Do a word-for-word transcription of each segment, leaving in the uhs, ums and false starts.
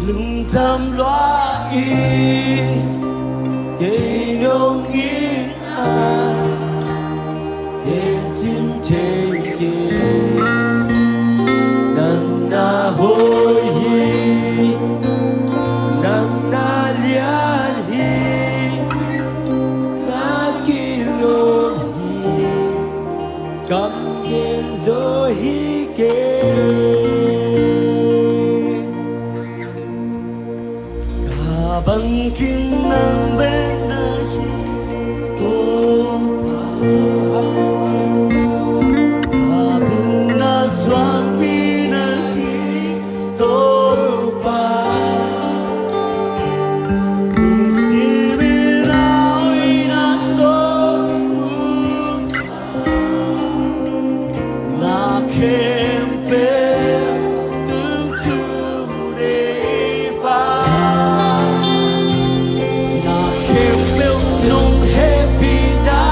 Lungdam lua in, kei nong it a, tencin thei kei. Nang na hoih hi, nang na lian hi, na kilawm hi, kam gen zo hi kei. Ka bangkim nang bek na hi Topa. Ka bupna suangpi na hi Topa. Nisimin na hoihna tawh musak na khempeuh tung tung nei pa. Na khempeuh nong hehpihna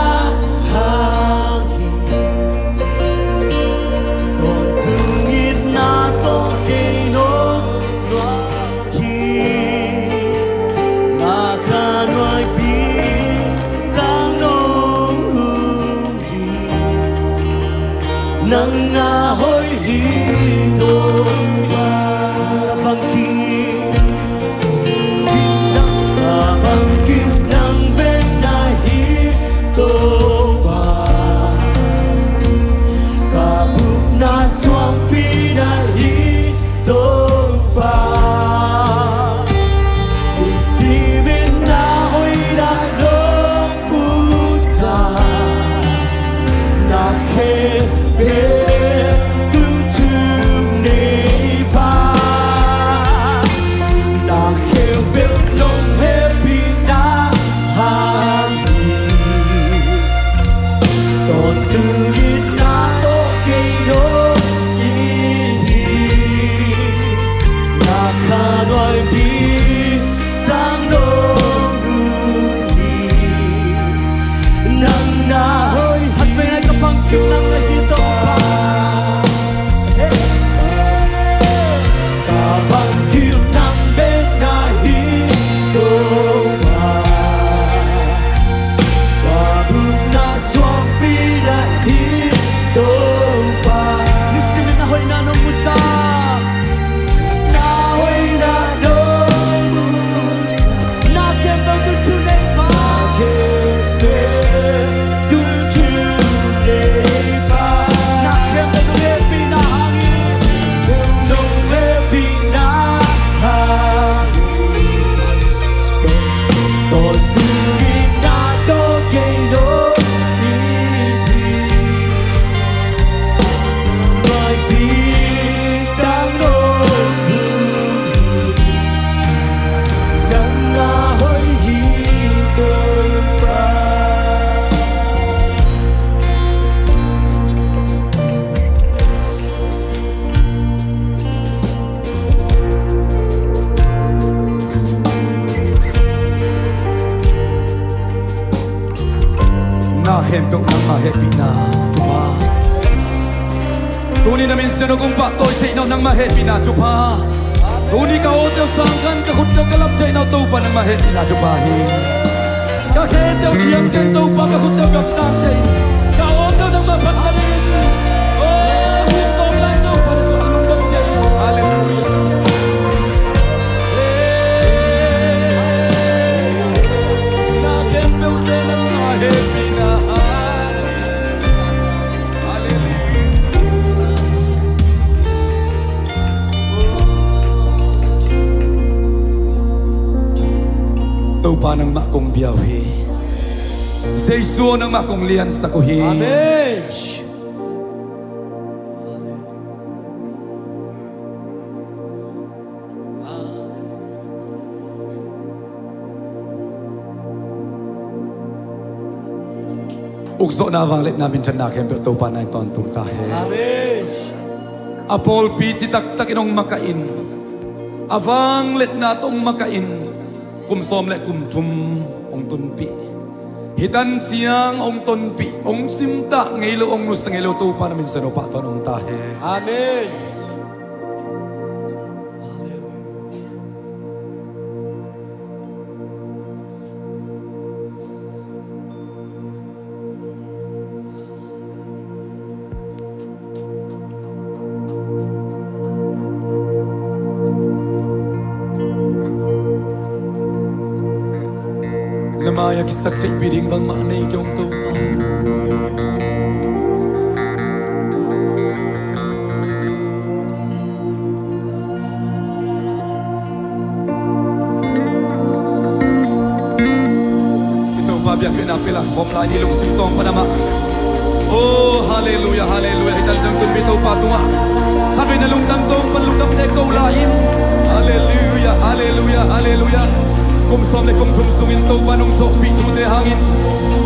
hang hi. Tawntung itna tawh kei nong nuam hi. Na khanuaipi tang nong hum hi. Nang na hoih hi Topa. Ka bangkim, ka bangkim nang bek na hi Topa. Ka bupna suangpi na hi Topa. Nisimin na hoihna nong musak na khempeuh tung tung nei pa. Na khempeuh nong hehpihna hang hi. Tawntung itna tawh kei nong it hi. Na khanuaipi tang nong hum hi. Nang na hoih hi. Khat vei lai ka bangkim nang na hi Topa. Hey. Ka bangkim nang bek na hi Topa. Ka bupna suangpi na hi Topa. Nisimin na hoihna nong musak. Na hoihna nong musak. Na khempeuh tung tung nei pa. Na khempeuh tung tung nei pa. Na khempeuh tung hehpihna hang hi. Nong hehpihna hang hi. Tawntung itna tawh kei nong it hi. Khanuaipi tang nong hum hi. Nang na hoih hi Topa. Na khempeuh nangmah hehpihna Topa. Tuni na minsen uh kong pahtawi theihna uh nangmah hehpihna Topa. Tuni ka awte uh sangkah in ka khutte uh ka lap theihna uh Topa nangmah hehpihna Topa hi. Ka khete uh thiang kei Topa, ka khutte uh gamtang kei. Ka awte uh nangmah phatna dingin. Oh, hih kong lai Topa na tua lungdam kei. Halleluiah. Hey, na khempeuh te nangmah hehpihna. Halleluiah. Topa nangmah kong bia uh hi. Jesu nangmah kong liansak uh hi. Amen. Ukzawhna, vangliatna, minthanna khempeuh Topa na in tawntung ta hen. Amen. A pawlpi citak takin hong makaih in, a vangliatna tawh hong makaih in, kum sawm le kum thum hong tunpih. Hih tan ciang hong tonpih, hong cimtah ngei lo, hong nusia ngei lo Topa na minsen uh pahtawi hong ta hen. Amen. Ai a kisaktheihpih ding bangmah nei kei ung Topa. I Topa biakpiakna pia la khawm lai ni, lungsim tawng pan amah. Oh, halleluia, halleluia. Hih tan ciang tunpi Topa tungah khatvei na lungtang tawng pan lungdam te ko lai in. Halleluia, halleluia, halleluia. Kum sawm le kum thum sungin Topa nong sawhpih thute hangin,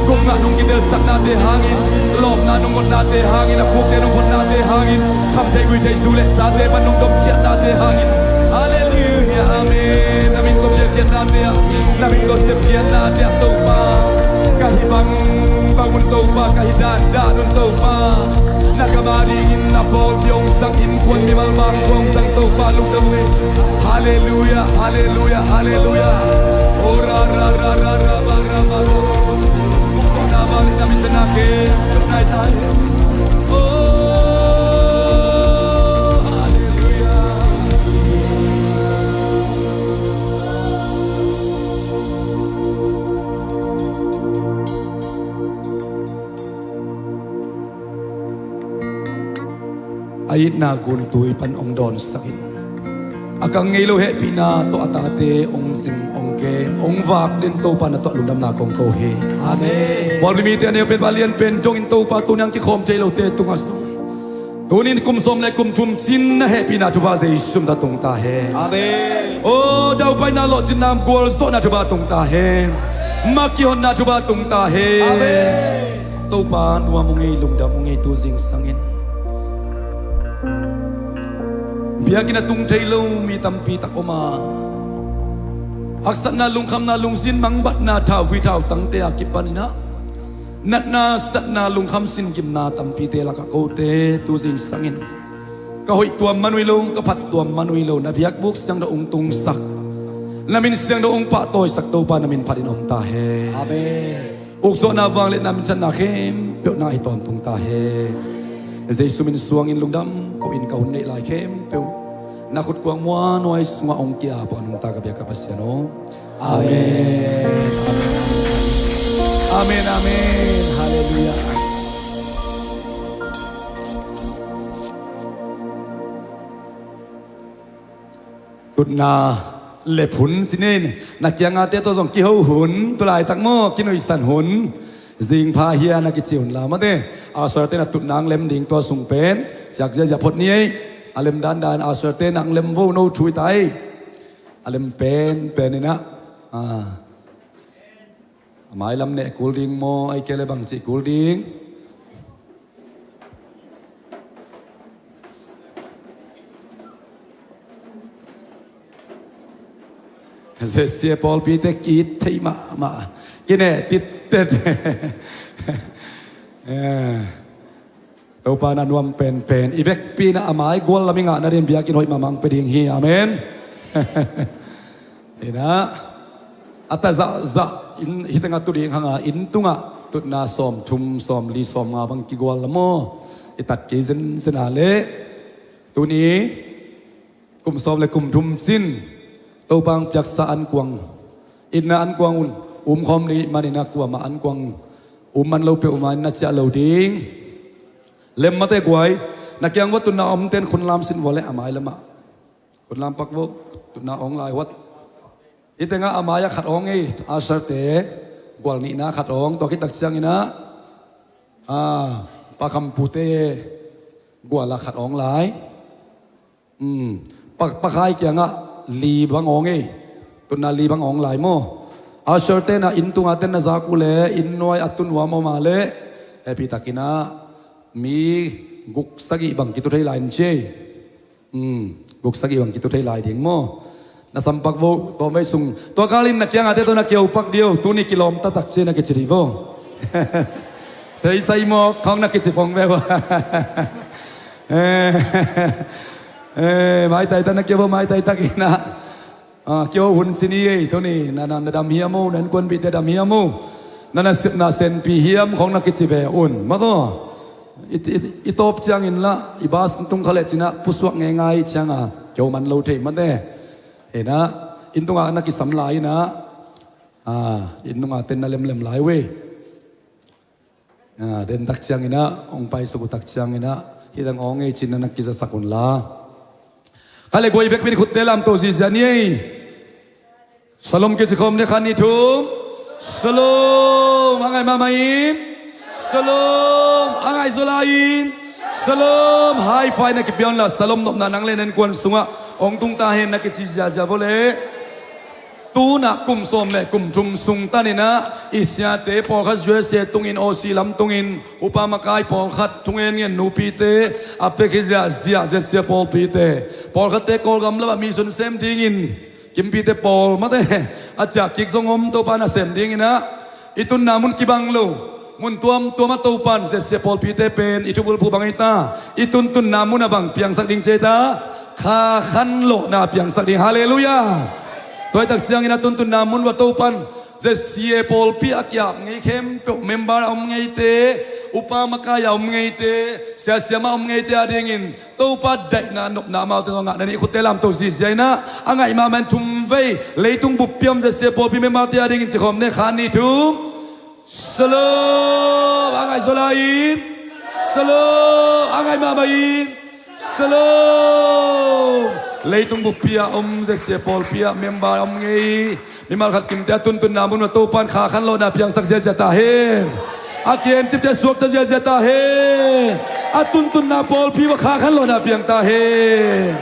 gupna nong kitelsaknate hangin, lawpna nong ngotnate hangin, a phukte nong photnate hangin, kham thei gui thei zu le sate pan nong domkhiatnate hangin. Halleluia, amen. Na min tawh biakpiaknate ah, na min tawh sepkhiatnate ah Topa, ka hih bangbang un Topa, ka hih dandan un Topa. Na gam a dingin na pawlpi hong zang, innkuan mimal bang hong zang Topa lungdam hi. Halleluia, halleluia, halleluia. Oh, ra, ra, ra, ra, ra, ba, ra, ba, ra. Kong na ba, na min tana ke, nai tai. Oh, halleluia. A itna guntui pan hong dawnsak in, a kang ngei lo hehpihna tawh a tate hong zin hong kem, hong vak den Topa na tawh lungdamna kong ko hi. Amen. Pawlpi mite a neu pen, va lian pen dongin Topa tuni a kikhawm thei lote tungah zong, tuni in kum sawm le kum thum cin na hehpihna thupha Jesu min tawh tung ta hen. Amen. Oh, daupaina lawhcinna gualzawhna thupha tung ta hen. Mah kihonna thupha tung ta hen. Amen. Topa nuam hong ei, lungdam hong ei tu zingsang in. Biakinn a tung thei lo mi tampi tak om a, haksatna, lungkhamna, lungsim mangbatna, thauhui thautangte a kipanin ah natna, satna, lungkham singimna tampite lakah kote tu zingsang in ka hoih tuam man uh hi lo, ka phat tuam man uh hi lo, na biakbuk siangtho hong tungsak, na min siangtho hong pahtawisak Topa na min phatin om ta hen. Amen. Ukzawhna, vangliatna, minthanna khempeuh nang a hi tawntung ta hen. Jesu min suangin lungdam ko in, ka hun neih lai khempeuh na khutkuang muanhuai sungah hong ki-ap hong ta ka biak ka Pasian aw. Amen. Amen, amen. Halleluia. Tutna lep hun ci ni, na kiangate tawh zong kiho hun, tu laitak maw, kinuihsan hun. Zingpha hia na kici hun la mate. Usher te na tutna ang lem ding tua sung pen ciak ziazia phot ni ei. A lem dandan usher te na ang lem vo, no thu hi ta ei. A lem pen pen in ah. Ah. A mailam neh kul ding maw, ahih kei leh bangci kul ding? Zesia pawlpite ki-it thei mahmah, kineh tittet. Eh. Topa na nuam penpen. I vekpi in ah a mai gual lam i ngah nadingin biakinn hoih mahmah hong pia ding hi. Amen. Hi in ah, a ta zahzah in, hih tengah tu ding hang a, inn tungah tutna sawmthum, sawmli, sawmnga bang kigual lam aw. I tat kei zenzen a leh tuni kum sawm le kum thum cin Topa hong piaksa ankuang, itna ankuang un um khawm ding ahih manin ah kuamah ankuang um man lo peuhmah in na ciah lo ding. Lem mate guai. Na kiang uah tutna a omte in khunlam sin vua leh a mai lamah. Khunlam pak vo. Tutna a ong lai huat. Hih tengah a mai-ah khat a ong ei, usher te. Gual nihna khat a ong, tua khit tak ciangin ah, ah, Pa Kham Pu te gual ah khat a ong lai. Um, Pa, Pa Khai kiangah li bang a ong ei. Tutna li bang a ong lai maw. Usher te in ah inn tunga ten na zak uh leh, inn nuai a tu nuam om a leh, hehpih takin ah mi guk sagih bang kitu thei lai in ci ei. Um, guk sagih bang kitu thei lai ding maw. Na sam pak vo, tawmvei sung. Tua kalin na kiangate tawh na kio pak dih o, tuni kilawm taktak ci ei na kici dih vo. Seisai mawk khawng na kici pong ve vo. Eh, eh, maitaitak na kio vo, maitaitak in ah. Ah, kio hun ci ni ei, tuni, na, na, na dam hiam o, na innkuanpihte dam hiam o, na, na sepna senpi hiam khawng na kici ve un. Mate aw. I, i, i tawp ciangin lah, i bus tung kha leh cin ah pusuak ngeingai ciang a, kio man lo thei mate. Hi in ah, inn tungah na kisam lai in ah, Ah, inn nunga ten na lemlem lai uh ei. Ah, den tak cianginah hong paisuk uh tak cianginah hih dang aw ngei cinna na kizasak unla. Kha le guai vekpi ni khutte lamto zizia ni ei. Shalom kici khawm ni khan ni thum. Shalom. A ngai mahmah in. Shalom. A ngai zaw lai in. Shalom. High five na kipia unla shalom nopna nang le na innkuan sungah hong tung ta hen na kici ziazia vawleh. Tunah kum sawm le kum thum sung taninah i siate pawlkhat U S A tungin Aussie lam tungin upa makai pawlkhat thungen ngen nupite a pek hi ziahziah zia sia pawlpite pawlkhatte Kawlgam lamah mission sem dingin kimpite pawl mate a ciah kik zong om Topa nasem dinginah i tunna mun kibang lo mun tuamtuam a Topan zia sia pawlpite pen i thubulphuh bang hi ta i tuntunna mun a bang piangsak ding ci hi ta kha khanlawhna piangsak ding. Halleluiah. Tuaitak ciangin a tuntunna mun va Topan Z C A pawlpi a kiap ngei khempeuh member a om ngeite upa makai a om ngeite siasiama om ngeite a dingin Topa daihna nopna amaute zong ngah na nih khutte lamto zizia inah a ngaih mahmah in thum vei leitung buppi a om Z C A pawlpi memberte a dingin cikhawm ne kha ni thum. Shalom. A ngai zaw lai in. Shalom. A ngai mahmah in. Shalom. Leitung buppi a om Z C A pawlpi a member a om ngei mimal khat kimte a tuntunna mun va Topan kha khanlawhna piangsak ziazia ta hen. A kiencipte suakta ziazia ta hen. A tuntunna pawlpi va kha khanlawhna piang ta hen.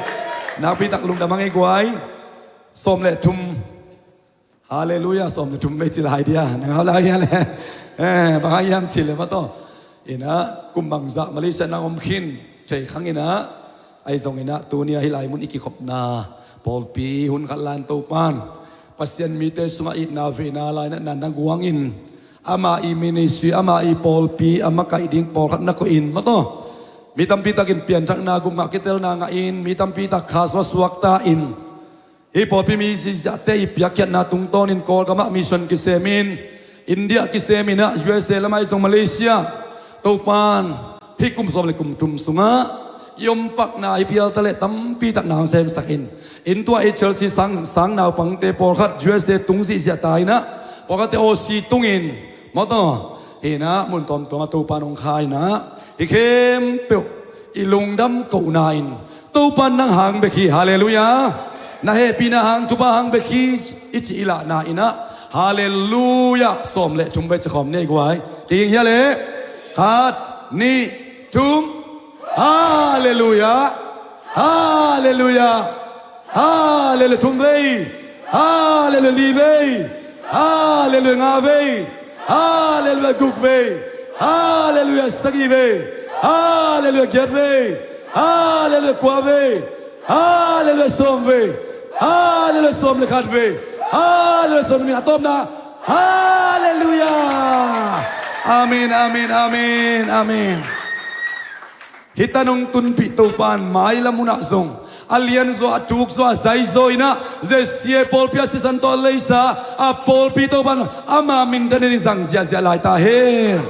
Nakpitak lungdam a ngei guai. Sawm le thum. Halleluiah. Sawm le thum vei ci lai dia na ngau lai hia le. Eh, bang hang hiam ci le mataw inah kum bangzah Malaysia nang om khin thei khanginah ahi zonginah tunia hih lai mun i kikhopna pawlpi hun khat lan Topan Pasian mite sungah itna veina lainatna na guangin ama i ministry ama i pawlpi a makaih ding pawlkhat na koihin mataw mi tampitakin pianthakna gupngah kitelna ngahin mi tampitak kha suaksuakta in hih pawlpi mi ziahziahte i piakkhiatna tungtawnin Kawlgamah mission kisemin India kiseminah U S A lamah i zong Malaysia Topan hih kum sawm le kum thum sungah i ompakna i pialta le tampitak na hong semsakin in tua H L C sang, sang naupangte pawlkhat U S A tung zihziah ta inah pawlkhatte Aussie tungin mawtaw hinah mun tawmtawm a Topan hong kha inah hih khempeuh i lungdam kohna in Topan nang hang bek hi. Halleluiah. Na hehpihna hang thupha hang bek hi i ci i lahna inah Halleluiah. Sawm le thum vei cikhawm nei guai kiging hia le khat nih thum. Halleluiah. Halleluiah. Halleluiah. Thum vei. Halleluiah. Li vei. Halleluiah. Nga vei. Halleluiah. Guk vei. Halleluiah. Sagih vei. Halleluiah. Giat vei. Halleluiah. Kua vei. Halleluiah. Sawm vei. Halleluiah. Sawm le khat vei. Halleluiah. Sawm le nih a tawpna. Halleluiah. Amen, amen, amen, amen. Hih tan hong tunpih Topan mailam hunah zong a lianzaw a thukzaw a zaizaw inah Z C A pawlpi a sisan tawh a leisa a pawlpi Topan ama mindanin i zang ziahziah lai ta hen.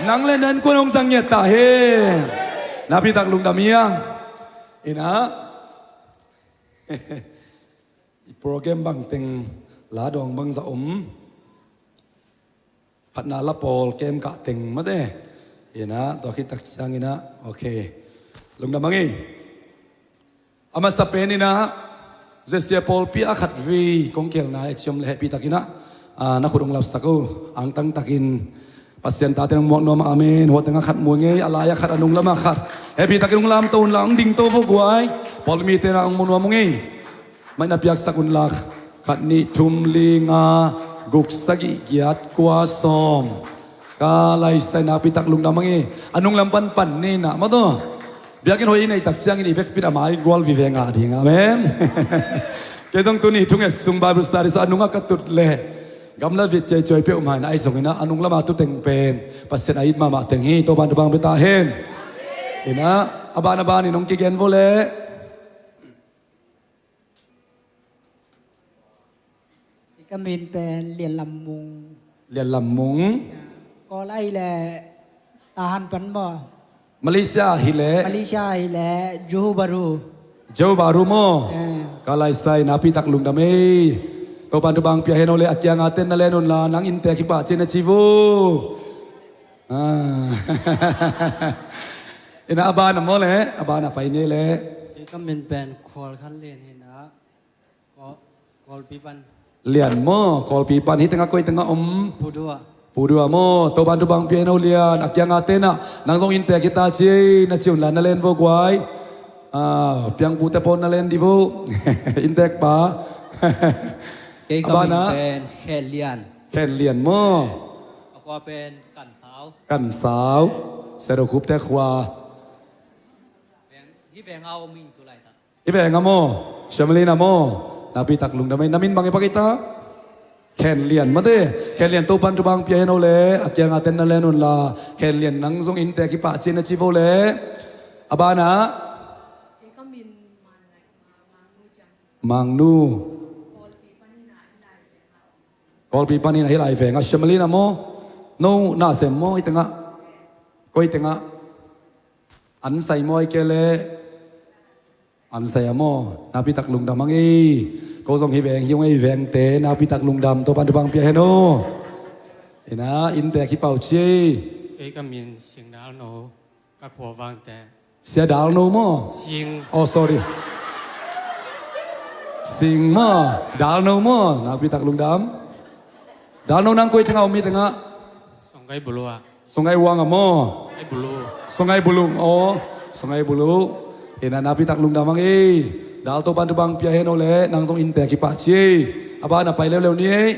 Nang le na innkuan hong zang ngiat ta hen. Nakpitak lungdam hi a. Inah i program bangteng la dawng bangzah om. Phatna la pawl kem kah teng mate. Inah tua khit tak cianginah okay. Lungdam a ngei. A masa peninah Z C A pawlpi a khat vei kong kialna e ciom le hehpih takinah na khut hong lapsak o. Angtang takin Pasian tate nong muak nuam amen. Huateng a khat mu ngei a lai a khat a nung lamah khat hehpih takin hong lamto unla hong dingto vo guai. Pawlpi mite na hong mu nuam ngei. Maina piaksak unla khat nih thum li nga guk sagih giat kua sawm. Ka laisai nakpitak lungdam a ngei. A nunglam panpan ni na mataw. Biakinn hoih i neihtak ciangin i vekpin a mai gual vive ngah ding amen. Kei zong tuni thunget sung Bible study sa a nungah ka tut leh gamla vit ceicuai peuh maina ahi zongina a nunglamah tuteng pen Pasian a it mahmah teng hi. Topan tupang pia ta hen. Ina a ban a banin hong kigen vo leh. Ka min pen Lian Lam Mung. Lian Lam Mung. Kawl ahih leh Tahan pan maw? Malaysia ahih leh. Malaysia ahih leh Johor Bahru. Johor Bahru maw? Ka laisai nakpitak lungdam ei. Topan thupha pia hen o le, a kianga ten na len un la, nang inntek hi pah ci na ci vo. Ah. Ina a bana maw le, a bana pai ni le. Kei ka min pen Khual Khan Lian hi na. Kawl-, Kawlpi pan. Lian maw, Kawlpi pan, hi tengah koi tengah om? Pudua. Pudua maw, Topan thupha pia hen o Lian, a kianga ten ah, nang zong inntek hi ta ci ei, na ci un la na len vo guai. Ah, piangpute pawn na len di vo. Inntek pa. Kei ka min pen Khen Lian. Khen Lian maw. A khua pen Kan Sau. Kan Sau. Sia Do Khup te khua. Veng, hi veng a om ing tu laitak. Hi veng a maw, Shamlin a maw, nakpi tak lungdam ei, na min bang i pak i ta? Khen Lian mate, Khen Lian Topan thupha pia hen o le, a kianga ten na len un la, Khen Lian nang zong inntek hi pah ci na ci vo le, a bana. Kei ka min Mang Ngai, Mang, Mang Nu Ciang. Mang Nu. Kawlpi panin a hi lai veng a. Kawlpi panin a hi lai veng a, Shamlin a maw, no na sem maw, hi tengah, koi tengah. An sai maw, ai ke le. An sai a maw, nakpi tak lungdam ang ei. Ko zong hi veng hi ung ei, vengte, nakpi tak lungdam, Topan thupha pia hen o. Ina, inntek hi pah ci ei. Kei ka min Sing Dal No, ka khua Vangte. Sia Dal No maw? Sing. Oh, sorry. Sing maw, Dal No maw, nakpi tak lungdam. Dal No nang koi tengah om, hi tengah? Songkai Bulu ah. Sungai Wang a maw? Sungai Bulu. Sungai Bulu, aw. Sungai Bulu. Ina, nakpi tak lungdam ang ei. Dal Topan thupha pia hen o le, nang zong inntek hi pah ci ei. A bana pai leuleu ni ei.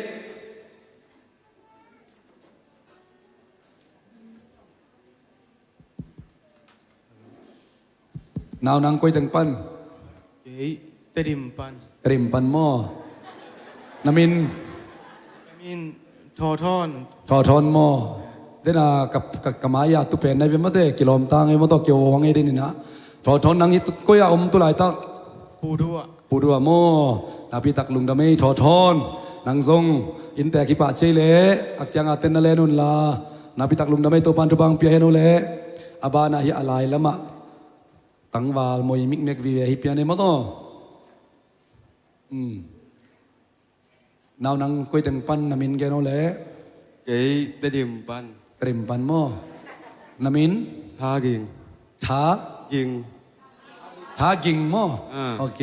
Nau nang koi teng pan? Kei Tedim pan. Tedim pan maw? Na min? Ka min Thawthawn. Thawthawn maw? Dena ka, ka, ka mai-a tu pen nai ve mate, kilawm tang ei maw, tawh kiawang ei den ina. Thawthawn nang hi tu, koi-a om tu laitak? Pudua. Pudua maw? Nakpi tak lungdam ei Thawthawn. Nang zong inntek hi pah ci ei le, a kianga ten na len un la. Nakpi tak lungdam ei, Topan thupha pia hen o le. A bana hi a lai lamah tangval moi mikmek vive hi pian ei maw taw. Hmm. Nau nang koi teng pan, na min gen o le. Kei Tedim pan. Tedim pan maw? Na min? Tha Ging. Tha? Ging. Tha Ging maw? Ah. Ok.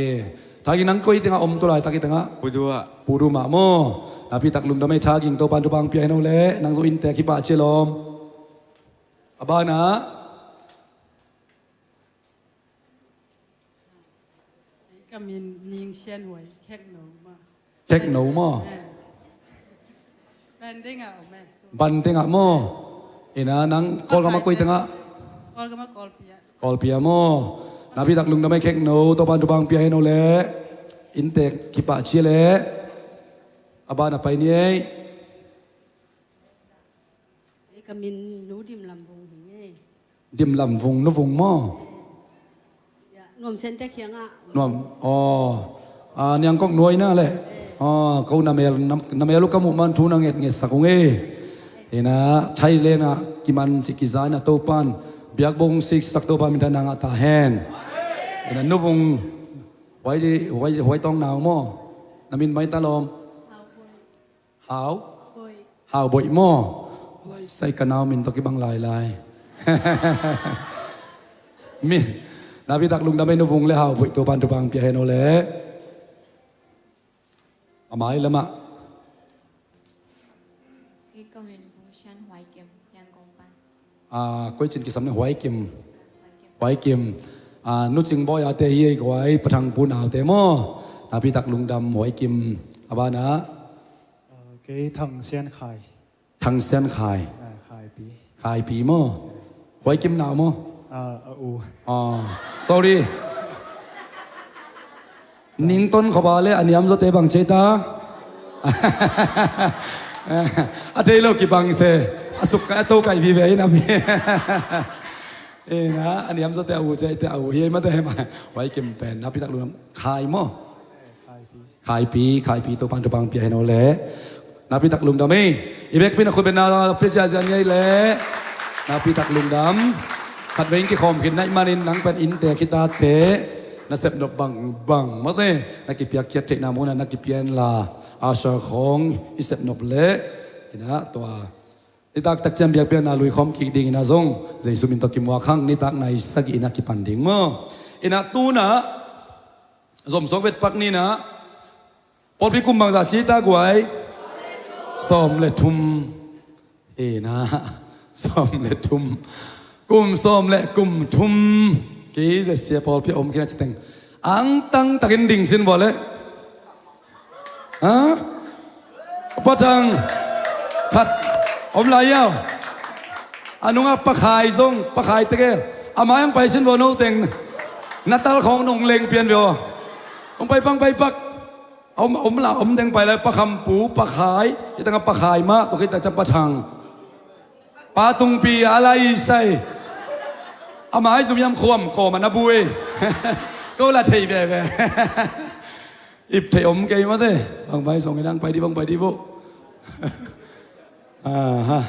Tha Ging nang koi tengah om tu laitak, hi tengah? Pudua. Pudua maw? Nakpi tak lungdam ei Tha Ging, Topan thupha pia hen o le, nang zong inntek hi pah ci lawm. A bana. Ka min Ning Sian Huai, Khek No maw. Khek No maw? Eh. Ban tengah om ei. Ban tengah maw? Ina nang Kawlgam a koi tengah? Kawlgam a Kawlpi ah. Kawlpi ah maw? Nakpi tak lungdam ei Khek No, Topan thupha pia hen o le. Inntek hi pah ci le. A bana pai ni ei. Ka min Nu Dim Lam Vung hi ngei. Dim Lam Vung, Nu Vung maw? Ya, Nuam Sian te kiangah. Nuam, aw. Ah, Niangkok nuai na le. Eh. Ah, ko na mel, na, na mel uh ka muh man thu na ngetnget sak ung ei. Ina, Thailand ah kiman ci kiza ina Topan. Biakbong siksak Topan minthanna ngah ta hen. Ina, Nu Vung, huai di, huai, huai tawng nau maw? Na min mai ta lawm. Hau. Boih. Hau Boih maw? Lai sai, ka nau min tawh kibang lailai. Mi, nakpi tak lungdam ei Nu Vung le Hau Boih, Topan thupha pia hen o le. A mai lamah. Kei ka min Vung Sian Huai Kim, Yangon pan. Ah, koi cin kisam ni Huai Kim. Huai Kim. Ah, Nu Cing Bawi a te hi ei guai, Pa Thang Pu nau te maw? Nakpi tak lungdam Huai Kim. A bana. Ah, kei Thang Sian Khai. Thang Sian Khai. Ah, Khaipi. Khaipi maw? Huai Kim nau maw? Ah, a u. Ah, sorry. Nington khawpa le a niam zawte bang ci ei ta? A thei lo kibang se. A suk kai, a to kai vive ina mi. Ina, a niam zawte a u ci ei te, a u hi ei mate ma. Huai Kim pen, nakpi tak lungdam. Khai maw? Khaipi. Khaipi, Khaipi, Topan thupha pia hen o le. Nakpi tak lungdam ei. I vekpi in a khut beng na pia ziazia ni ei le. Nakpi tak lungdam. Khatvei in kikhawm khin na hih manin nang pen inntek hi ta teh. Na sep nop bangbang mawte. Na kipiakkhiat theihna mun ah na kipia inla. Usher khawng i sep nop leh, inah tua nitak takciang biakpiakna lui khawm kik ding inah zong Jesu min tawh kimuak hang, nitak nai sagih inah kipan ding maw? Inah tunah zomsuak vetpak ni inah. Pawlpi kum bangzah ci ta guai? Sawm le thum. Inah sawm le thum. Kum sawm le kum thum. Kei zesia pawlpi a om kina citeng angtang takin ding sin vua leh. Ha? Pathang khat om lai iau. A nungah Pakhai zong, Pakhai tegel. A mai ang pai sin vua noteng. Na tal khawng nong leng pian vua. Hong pai pang pai pak. Om, om la, om deng pai lai, Pakhampu, Pakhai, i tangah Pakhai mah, tua khit takciang Pathang. Pa Tungpi a lai sai. A mai zum yam khuam kawm a na bui. Ko la thei veve. Ip thei om kei mate. Bang bai song inang pai di, bang pai di bo. Aha.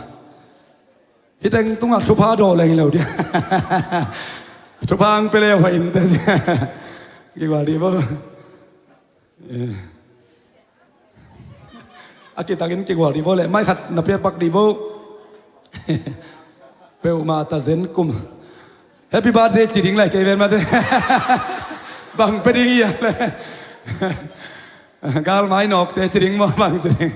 Hiteng tungah thupha daw leng leu dia. Thupha ang pe leu hoi inte. Kigual di bo. Eh. A kitakin kigual di bo leh, mai khat na piak pak di bo. Peuhmah ta zen kum. Happy birthday ci ding lai kei ven mate. Bang pe ding ia leh. Gal mai nawkte ci ding maw bang ci ding.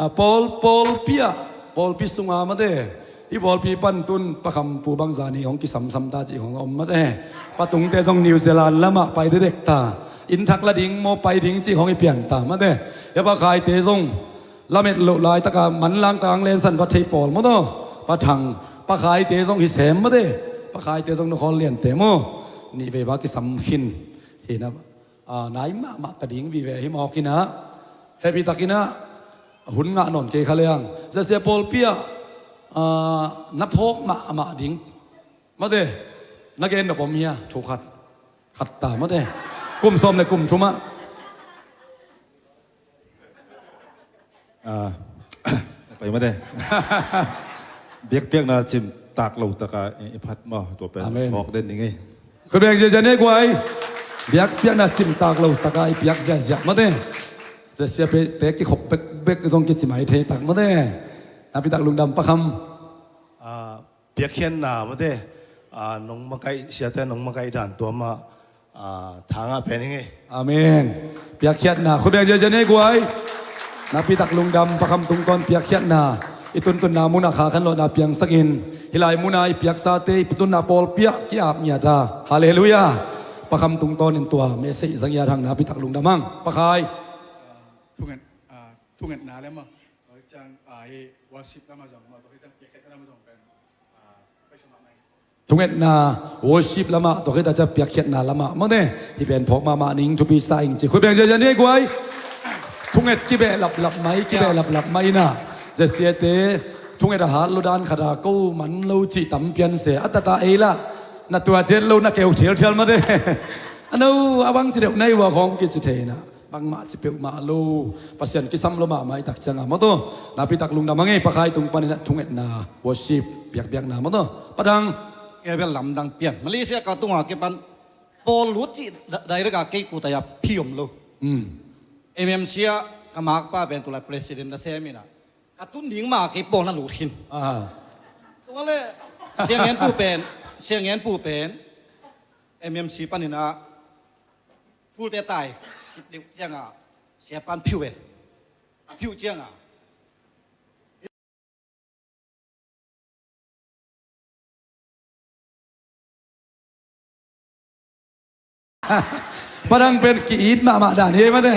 A pawl, pawlpi ah, pawlpi sunga mate. Hih pawlpi pan tun Pakhampu bangza ni hong kisamsam ta cih hong om mate. Pa Tungte zong New Zealand lamah pai dedek ta. Inn thak la ding maw pai ding cih hong i pian ta mate. Hih Pakhaite zong lamet loh laitaka manlang ta ang lensan va thei pawl maw taw. Pathang, Pakhaite zong hi sem mate. Pakhaite zong nukhawl liante maw. Nih vei va kisam khin. Hi na. A, nai mahmah ta ding vive hi mawk inah. Hehpih tak inah hun ngah nawn kei kha leng. Zasia pawlpi ah, a, na phawk mahmah ding. Mate, na gen nop om hia, thu khat. Khat ta mate. Kum sawm le kum thum ah. Ah, pai mate. Biakpiakna cimtak lo taka i phat maw, tua pen. Amen. Mawk den ning ei. Khut beng ziazia ne guai. Biakpiakna cimtak lo taka i piak ziazia mate. Zasia pe, pe kikhop bekbek zong kicimai thei tak mate. Napi tak lungdam Pakham. Ah, piakkhiatna mate, a, nong makaih siate, nong makaih dan tua mah, a, thangah pen ing ei. Amen. Piakkhiatna, khut beng ziazia ne guai. Napi tak lungdam Pakham tungtawn piakkhiatna. I tuntunna munah kha khanlawhna piangsakin. Hih lai munah i piaksate, i tunna pawlpi ah ki-ap ngiat a. Halleluiah. Pakham tungtawnin tua message zang ngiat hang napi tak lungdam hang. Pakhai. Thunget, a, thungetna le maw. Tua hi ciang, a, hi worship lamah zong maw, tua hi ciang piakkhiatna lamah zong pen. Thungetna, worship lamah, tua khit a ciah piakkhiatna lamah mawte. Hih pen phawk mahmah ning thupi sa ing ci. Khut beng ziazia ni guai. Thunget kibeh laplap mai, kibeh laplap mai inah. Zasiate thunget a hat lo dan khat a ko man lo cih tam pian se. A tata ei lah na tua ciat lo na keu thialthial mawte. A no a bang ci deuh nai ua khawng kici thei inah. Bangmah ci peuhmah lo. Pasian kisam lo mahmah i tak ciangah maw taw. Napi tak lungdam hang ei, Pakhai tung panin a thungetna worship biakbiakna maw taw. Padang. Kei bel lamdang pian. Malaysia ka tungah kei pan pawl lut cih da-, direct a kei kutai a phi om lo. Hmm. M M C ah ka makpa pen tulai president na sem inah. Ka tun ding mah kei pawl na lut khin. Ah. Tua le Siangin pu pen, Siangin pu pen M M C panin a Fulte tai khit deuh ciangah siapan phiu ve. A phiu ciangah Padang pen ki-it mahmah dan hi ei mate.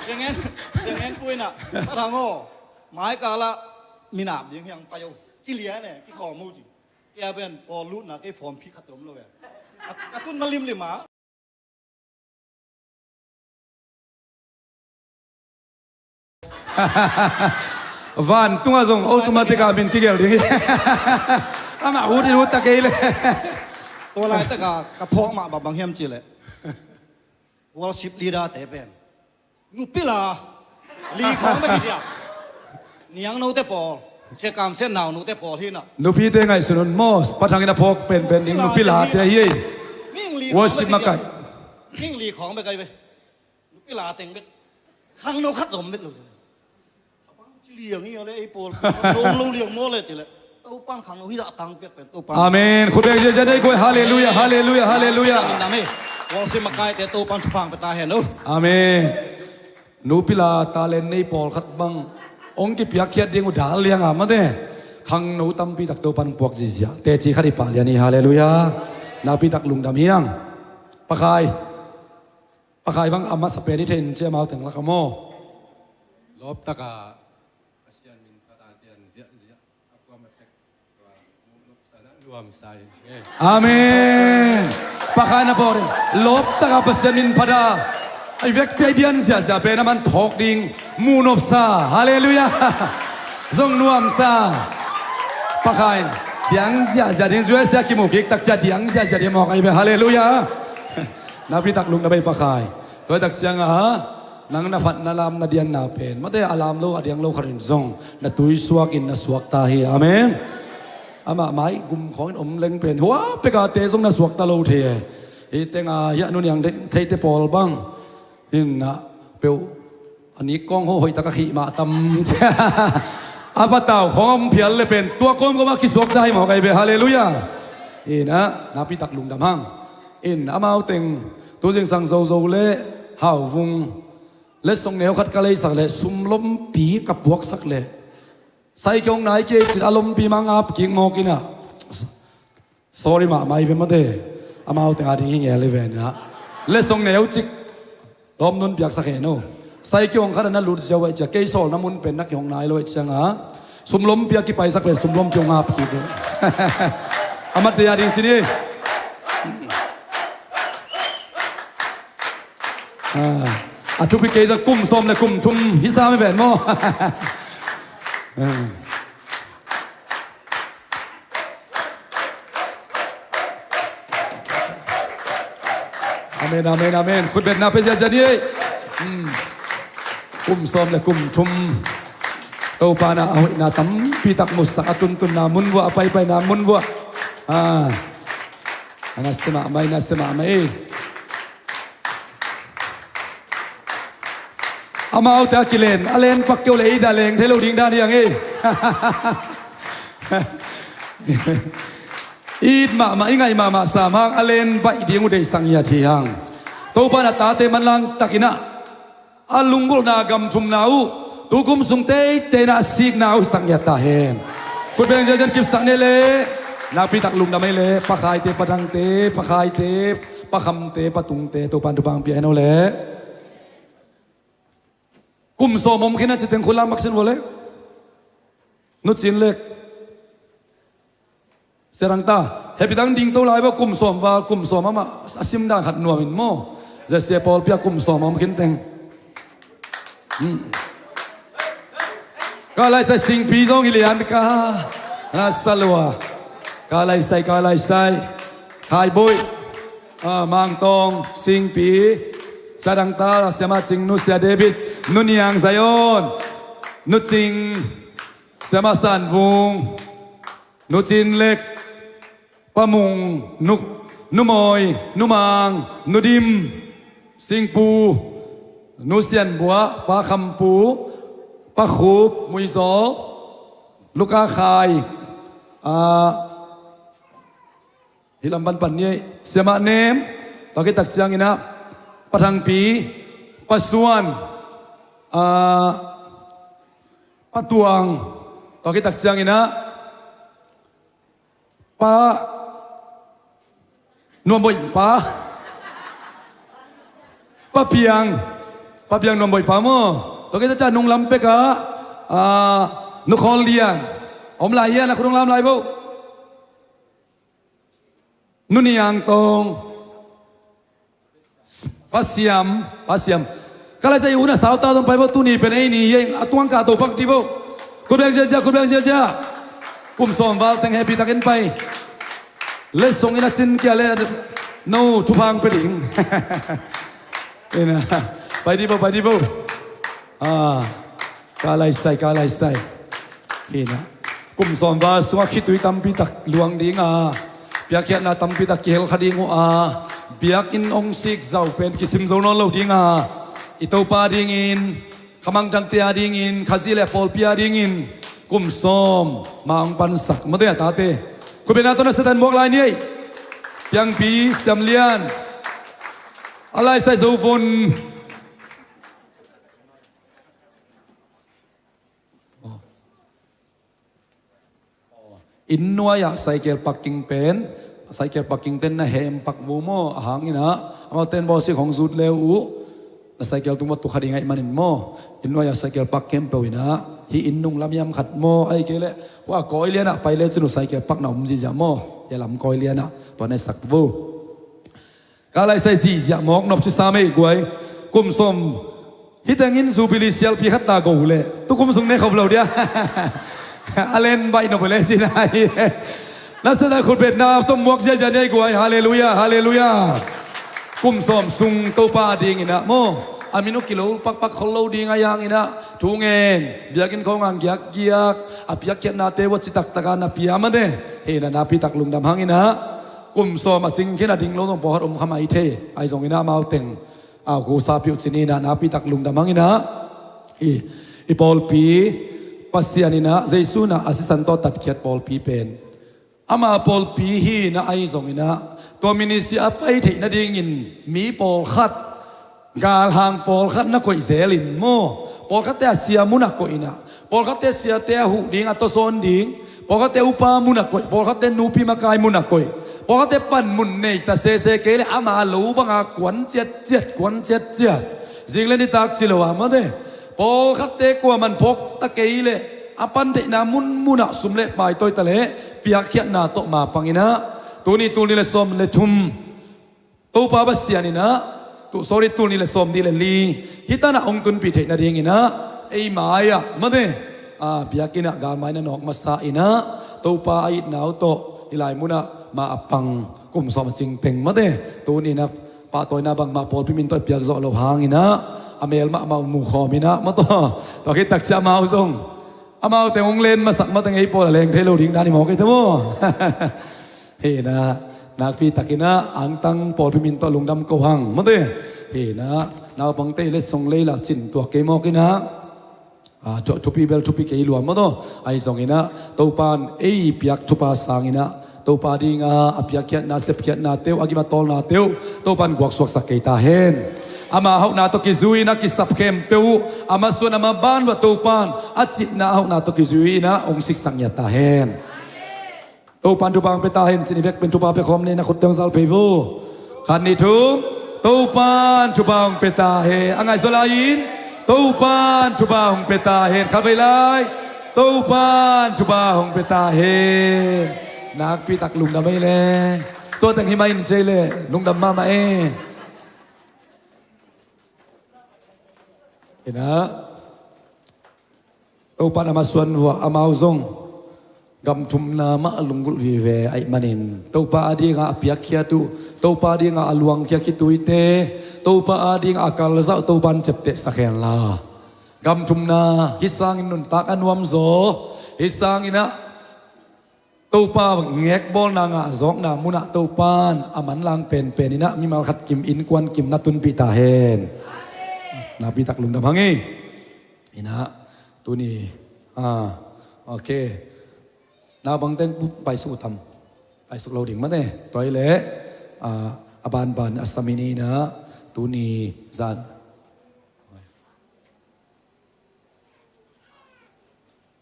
Siangin, Siangin pu inah Padang aw, mai kala minap ding hiang pai o ci lian e, kikhawm o ci. Kei a pen pawl lutna kei form phih khat om lo e. Ka, ka tun ma limlim a. Van tungah zong automatic ah min kigel ding hi. Amah ut in ut ta kei le. Tua laitak a ka phawk mah bang hiam cih leh worship leader te pen nupi la li khawng bek hi cia. Niang note pawl, Sia Kam Sian nau note pawl hi na. Nupite ngaihsun un maw, Pathang in a phawk penpen ding nupi late hi ei. Worship makaih. Ning li khawng bek hi ve. Pila teng bek. Khangno khat zong om vet lo. Ci liang hi a le ei pawl. Khangno om lo liang maw le ci le. Topan khangno hi dah tang piak pen Topan. Amen. Khut beng ziahziah nei guai. Halleluiah, halleluiah, halleluiah. Nam e. Worship makaite Topan thupha pia ta hen lo. Amen. Nupila talent nei pawlkhat bang hong kipiakkhiat ding uh dal lianga mate khangno tampi tak Topan puak zizia teci khat i pah lian hi. Halleluiah. Nakpi tak lungdam hiang. Pakhai. Pakhai bang a masa pen i thein cia mau teng laka maw? Lawptaka Pasian min phat a dian ziahziah a kua matek tua muh nopsa na nuamsa hi. Amen. Pakhai na pawh ding lawptaka Pasian min phat a i vekpi a i dian ziahziah pen a man thawk ding muh nopsa. Halleluiah. Zong nuamsa. Pakhai diang ziahziah ding zuaisia kimu kik takcia diang ziahziah ding mawk ahi ve. Halleluiah. Nakpi tak lungdam ei Pakhai. Tua tak cianga nang na phatna lamna dianna pen mate a lam lo a diang lo khatin zong na tuisuakin na suakta hi. Amen. Amah mai gum khawngin om leng pen hua peka te zong na suakta lo thei. Hitenga hiah nuniang theite pawl bang inna peuh a nik kawng ho hoihtaka khih mah tam. A patau khawng a hong phial le pen tua kawmkawmah kisuakta hi mawk ahi ve. Halleluiah. Inna nakpi tak lungdam hang. In amau teng tu zingsang Zozo le Hauvung letsong neu khat ka leisak le sumlompi ka puaksak le saiki hong nai kei cin a lompi mah ngap kik mawk inah. Sorry mahmah i ve mate. Amau teng a ding hi ngel i ve inah. Letsong neu cik lawm nun piaksak hen uh. Saiki hong khat a na lut ziau aih cia kei sawl na mun pen na kihong nai lo aih cianga sumlompi a kipaisak le sumlompi hong ngap kik uh. A mate a ding cin hi. A thupi kei zong kum sawm le kum thum hi sam i ven maw? Amen, amen, amen. Khutbetna pe ziazia ni ei. Kum sawm le kum thum Topa na a hoihna tampi tak musak a tuntunna mun vuah a paipaina mun vuah. A na sia mahmah ei, na sia mahmah ei. Amaute a kilen a len pak keu le ei dah leng thei lo ding dan hiang ei. I it mahmah i ngaih mahmah sam hang a len baih ding uh deihsak ngiat hi hang. Topa na tate manlang takinah a lunggulhna gamthumna uh tukum sung teitei na a sikna uh hisak ngiat ta hen. Khutbeng ziazian kipsak ne le nakpitak lungdam ei le pakhaite padangte pakhaite pakhamte patungte Topan thupang pia hen o le. Kum sawm om khin a citeng khut lam baksin vua le. Nu Cin Lek. Sia dang ta hepitang ding to lai vua kum sawm val kum sawm amah a simdan khat nuam in maw. Zia sia pawlpi a kum sawm om khin teng. Ka laisai singpi zong hi lian ka na salua. Ka laisai ka laisai. Khaibuih. Mangtawng singpi. Sia dang ta sia ma cing nu sia David nu niang Zion. Nu cing sia ma san vung. Nu Cin Lek. Pa Mung, Nu, Nu Mawi, Nu Mang, Nu Dim, Singpu, Nu Sian Buah, Pa Kham Pu, Pa Khup, Mui Zawl, Luka Khai, a, hi lam panpan ni ei, Sia Mah Nem, tua khit tak ciangin a, Pa Thang Pi, Pa Suan, a, Pa Tuang, tua khit tak ciangin a, Pa Nuam Boih pa. Pa Piang. Pa Piang Nuam Boih pa maw. Tua khit tak ciang nung lam pek a, a, Nu Khawl Lian. Om lai hian a khut nung lam lai vo. Nu Niang Tawng. Pasiam, Pasiam. Ka laisai u na sau ta zong pai vo tuni pen ei ni hieng a tuang ka to pak di vo. Khutbeng ziazia, khutbeng ziazia. Kum sawm val teng hepitakin pai. Letsong in a cin kia le no thuphang pe ding. Ina pai di vo, pai di vo. A. Ka laisai, ka laisai. Hina. Kum sawm val sungah khitui tampi tak luang dinga. Piakkhiatna tampi tak kihel kha ding uh a. Biakinn hong sik zau pen kisim zo nawn lo dinga. I Topa dingin, khamangthangte a dingin, Khazih le pawlpi a dingin kum sawm ma hong pansak, mawte a tate. Khutbetna tawh na Satan muak lai ni ei. Piangpi Siam Lian, a laisai Zo Vun. Inn nuai-ah cycle parking pen, cycle parking ten na hem pak mu maw, a hang inah amau ten bawsik hong zut le uh, na cycle tung va tuk kha ding ahih manin maw, inn nuai-ah cycle park khempeuh inah, hih inn nung lam hiam khat maw, ahih kei leh hua kawi lianah pai le cin uh cycle park na om zihziah maw, hia lam kawi lianah tua na sak vo. Ka laisai zihziah mawk nop ci sam ei guai. Kum sawm. Hih tengin Jubilee sialpi khat ta go uh leh tukum sung ne khop lo dia. A len baih nop uh leh ci nai. Na Satan khutbetna tawh muak ziahziah ni ei guai. Halleluiah, halleluiah. Kum sawm sung Topa a dinginah maw, a min uh kilo pakpak khol lo ding a hi hanginah thu ngen, biakinn khawng hang giakgiak, a piakkhiatnate uh a citaktakah na pia mate. Hih na nakpitak lungdam hanginah kum sawm a cingkhin a ding lo zong pawlkhat om kha mai thei. Ahi zonginah amau teng a khusapi uh cin inah nakpitak lungdam hanginah i, i pawlpi Pasian inah Jesu inah a sisan tawh tatkhiat pawlpi pen ama pawlpi hi inah, ahi zonginah tua ministry a pai theih nadingin mi pawlkhat, galhang pawlkhat na koih zelin maw, pawlkhatte a sia munah koih inah, pawlkhatte siate a huh ding a tawsawn ding, pawlkhatte upa munah koih, pawlkhatte nupi makai munah koih, pawlkhatte pan mun nei ta sese kei leh ama lo banga kuan ciatciat, kuan ciatciat, zing le nitak ci lo a mate. Pawlkhatte kuaman phawk ta kei leh a pantheihna munmunah sum le pai tawi ta leh piakkhiatna tawh ma panginah tuni tul nih le sawm le thum Topa Pasian inah, tu, sorry, tul nih le sawm nih le li hih tanah hong tunpih theih nadinginah ei mai-ah mate, a, biakinn ah galmai na nawk masa inah Topa a itna uh tawh hih lai munah ma a pang kum sawm a cing teng mate, tuni inah pahtawina bangmah pawlpi min tawh i piak zawh loh hanginah a mel mahmah uh mu khawm inah maw, tua, tua khit takciah amau zong, amaute hong len masak mateng ei pawl a leng thei lo ding dan i mawk ei te maw? Hih inah nakpitakinah angtang pawlpi min tawh lungdam ko hang mate. Hih inah naupangte i letsong lei lak cin tuak kei mawk inah, a, thu, thupi bel thupi kei lua maw taw. Ahi zonginah Topan ei piak thupha sanginah Topa dinga a piakkhiatna, sepkhiatnate uh, a gim a tawlnate uh Topan guaksuaksak kei ta hen. Ama hauhna tawh kizui inah kisap khempeuh uh a masuan a maban uh ah Topan a citna a hauhna tawh kizui inah hong siksak ngiat ta hen. Topan thupha hong pia ta hen. Cin i vekpi in thupha pia khawm ni, na khutte hong zal phei vo. Khat, nih, thum. Topan thupha hong pia ta hen. A ngaihsut lai-in Topan thupha hong pia ta hen. Khatvei lai. Topan thupha hong pia ta hen. Nakpitak lungdam ei le. Tua teng hi mai in cei le lungdam mahmah e. Inah Topan a masuan uh ah amau zong gam thumna mah a lunggulh vive ahih manin Topa a dinga a piakkhiat uh, Topa a dinga a luangkhia khit uh hite, Topa a dinga a kalzah uh Topan ciaptehsak henla, gam thumna hih sangin nuntak a nuamzaw, hih sanginah Topa ngekbawlna ngahzawkna munah Topan a manlang penpen inah mimal khat kim, innkuan kim na tunpih ta hen. Nakpitak lungdam hang e. Inah tuni, ah, ok. Naupang teng paisuk uh tam? Paisuk lo ding mate. Tua hi leh, ah, a banban a samin inah tuni zan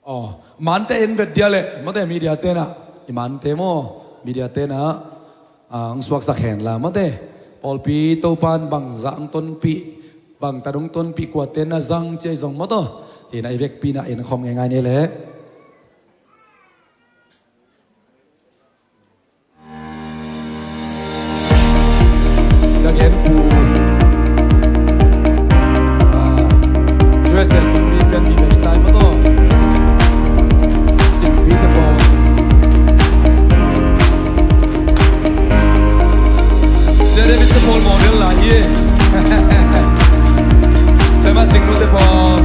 Aw, mante en vet dia leh, mate, media tenah, i mante maw, media tenah, ah, ang suaksak hen la, mate, pawlpi Topan bangzah ang tonpih, bangta dong tonpih, kua tenah zang ciai zong maw taw, hinah i vekpi nah en khawm ngeingai ni leh. Sia Gen Pu, ah, U S A tung ri pian vive hi tai maw taw. Cimpi te pawl. Sia David te pawl model lai hi. Sia Mat Cing Nu te pawl.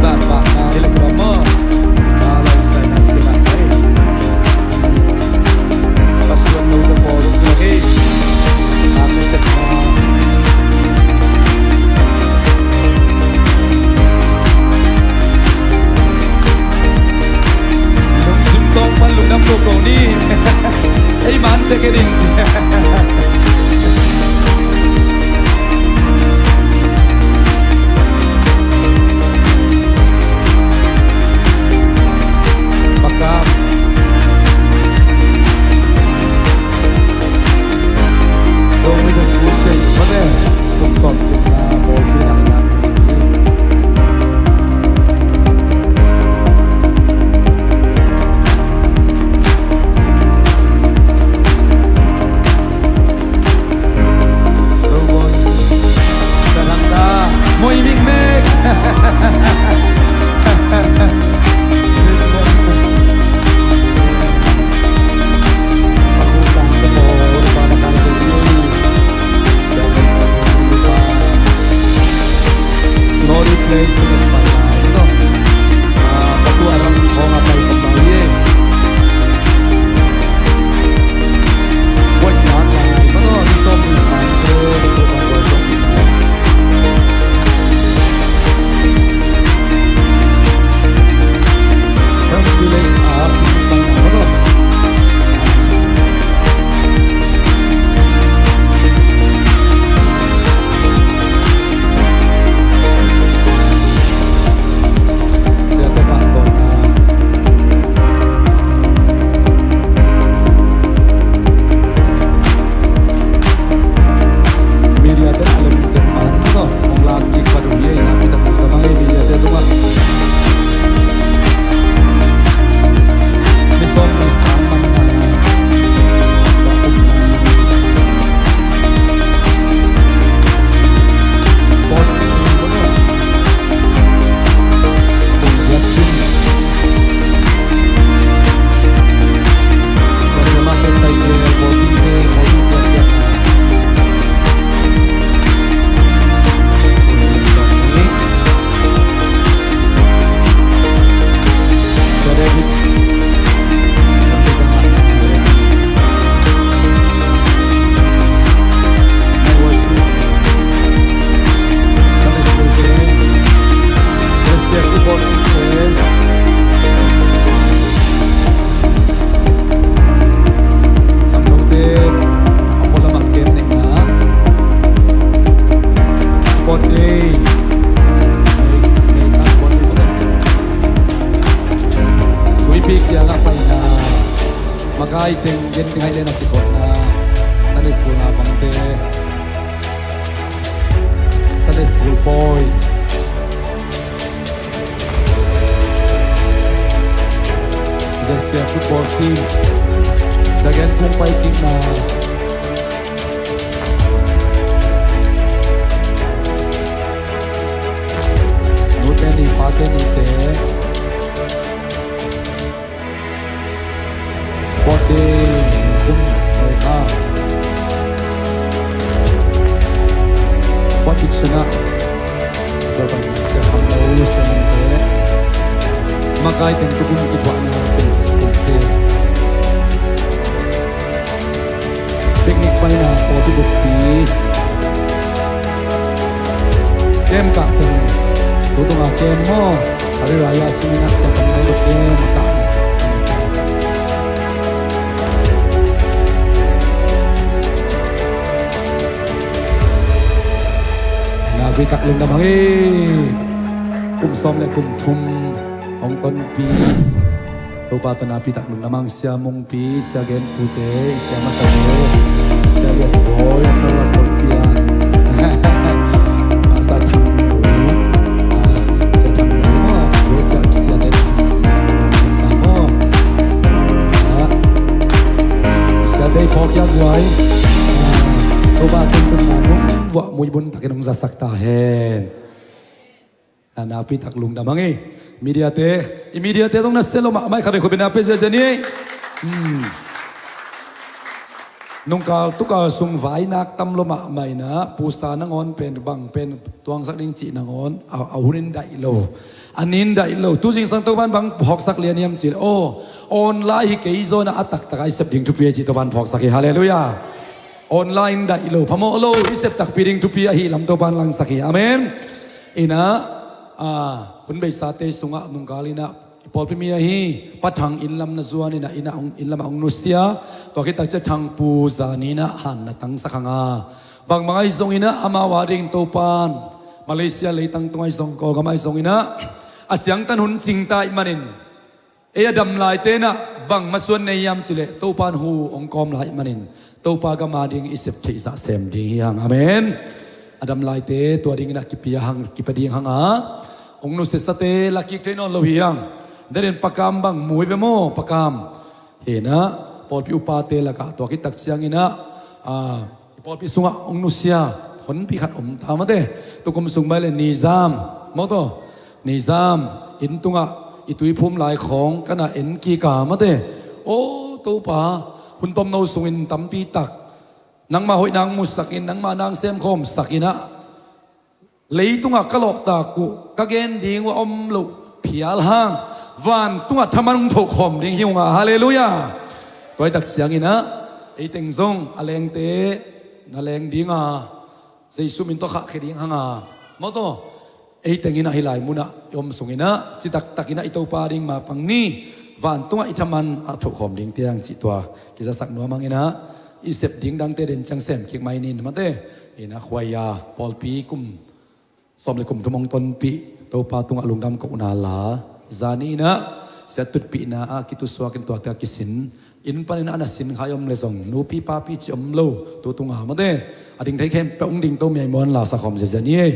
Zan pah na hi leh kua maw. Ka lai sai na sia na kai. Pasuan no te pawl tung hi. Ka mi sep na. Pakam. So with a good sense, but then, kum sawm cik na bawlpi na ina. Makai teng gen teng hai le na kikhopna Sunday school na bangte, Sunday school boy, Zasia football team, Zagen kung pai kikna. Nute ni pate nute. Sport day kum nai kha. Sport day sungah Sport day sia kham lo sia mangte. Makai teng tukum kituahna kum kum se. Picnic paina pawlpi bukpi. Kem kah teng. Tutunga kem maw. Hari Raya sungin a sia kham lo kem kah. Napi tak lungdam hang e. Kum sawm le kum thum hong tonpi. Topa tawh napi tak lungdam hang. Sia Mungpi, Sia Gen Pute, Sia Masate, Sia Lian Bawi, a tawh a tawh pian. A Sia Thang Lu, a Sia Thang Lu maw, Sia, Sia Lian Thang maw. A Sia Dei Phawk Hiak Guai. A Topa tun tun na mu, vuah mui bun takin hong zasak ta hen. A napi tak lungdam hang e. Media te, i media te zong na sia lo mahmah e, khat vei khut beng na pia ziazia ni. Hmm. Nungkal tukal sung vai nak tam lo mahmah in a, pusta nangawn pen bang pen tuangsak ding cih nangawn a, a hun in daih lo. A ni in daih lo. Tu zingsang Topan bang phawksak lian hiam cih leh, aw, online hi kei zaw in a, a taktak a i sep ding thupi a cih Topan phawksak hi. Halleluiah. Online daih lo, phamawh lo, i sep takpi ding thupi ahih lam Topan langsak hi. Amen. Ina, a, hun beisate sungah nungkal ina, i Pawlpi mi ahi Pa Thang inn lam na zuan inah, inah hong, inn lamah hong nusia. Tua khit takciang Thang Pu zan inah han na tangsak hang a, bangmah ahi zong inah amau a ding Topa'n Malaysia leitang tung ahi zong, Kawlgam ahi zong inah a ciangtan hun cingta ahih manin, ei a dam laite inah bang masuan nei hiam cih leh Topa'n hu hong kawm lai ahih manin Topa gam a ding i sep theih zah sem ding hi hang. Amen. A dam laite tua ding inah kipia hang, kipia ding hang a, hong nusiasate la kik thei nawn lo hi hang. Deden Pa Kam bang mu hi ve maw, Pa Kam? Hi inah pawlpi upate lakah tua khit takciang inah, a, i pawlpi sungah hong nusia honpi khat om ta mate. Tukum sung mah leh Nizam, maw taw, Nizam inn tungah i tuiphum lai khawng ka na en kik a mate. Aw Topa, hun tomno sungin tampi tak nangma hoihna hong musak in, nangma na hong semkhawmsak inah, leitungah ka lawhtak uh ka gen ding uh a om loh phial hang vantungah thaman hong thohkhawm ding hi ung a, halleluiah. Tua hi takciang inah ei teng zong a lengte na leng ding a, Jesu min tawh khahkhia ding hang a, maw taw, ei teng inah hih lai munah i om sung inah citaktak inah i Topa ding mapang ni. Vantungah i thaman a thohkhawm ding tiang cih tua kizasak nuam hang inah, i sep ding dangte den ciang sem kik mai ni mate. Inah khuai a pawlpi kum sawm le kum thum hong tonpih Topa tungah lungdam kohna la, zani inah siat tutpihna a kitusuak in tuate a kisin, inn panin a na sin kha i om le zong nupi papi cih om lo, tu tunga mate, a ding thei khempeuh hong dingto mi a i muan la sakhawm ziazia ni ei.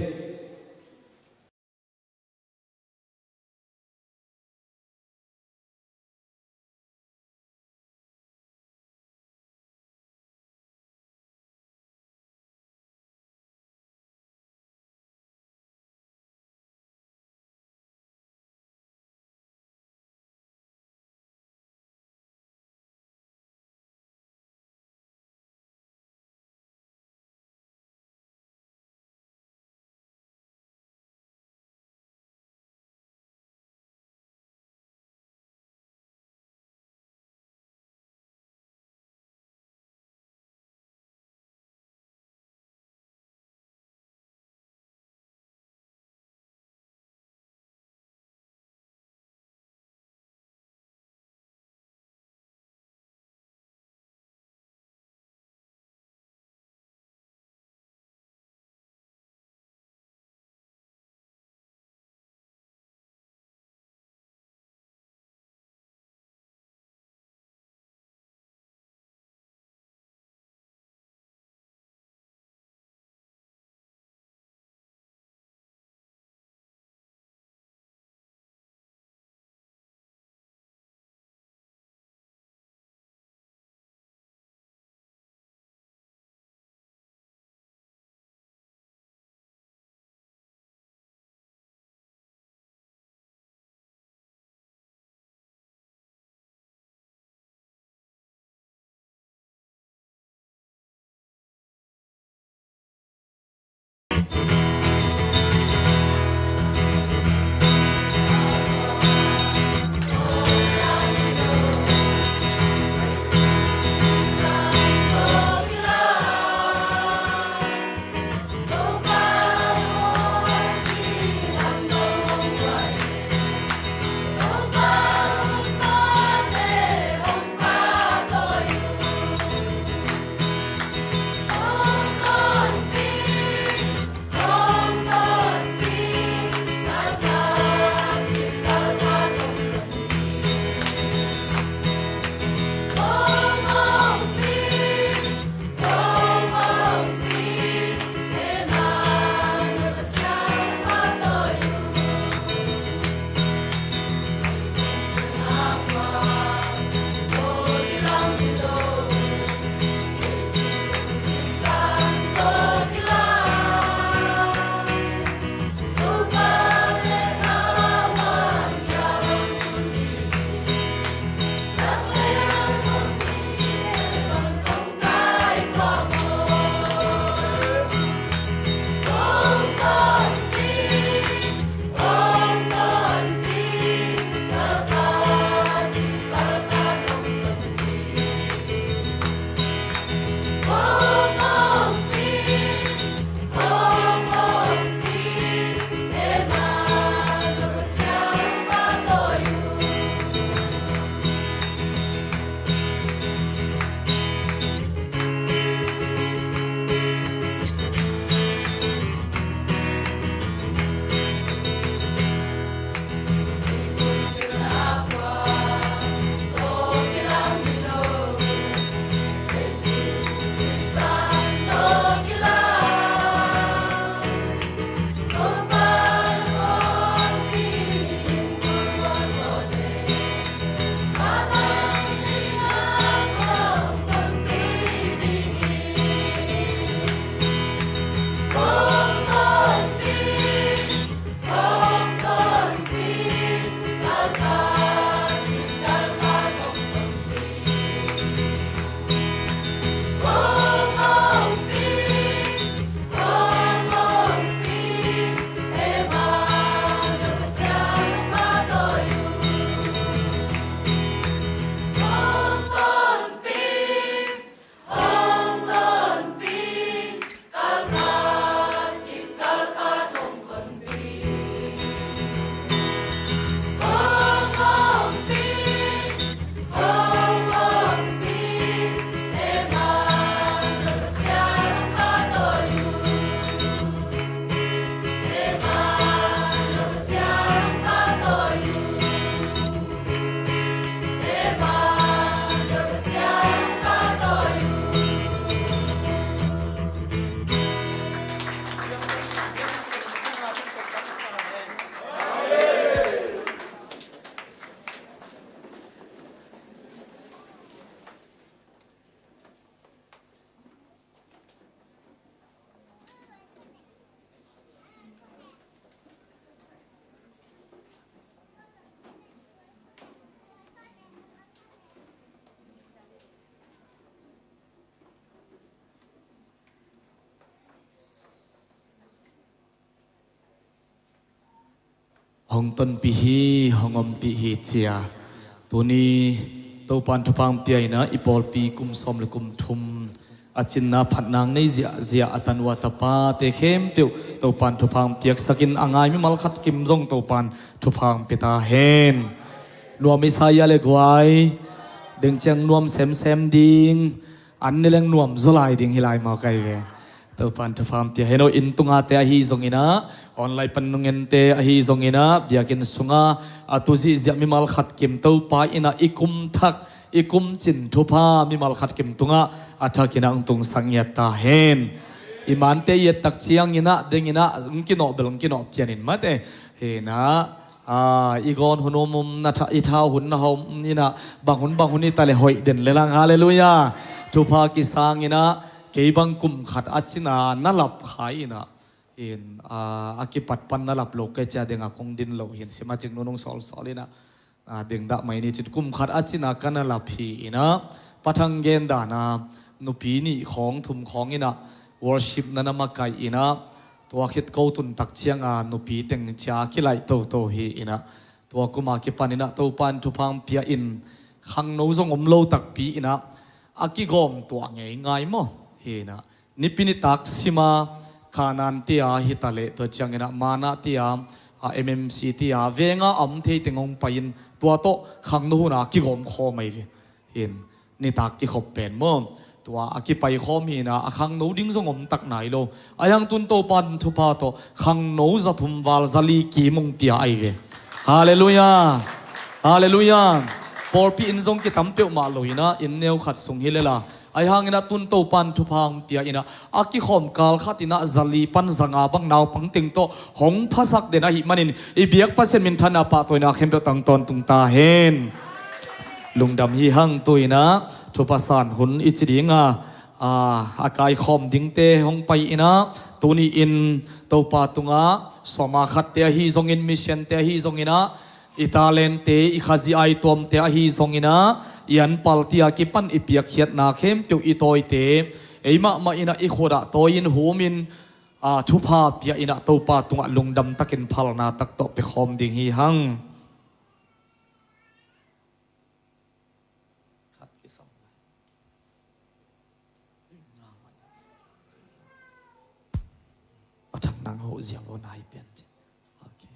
Hong tonpih hi, hong ompih hi cia. Tuni Topan thupha hong pia in ah i pawlpi kum sawm le kum thum a cinna phatna nei ziahziah a tanu a tapate khempeuh Topan thupha hong piaksak in, a ngai mimal khat kim zong Topan thupha hong pia ta hen. Nuam i sa hia le guai? Deng ciang nuam semsem ding. An ne leng nuam zaw lai ding hi lai maw kai ve. Topan thupha hong pia hen aw. Inn tungate ahi zongin ah, online pan nungente ahi zongin ah, biakinn sunga a tu ziahziah mimal khat kim Topa in ah i kum thak, i kum cin thupha mimal khat kim tungah a thak in ah hong tungsak ngiat ta hen. I mante i et tak ciangin ah, deng in ah, hong kinawh bel hong kinawh pian in mate. Hi in ah, a, i gawn hun um um na tha, i thau hun na hau um in ah, bang hun bang hun i ta le hoih den le lang. Halleluiah. Thupha kisang in ah, kei bang kum khat a cina na lap khai in ah, in, a, a kipat pan na lap lo kei cia deng a kong din lo hin sim a cik nunung sawlsawl in ah, a, deng dah mai ni cin kum khat a cina ka na lap hi in ah, Pa Thang gen dan a, nupi nih khawng thum khawng in ah, worship na na makaih in ah, tua khit ko tun tak cianga nupi teng cia kilaih toto hi in ah, tua kuma kipan in ah Topan thupha hong pia in, khangno zong om lo takpi in ah, a kigawm tuah ngeingai maw? Hi in ah, nipi nitak sima Kanan tia hi ta leh, tua ciangin ah Mana tia, a, M M C tia venga a om thei teng hong pai in, tua tawh khangno hun a kigawm khawm ahi ve. In, nitak kikhop pen maw? Tua a kipai khawm hi in ah, a khangno ding zong om tak nai lo. Ahi hang tun Topan thupha tawh khangno za thum val za li kim hong pia ahi ve. Halleluiah. Halleluiah. Pawlpi in zong kitam peuhmah lo in ah, inn neu khat sung hi le la. Ahi hangin ah tun Topan thupha hong pia in ah, a kikhawm kal khat in ah za li pan za nga bang naupang teng tawh hong phasak den ahih manin, i biak Pasian minthanna pahtawina khempeuh tang tawntung ta hen. Lungdam hi hang. Tu in ah thupha san hun i ci ding a, a, a kaikhawm dingte hong pai in ah, tuni in Topa tungah sawma khatte ahi zongin, mission te ahi zongin ah, i talente, i Khazih ai tuamte ahi zongin ah, i anpal tia kipan i piakkhiatna khempeuh i tawite, ei mahmah in ah i khut ah tawi in hum in, a, thupha pia in ah Topa tungah lungdam takin phalna tak tawh pia khawm ding hi hang. Pa Thang nang hoh ziau lo nai pian ci. Okay.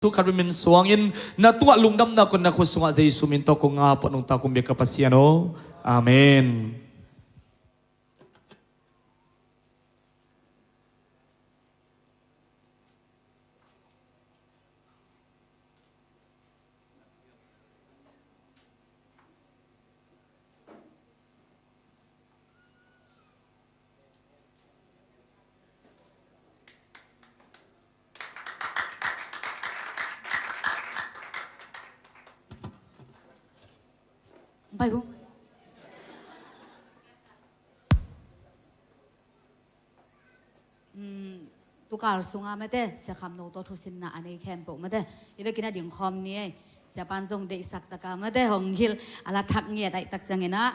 Jesuh Khrih min suangin na tungah lungdamna kong na khut sungah Jesuh min tawh kong ap a nungta kong biak ka Pasian aw. Amen. Bai bu. Um, tukal sunga mate, Sia Kham No tawh thusinna a nei khempeuh mate, i vekin a dingkhawm ni ei. Sia pan zong deihsak taka mate, hong hilh a la thak ngiat aih tak ciangin ah.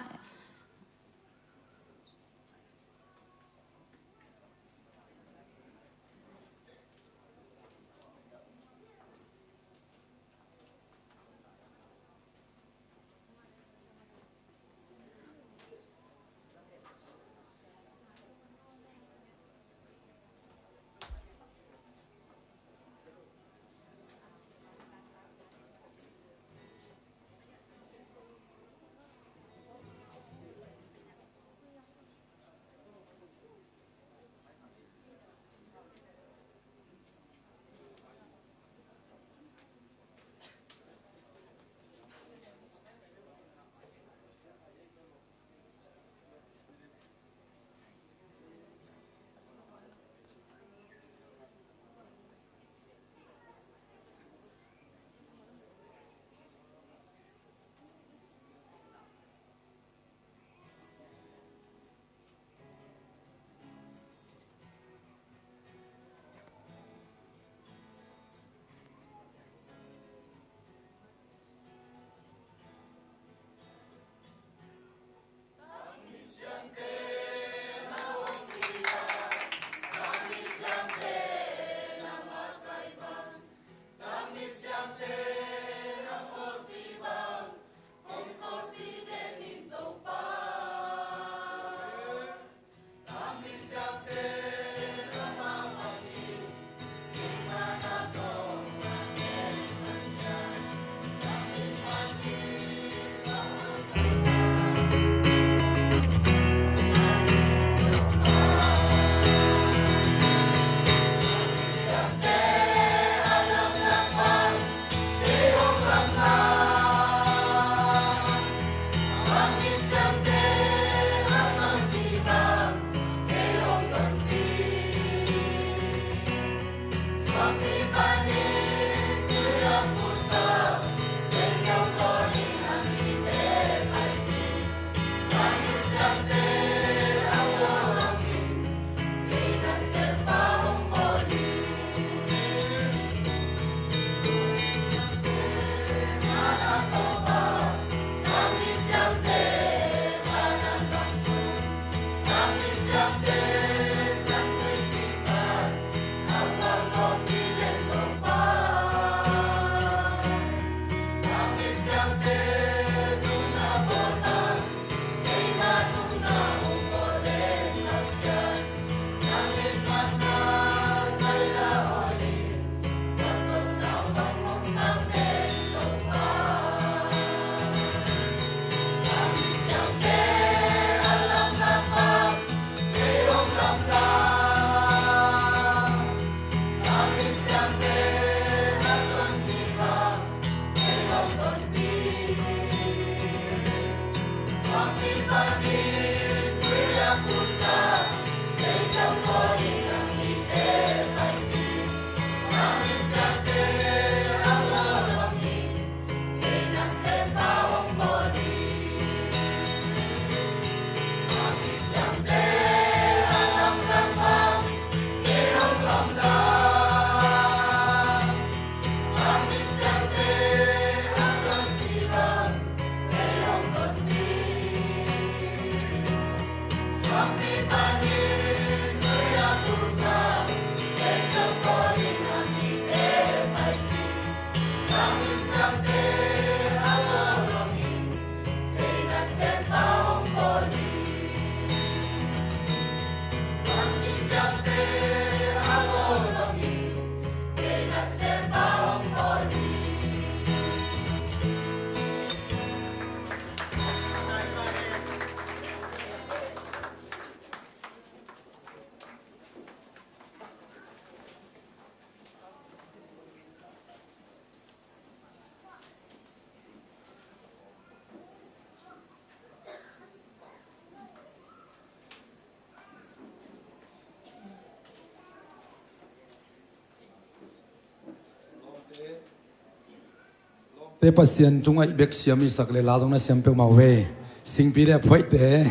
Te Pasian thu ngaih bek siam i sak le la zong na siam peuhmah uh ve. Singpi le a phuaihte.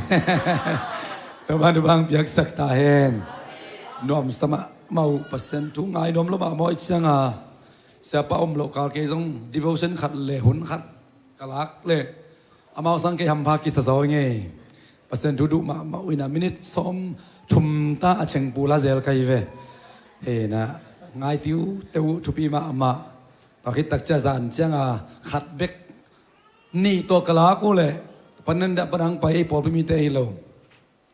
Topa thu bang piaksak ta hen. Nuamsa mahmah uh, Pasian thu ngai nuam lo mahmah uh i cianga. Siapa om loh kal kei zong devotion khat le hun khat ka lak le amau sang kei hampha kisa zaw i ngei. Pasian thu duh mahmah uh ina minit sawm thum ta a chengpu la zel ka hi ve. Hena ngai tiu teu thupi mahmah. Tua khit tak cia zan cianga khat bek nih tawh ka lak uh leh panin dah panang pai ei pawlpi mite hi lo.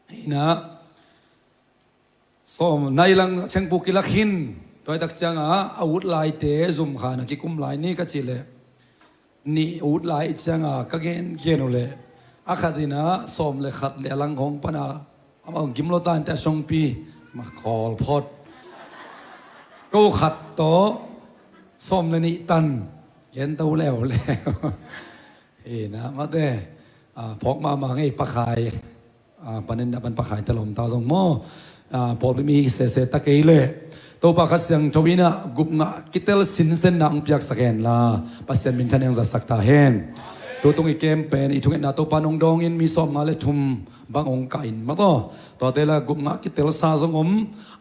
Hena sawm nai lang chengpu kilak hin. Tua tak cianga a ut laite zumkhan a kikum lai ni ka cih leh nih ut lai cianga ka gen gen uh leh a khat ina sawm le khat le a lang khawng pana amah gim lo ta ante a songpi ma khawl phot. Ko khat tawh sawm le nih tan gen to leuleu. Hena mate phawk mahmah ngei pakhai. Panin a pan pakhai ta lawm ta zong maw? Pawlpi mi sese ta kei leh Topa Kha Siangtho inah gupngah kitel sinsenna hong piaksak hen la Pasian minthan hong zatsak ta hen. Tutung i kem pen i thungetna Topa nong dawngin mi sawm nga le thum bang hong kah in mataw. Tuate la gupngah kitelsa zong om,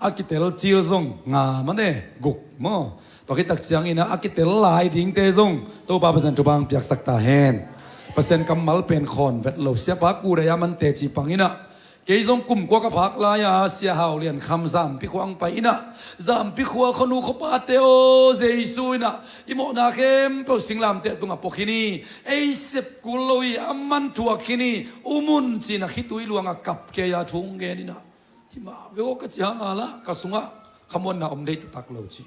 a kitel cil zong nga mane guk maw? Tua khit tak ciangin ah a kitel lai dingte zong Topa Pasian thupha hong piaksak ta hen. Pasian kammal pen khawn vet lo siapa kudai a man teci pang inah kei zong kum kua ka phak lai-a Sia Hau Lian Kham Zampi khua hong pai inah Zampi khua khuanu khuapate aw Jesu inah i mawhna khempeuh singlamteh tungah pawkhin hi. Ei sep kul lo hi a man thuak khin hi. Um un ci-in a khitui luangah kap kei-a thu hong gen inah hi mah ve aw ka ci hang a lah ka sungah khamuanna om dei taktak lo ci.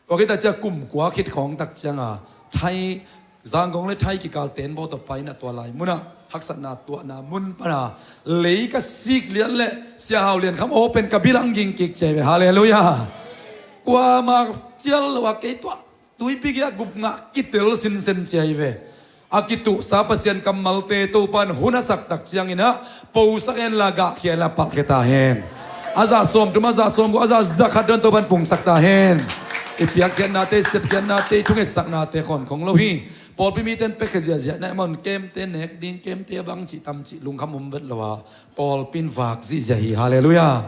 Tua khit a cia kum kua khit khawng tak cianga Thai Zangkong le Thai kikal tenbaw tawh pai inah tua lai munah haksatna tuahna mun pana lei ka sik lian le Sia Hau Lian Kham aw pen ka bilang ging kik cia hi ve. Halleluiah. Kuamah cial lo a kei tuah tuipi kia gupngah kitel sinsen cia hi ve. A kituhsa Pasian kammalte Topan hun a sak tak cianginah posak hen la gahkhia hen la palhkhia ta hen. A zah sawm thum a zah sawm guk a zah zakhat dawn Topan pungsak ta hen. I piakkhiatnate i sepkhiatnate i thungetsaknate khawnkhong lo hi. Pawlpi mite in piakkhiat ziahziah na i mon kemte nek ding kemte a bang cih tam cih lungkham om vet lo a pawlpi in vak zihziah hi. Halleluiah.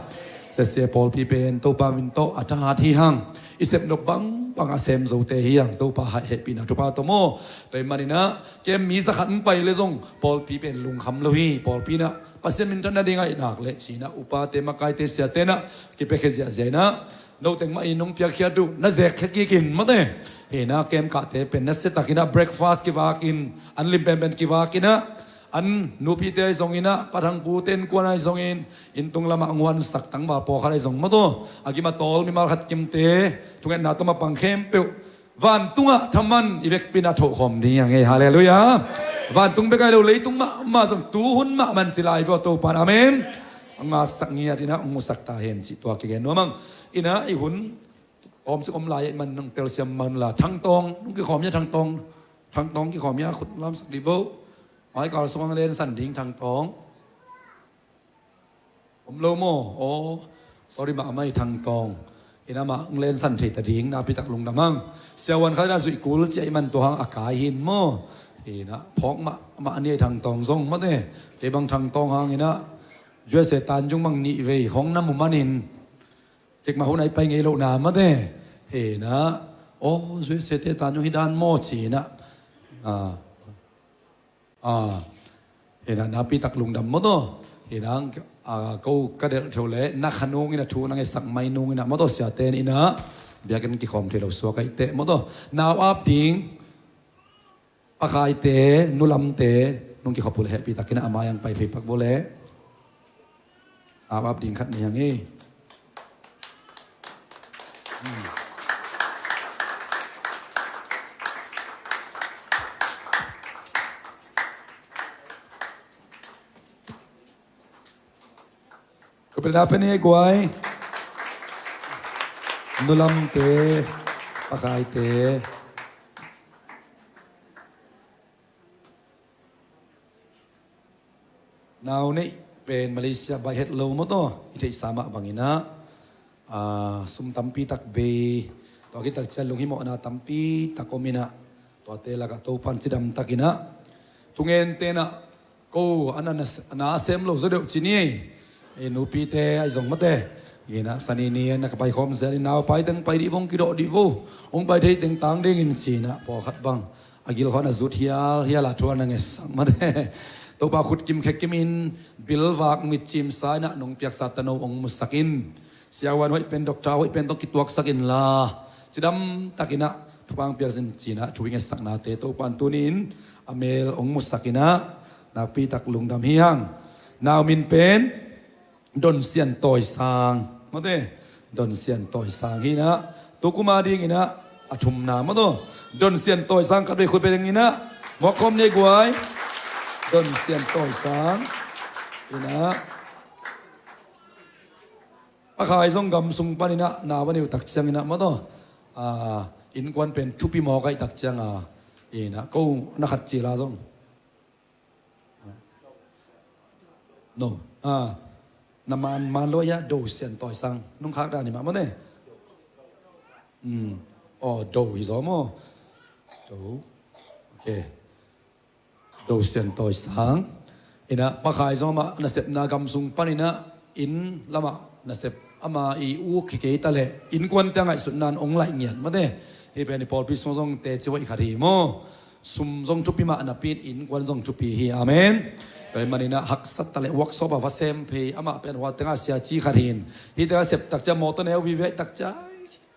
Sia sia pawlpi pen Topa min tawh a thahat hi hang. I sepnop bangbang a sem zote hi hang Topa hehpihna thupha tawh maw? Tua hi maninah kem mi zakhat hong pai le zong pawlpi pen lungkham lo hi. Pawlpi inah Pasian minthan nading a i nak le cinah upate makaite siate inah kipiakhia ziahziah inah noteng mah in hong piakkhiat uh na zekkhia kikin mate. Hinah kem kahte pen nasiatakinah breakfast kivakin an lim penpen kivakinah an nupite ahi zonginah pathangpute innkuan ahi zongin inntung lamah hong huansak tangval pawlkhat ahi zong mawtaw a kim a tawl mimal khat kimte thungetna tawm a pang khempeuh vantungah thaman i vekpi inah thohkhawm ding hi hang ei. Halleluiah. Vantung bek ahi lo leitung mahmah zong tuhun mahmah ci lai vua Topan amen. A ngasak ngiat inah hong musak ta hen cih tua kigen nuam ang. Inah i hun tawmcik om lai-ah i man nang telsiam man la Thangtawng nung kikhawm ia Thangtawng. Thangtawng kikhawm ia khut lamsak dih vo. Maikal sungah lensan ding Thangtawng. Om lo maw? Aw sorry mahmah i Thangtawng. Inah mah hong lensan thei ta ding nakpitak lungdam ang. Siavuan khat inah zuih kul ciah i man tua hang a kai hin maw? Inah phawk mahmah ni a i Thangtawng zong mate. Kei bang Thangtawng hanginah U S A tanjung bang nih vei hong na mu manin Cikmah hun a i pai ngei lohna mate. Hinah aw U S A te tanjung hi dan maw cinah. Hinah nakpitak lungdam mawtaw. Hinah ko ka delh theu le na khanung inah thu na ngetsak mai nung inah mawtaw siate inah biakinn kikhawm thei lo suak ahi teh mawtaw. Nau ap ding Pakhaite nulamte nung kikhop uh le hehpih takin a mai ang pai phei pak bawle. Ap ap ding khat ni hang hi. Ko pen a pen hi guai. Nulamte, pakhaite. Nau neih pen Malaysia baih het lo mawtaw i theihsa mah banginah sum tampi tak bei Tua khit takciang lunghimawhna tampi tak om inah, tuate lakah Topan cidam takinah, thungen tenah, ko a na, na, na a sem lo zaw deuh ci ni. Ei nupite ahi zong mate, inah sani ni na ka paikhawm zel in, nau pai teng pai dih vo, hong kidawh dih vo, hong pai thei teng tang dingin cinah pawlkhat bang a gilkhawh na zut hialhial a thu a na ngetsak mate. Topa khut kim khe kimin bilvak mitcim sa inah nong piaksa tano hong musak in. Siavuan hoih pen, doctor hoih pen tawh kituaksak inla, cidam takinah thupha hong piaksak in cinah thu i ngetsaknate Topan tuni-in a mel hong musak inah nakpi tak lungdam hi hang. Nau min pen Don Sian Tawi Sang mate. Don Sian Tawi Sang hi inah, tu kum a dinginah a thumna maw taw. Don Sian Tawi Sang khatvei khut beng inah muakkhawm ni guai. Don Sian Tawi Sang inah, Pa Khai zong gam sung paninah nau a neu takcianginah maw taw, a, innkuan pen thupi mawk ahih takcianga, inah ko na khat cila zong. No. A, na man, man lo ia, Do Sian Tawi Sang nong khak dan hi mah maw ne. Hmm. Aw, Do hi zaw maw. Do. Ok. Do Sian Tawi Sang. Inah Pa Khai zong amah nasepna gam sung paninah inn lamah nasep ama i uk hi kei taleh innkuante a ngaihsutna in hong laih ngiat mate. Hih pen i pawlpi sung zong teci hoih khat hi maw. Sum zong thupi mah napi in innkuan zong thupi hi. Amen. Tua ahih maninah haksat taleh workshop ah va sem phei, amah pen hua tengah siaci khat hi in. Hih tengah sep takcia mawtaw neu vive takcia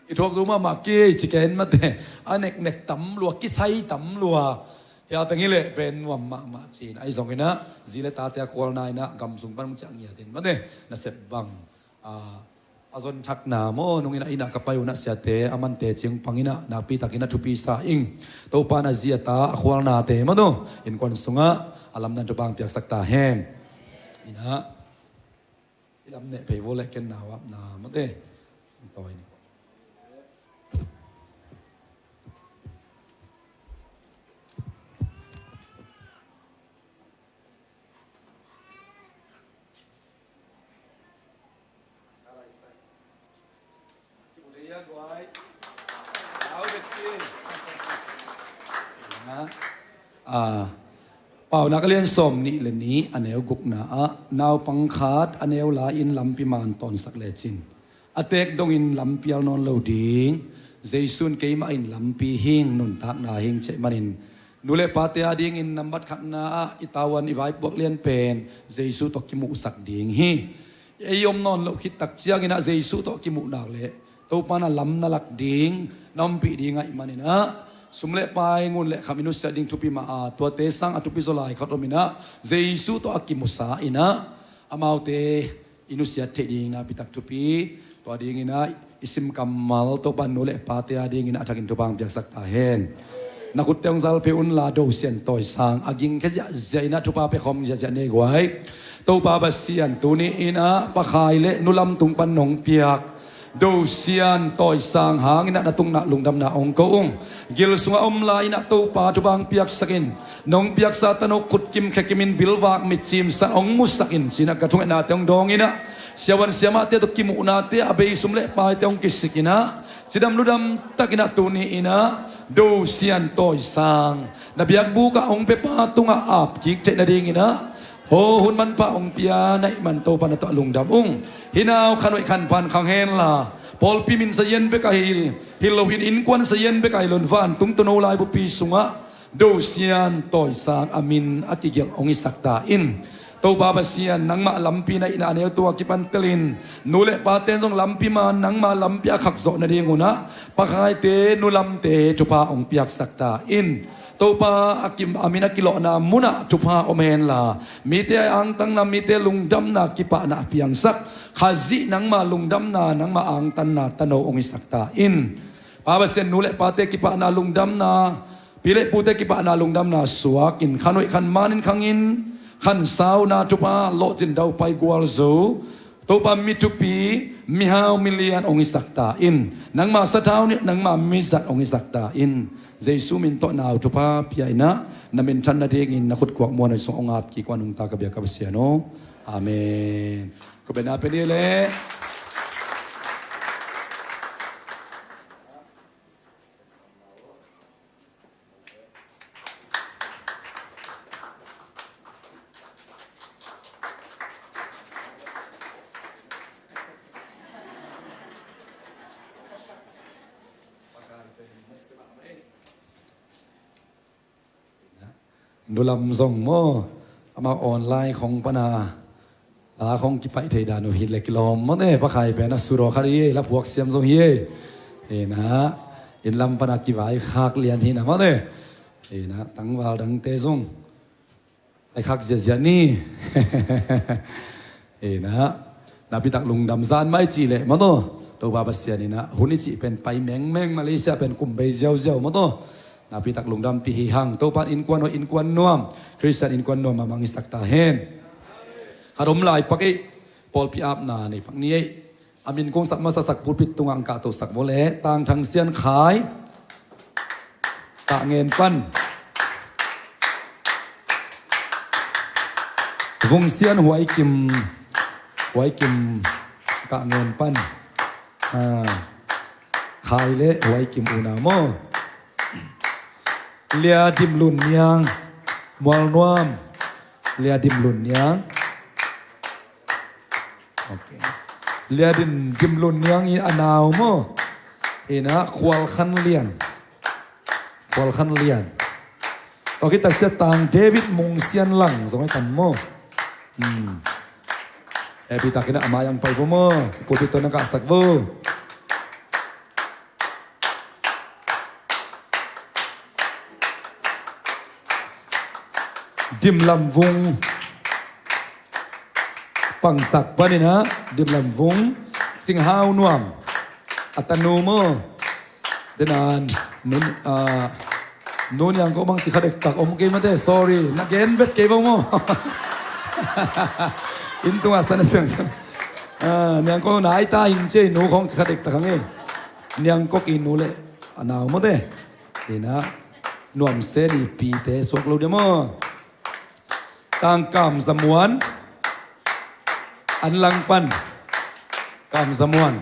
i thuak zo mahmah kei ci ken mate. A neknek tam lua, kisai tam lua. Hia teng hileh pen nuam mahmah ci-in ahi zonginah zi le tate a khualna inah gam sung pan hong ciah ngiat in mate. Nasep bang, a, a zon thakna maw, nung inah, inah ka pai unah siate a mante cing panginah nakpi takinah thupi sa ing. Topa na zi a ta a khualnate maw taw, innkuan sungah a lamdang thupha hong piaksak ta hen. Inah i lam neh phei vua leh ken nau apna mate. Tawi ni. A, Paunak a lian sawm nih le nih a neu gukna ah, naupang khat a neu lai-in lampi man tawnsak lecin a teek dongin lampial nawn lo ding. Jesu in keimah in lampi hing, nuntakna hing cih manin nu le pate adingin nambat khatna ah i tavuan i vaipuak lian pen Jesu tawh kimuhsak ding hi. Ei om nawn loh khit takcianginah Jesu tawh kimuh nak leh Topa na lam na lak ding, na ompih ding ahih maninah sum le pai, ngun le kham i nusiat ding thupi mah a, tuate sang a thupi zaw lai khat om inah Jesu tawh a kimusa inah amaute i nusiat theih ding nakpi tak thupi. Tua dinginah i sim kammal Topa nu le pate adingin a thakin thupha hong piaksak ta hen. Na khutte hong zal phei unla, Do Sian Tawi Sang a gingkhia ziahziah inah thupha pia khawm ziahziah nei guai. Topa Pasian, tuni inah Pa Khai le nu Lam tung pan nong piak Do Sian Tawi Sang hanginah na tungah lungdamna hong ko ung. Gil sungah om lai-inah Topa thupha hong piaksak in. Nong piaksa tano khut kim khe kimin bilvak mitcim sa hong musak in cinah ka thungetnate hong dawnginah siavuan siamahte tawh kimuhnate a bei sum le paite hong kisik inah cidam ludam takinah tuni inah Do Sian Tawi Sang na biakbukah hong pia pa tungah apkik theih nadinginah hawh hun manpha hong pia na hih man Topa na tungah lungdam ung. Hih nau khan hoih khan phan khang henla, pawlpi min sa-in bek ahi, hi loin innkuan sa-in bek ahi loin vantung tuuno laibupi sungah Do Sian Tawi Sang a min a kigelh hong hisak ta in. Topa Pasian, nangmah lampi na hihna a neu tung a kipan telin nu le pate in zong lampi man nangmah lampi a khakzawh nadingunah Pa Khaite nu Lamte thupha hong piaksak ta in. Topa a kim, a min a kilawhna munah thupha om henla, mite a angtanna, mite lungdamna, kipahna a piangsak Khazih nangmah lungdamna, nangmah angtanna tano hong hisak ta in. Pa Pasian, nu le pate kipahna lungdamna, pi le pute kipahna lungdamna suakin khan hoih khan manin khangin khan sauna thupha lawhcin daupai gualzo Topa mi thupi, mi hau, mi lian hong hisak ta in. Nangmah sathau nih, nangmah mizat hong hisak ta in. Jesu min tawh nau thupha pia inah na minthan nadingin na khutkuak muanhuai sung hong apkik ua nungta ka biak ka Pasian aw. Amen. Ko bena pe ni le. Nulam zong maw, amah online khong pana la khong kipaih thei dan uh hi le kilawm maw te, pakhai pen a suraw khat hi ei, la puak siam zong hi ei. Ina, inn lam pana kivaikhak lian hi na maw te. Ina, tangval dangte zong vaikhak ziahziah ni. Ina, napitak lungdam zan mai cih leh maw taw, Topa Pasian ina hun i cih pen pai mengmeng, Malaysia pen kum bei ziauziau maw taw. Napitak lungdampi hi hang. Topa in innkuan hoih, innkuan nuam, Khristian innkuan nuam a mang i sak ta hen. Khat om lai pak ei, pawlpi apna nei pak ni ei. A min kong sak masasak pulpit tungah ang kahtosak vua leh Tang Thang Sian Khai Kah Ngen pan, Vung Sian Huai Kim, Huai Kim Kah Ngen pan, ah, Khai le Huai Kim unau maw. Lia Dim Lun Niang, Mual Nuam, Lia Dim Lun Niang. Ok. Lia Dim, Dim Lun Niang i a nau maw. Ina, Khual Khan Lian. Khual Khan Lian. Ok, takcia Tang David Mung Sian Lang zong i tam maw. Hmm. Happy takin a mai ang pai vua maw. Pulpit tawh na kahsak vua. Dim Lam Vung Pangsak panin ah, Dim Lam Vung, Sing Hau Nuam, a tanu maw. Denan, nun, ah, nu Niang Kok bang ci kha dektak om kei mate, sorry, na gen vet kei bang maw. Inn tungah sana siang siang. Ah, Niang Kok na ai ta in ce, nu khong ci kha dektak hang e. Niang Kok i nu le a nau mate. Ina, Nuam Sen i pite suak lo dia maw. Tang Kam Za Muan, An Lang pan, Kam Za Muan.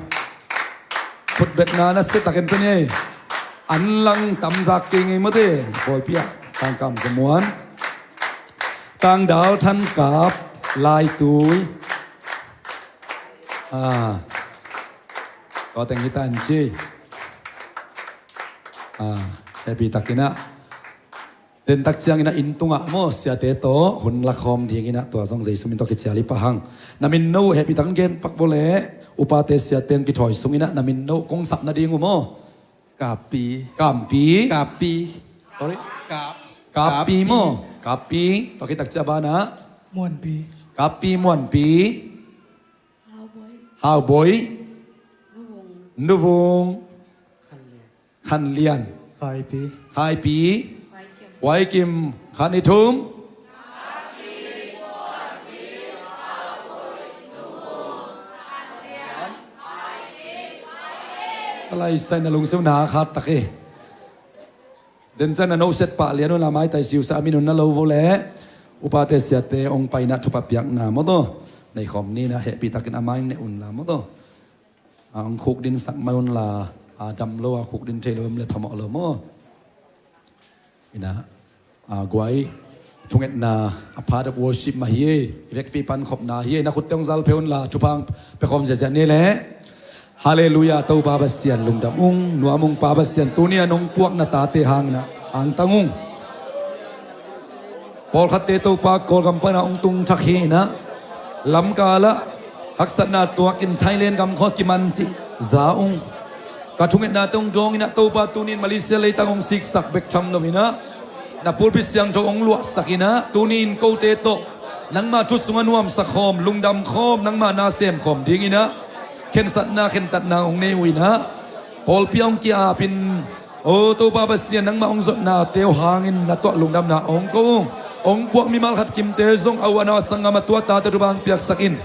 Khutbetna na sia takin pen ei. An Lang tamzak kei ngei mate, Kawlpi ah, Tang Kam Za Muan. Tang Dal Than Kap, Lai Tui. Ah. Tua teng hi tan ci. Ah, happy takin ah. Dentak ciangin ah inn tungah maw, siate tawh hun lakhawm dingin ah, tua zong Jesu min tawh kicial i pah hang. Na min no uh hehpih takin gen pak vua leh, upate siate ang kithawi sungin ah na min no uh kong sap nading uh maw. Kapi. Kampi. Kapi. Sorry. Kap. Kapi maw. Kapi. Tua khit takcia banah. Muanpi. Kapi Muanpi. Hauboi. Nuvung. Khan Lian. Khaipi. Khaipi. Huai Kim. Khan i thum. Ka lai sai na lungsim na khat tak hi. Den ciang na no set pah lian un la, maitai siusa a min un na lo vua leh. Upate siate ong paina thupha piakna maw taw. Nei khawm ni na, hehpih takin a mai ne un la maw taw. A, ang khuk din sak mai un la, a, dam lo a khuk din thei lo em le thamawh lo maw. Ina, a, guai, thungetna, a part of worship mah hi e, i vekpi pankhopna hi e, na khutte ong zal phe un la, thupha ong pia khawm ziahziah ni leh. Halleluiah, Topa Pasian lungdam ung, nuam ung Pa Pasian, tuni a nong puakna tate hangin ah, angtang ung. Pawlkhatte Topa Kawlgam pana ong tung thak hi in ah, lamkal ah haksatna tuakin Thailand gam khawng kiman cih za ung. Ka thungetnate ong dawng in ah Topa tuni in Malaysia leitang ong siksak bek tham lo in ah, na pulpit siangtho ong luahsak in ah, tuni in kote tawh nangma thu sungah nuamsa khawm, lungdam khawm, nangma na sem khawm dingin ah, khensatna khentatna ong nei uh in ah, pawlpi ah ong ki-apin, O Topa Pasian, nangmah hong zotnate uh hangin na tuah lungdamna hong ko ung. Hong puak mimal khat kimte zong a u a nau a sanggam a tu a tate thupha hong piaksak in.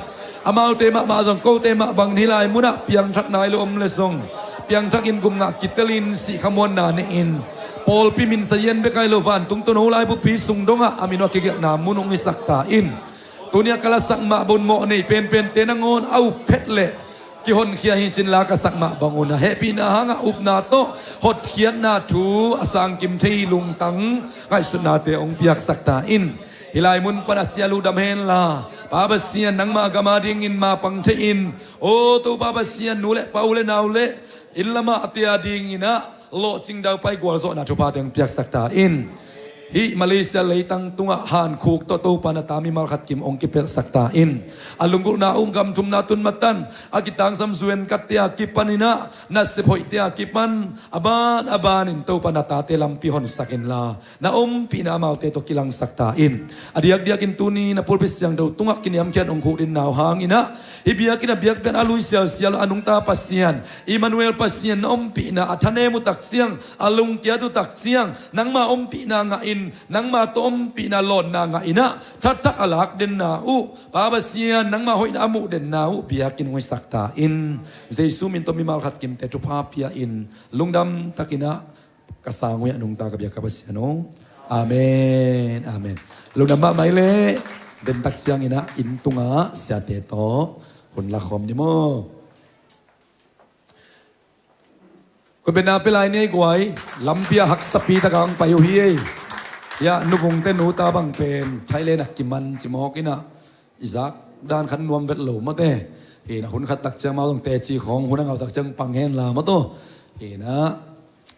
Amaute mahmah zong kote mah bangin hih lai munah piangthak nai lo om leh zong, piangthakin gupngah kitelin sihkhamuanna nei-in, pawlpi min sa-in bek ahi lo vantung tawh no laibupi sung dongah a min uh a kigelhna mun hong hisak ta in. Tuni a ka lasak mah bang un mawh nei penpente nangawn a up phet leh kihonkhia hi ci-in la ka sak mah bang un a hehpihna hangah upna tawh hotkhiatna thu a sangkim thei lungtang ngaihsutnate hong piaksak ta in. Hih lai mun pan a cial uh dam hen la, Pa Pasian, nangmah gam adingin mapang thei in. O Topa Pasian, nu le pa, u le nau le inn lamah a tia dingin ah lawhcing daupai gualzawhna thuphate hong piaksak ta in. Hih Malaysia leitang tungah hankhuk tawh Topa na ta mimal khat kim hong kipelhsak ta in. A lunggulhna uh gam thumna tun matan a kitangsam zuenkatte a kipanin ah, nasep hoihte a kipan a ban a banin Topa na tate lampi honsak inla, na ompihna amaute tawh kilangsak ta in. A diakdiakin tuni na pulpit siangtho tungah kiniamkhiat hong khuh dinna uh hangin ah, hih biakinn a biakpian a lui sialsial a nungta Pasian, Emmanuel Pasian na ompihna a thanem uh takciang, a lungkiat uh takciang, nangma ompihna ngah in, nangma tawh ompihna lawnna ngah in ah, thatthak a lak denna uh, Pa Pasian, nangma hoihna a muh denna uh biakinn hong hisak ta in. Jesu min tawh mimal khat kimte thupha pia in, lungdam takin ah ka sang uh a nungta ka biak ka Pasian aw. Amen, amen. Lungdam mahmah i leh, den tak ciangin ah inn tungah siate tawh hun la khawm ni maw? Khutbetna pia lai ni ei guai, lampi ah haksapi tak a hong pai uh hi ei. Hiah nuvungte nuta bang pen Thailand ah kiman ci mawk in ah, i zak dan khat nuam vet lo mawte. Hi na hun khat tak ciang mau zong teci khawng, hun a ngau tak ciang pang hen la maw tawh. Hi na,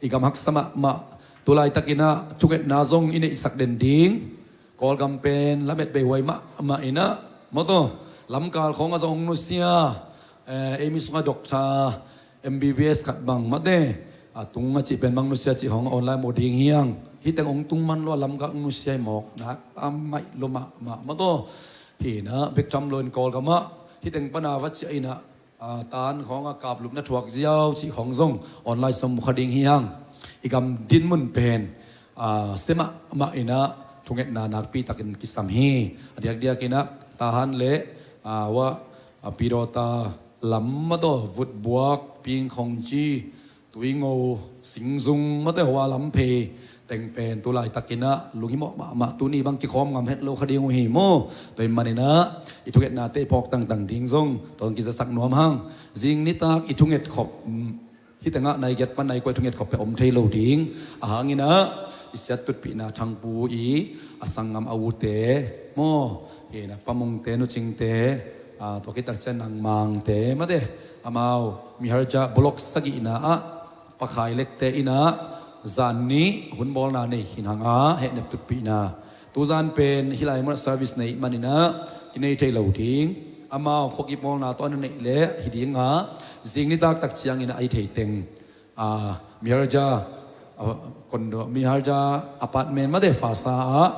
i gam haksa mahmah. Tulaitakin ah thungetna zong i neihsak den ding. Kawlgam pen lamet bei huai mahmah in ah maw tawh. Lamkal khawng ah zong hong nusia. Eh, ei mi sungah doctor, M B B S khat bang mawte, a tung a cih pen bang nusia cih khawng a online maw ding hiang. Hih teng hong tung man lo a lamkal hong nusia hi mawk, nak a maih lo mahmah maw tawh. Hi na, bek tham lo in Kawlgam ah hih teng pan a va ciah in ah, a, tan khawng a kaplupna thuak ziau cih khawng zong online sawm mu kha ding hiang. I gam dinmun pen, a, sia mahmah in ah thungetna nakpi takin kisam hi. A diakdiakin ah Tahan le, a, hua, a, Pidawta lam maw tawh, Vutbuak, Pingkhongci, Tuingo, Singzung mawte, hua lam phei teng pen tulaitakin ah lunghimawh mahmah, tuni bang kikhawm ngam het lo kha ding uh hi maw? Tua ahih manin ah i thungetnate i phawk tangtang ding zong tua zong kizasak nuam hang. Zing nitak i thunget khop, mm, hih tengah nai giat pan nai kua i thunget khop pen om thei lo ding. A hangin ah i siat tutpihna Thangpu i a sanggam a ute maw, hi na, Pa Mungte, Nu Cingte, a, tua khit tak ciang Nang Mangte mawte, amau Miharja Block sagihna ah Pa Khai Lekte in ah zan nih hun bawlna nei khin hang a, hehnep tutpihna. Tuzan pen hih lai munah service nei manin ah kinei thei lo ding. Amau khuakip bawlna tawh a na neih leh hi ding a, zing nitak tak ciangin ah a hi thei teng, a, Miharja, a, condo, Miharja apartment mawte Fasa ah,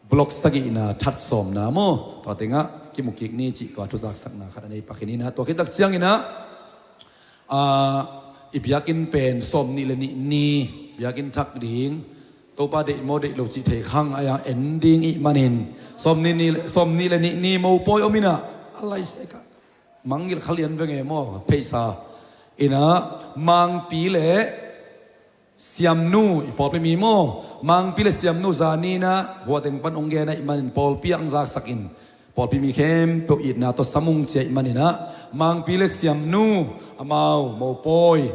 block sagihna that sawmna maw, tua tengah kimu kik ni cih tua thuzaksakna khat a nei pak hi ni na. Tua khit tak ciangin ah, a, i biakinn pen sawmnih le nih ni biakinn thak ding. Topa deih maw deih lo cih thei khang a, a en ding i hih manin sawmnih ni le, sawmnih le nih ni mopawi om in ah, a lai sek ah mangngilh kha lian veng e maw, pheisa. In ah Mangpi le Siamnu, i pawlpi mi maw, Mangpi le Siamnu zan ni in ah hua teng pan hong gen a, i hih manin pawlpi ah hong zaksak in, pawlpi mi khempeuh itna tawh sam ung ci a, i hih manin ah Mangpi le Siamnu amau mopawi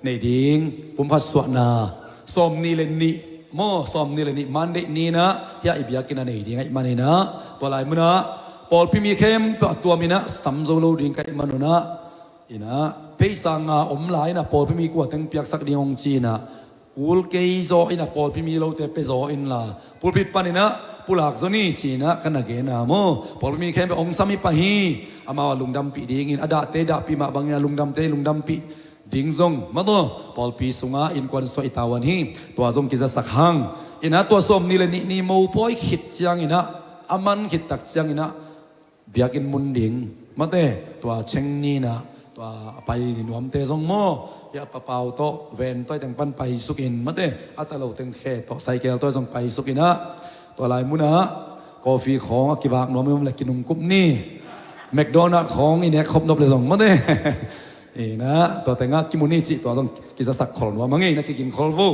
nei ding pumkhat suahna sawmnih le nih maw, sawmnih le nih Monday ni in ah hiah i biakinn ah nei ding a, i hih manin ah tua lai munah pawlpi mi khempeuh a tuam in ah sam zo lo ding ka hih man un ah, in ah pheisa nga om lai in ah pawlpi mi kua teng piaksak ding hong ci in ah, kul kei zaw in ah pawlpi mi lote pia zaw inla, pulpit pan in ah pulak zaw ni ci in ah ka na gen a maw. Pawlpi mi khempeuh hong sam hi pah hi. Amau a lungdampih dingin, a dahte dahpih mah bangin a lungdamte lungdampih ding zong maw tawh, pawlpi sungah innkuan suah i tavuan hi. Tua zong kizasak hang. In ah tua sawmnih le nih ni mopawi khit ciangin ah, a man khit tak ciangin ah biakinn mun ding mawte, tua Cheng ni in ah, tua a pai nuamte zong maw, hiah Pa Pau tawh van tawh i teng pan paisuk in mawte, a ta lo teng khe tawh cycle tawh zong paisuk in ah, tua lai munah coffee khawng a kivak nuam i om le kinungkup ni. McDonald khawng i nek khop nop le zong mawte, in ah tua tengah kimu ni cih tua zong kizasak khol nuam a, ngei na kiging khol vo.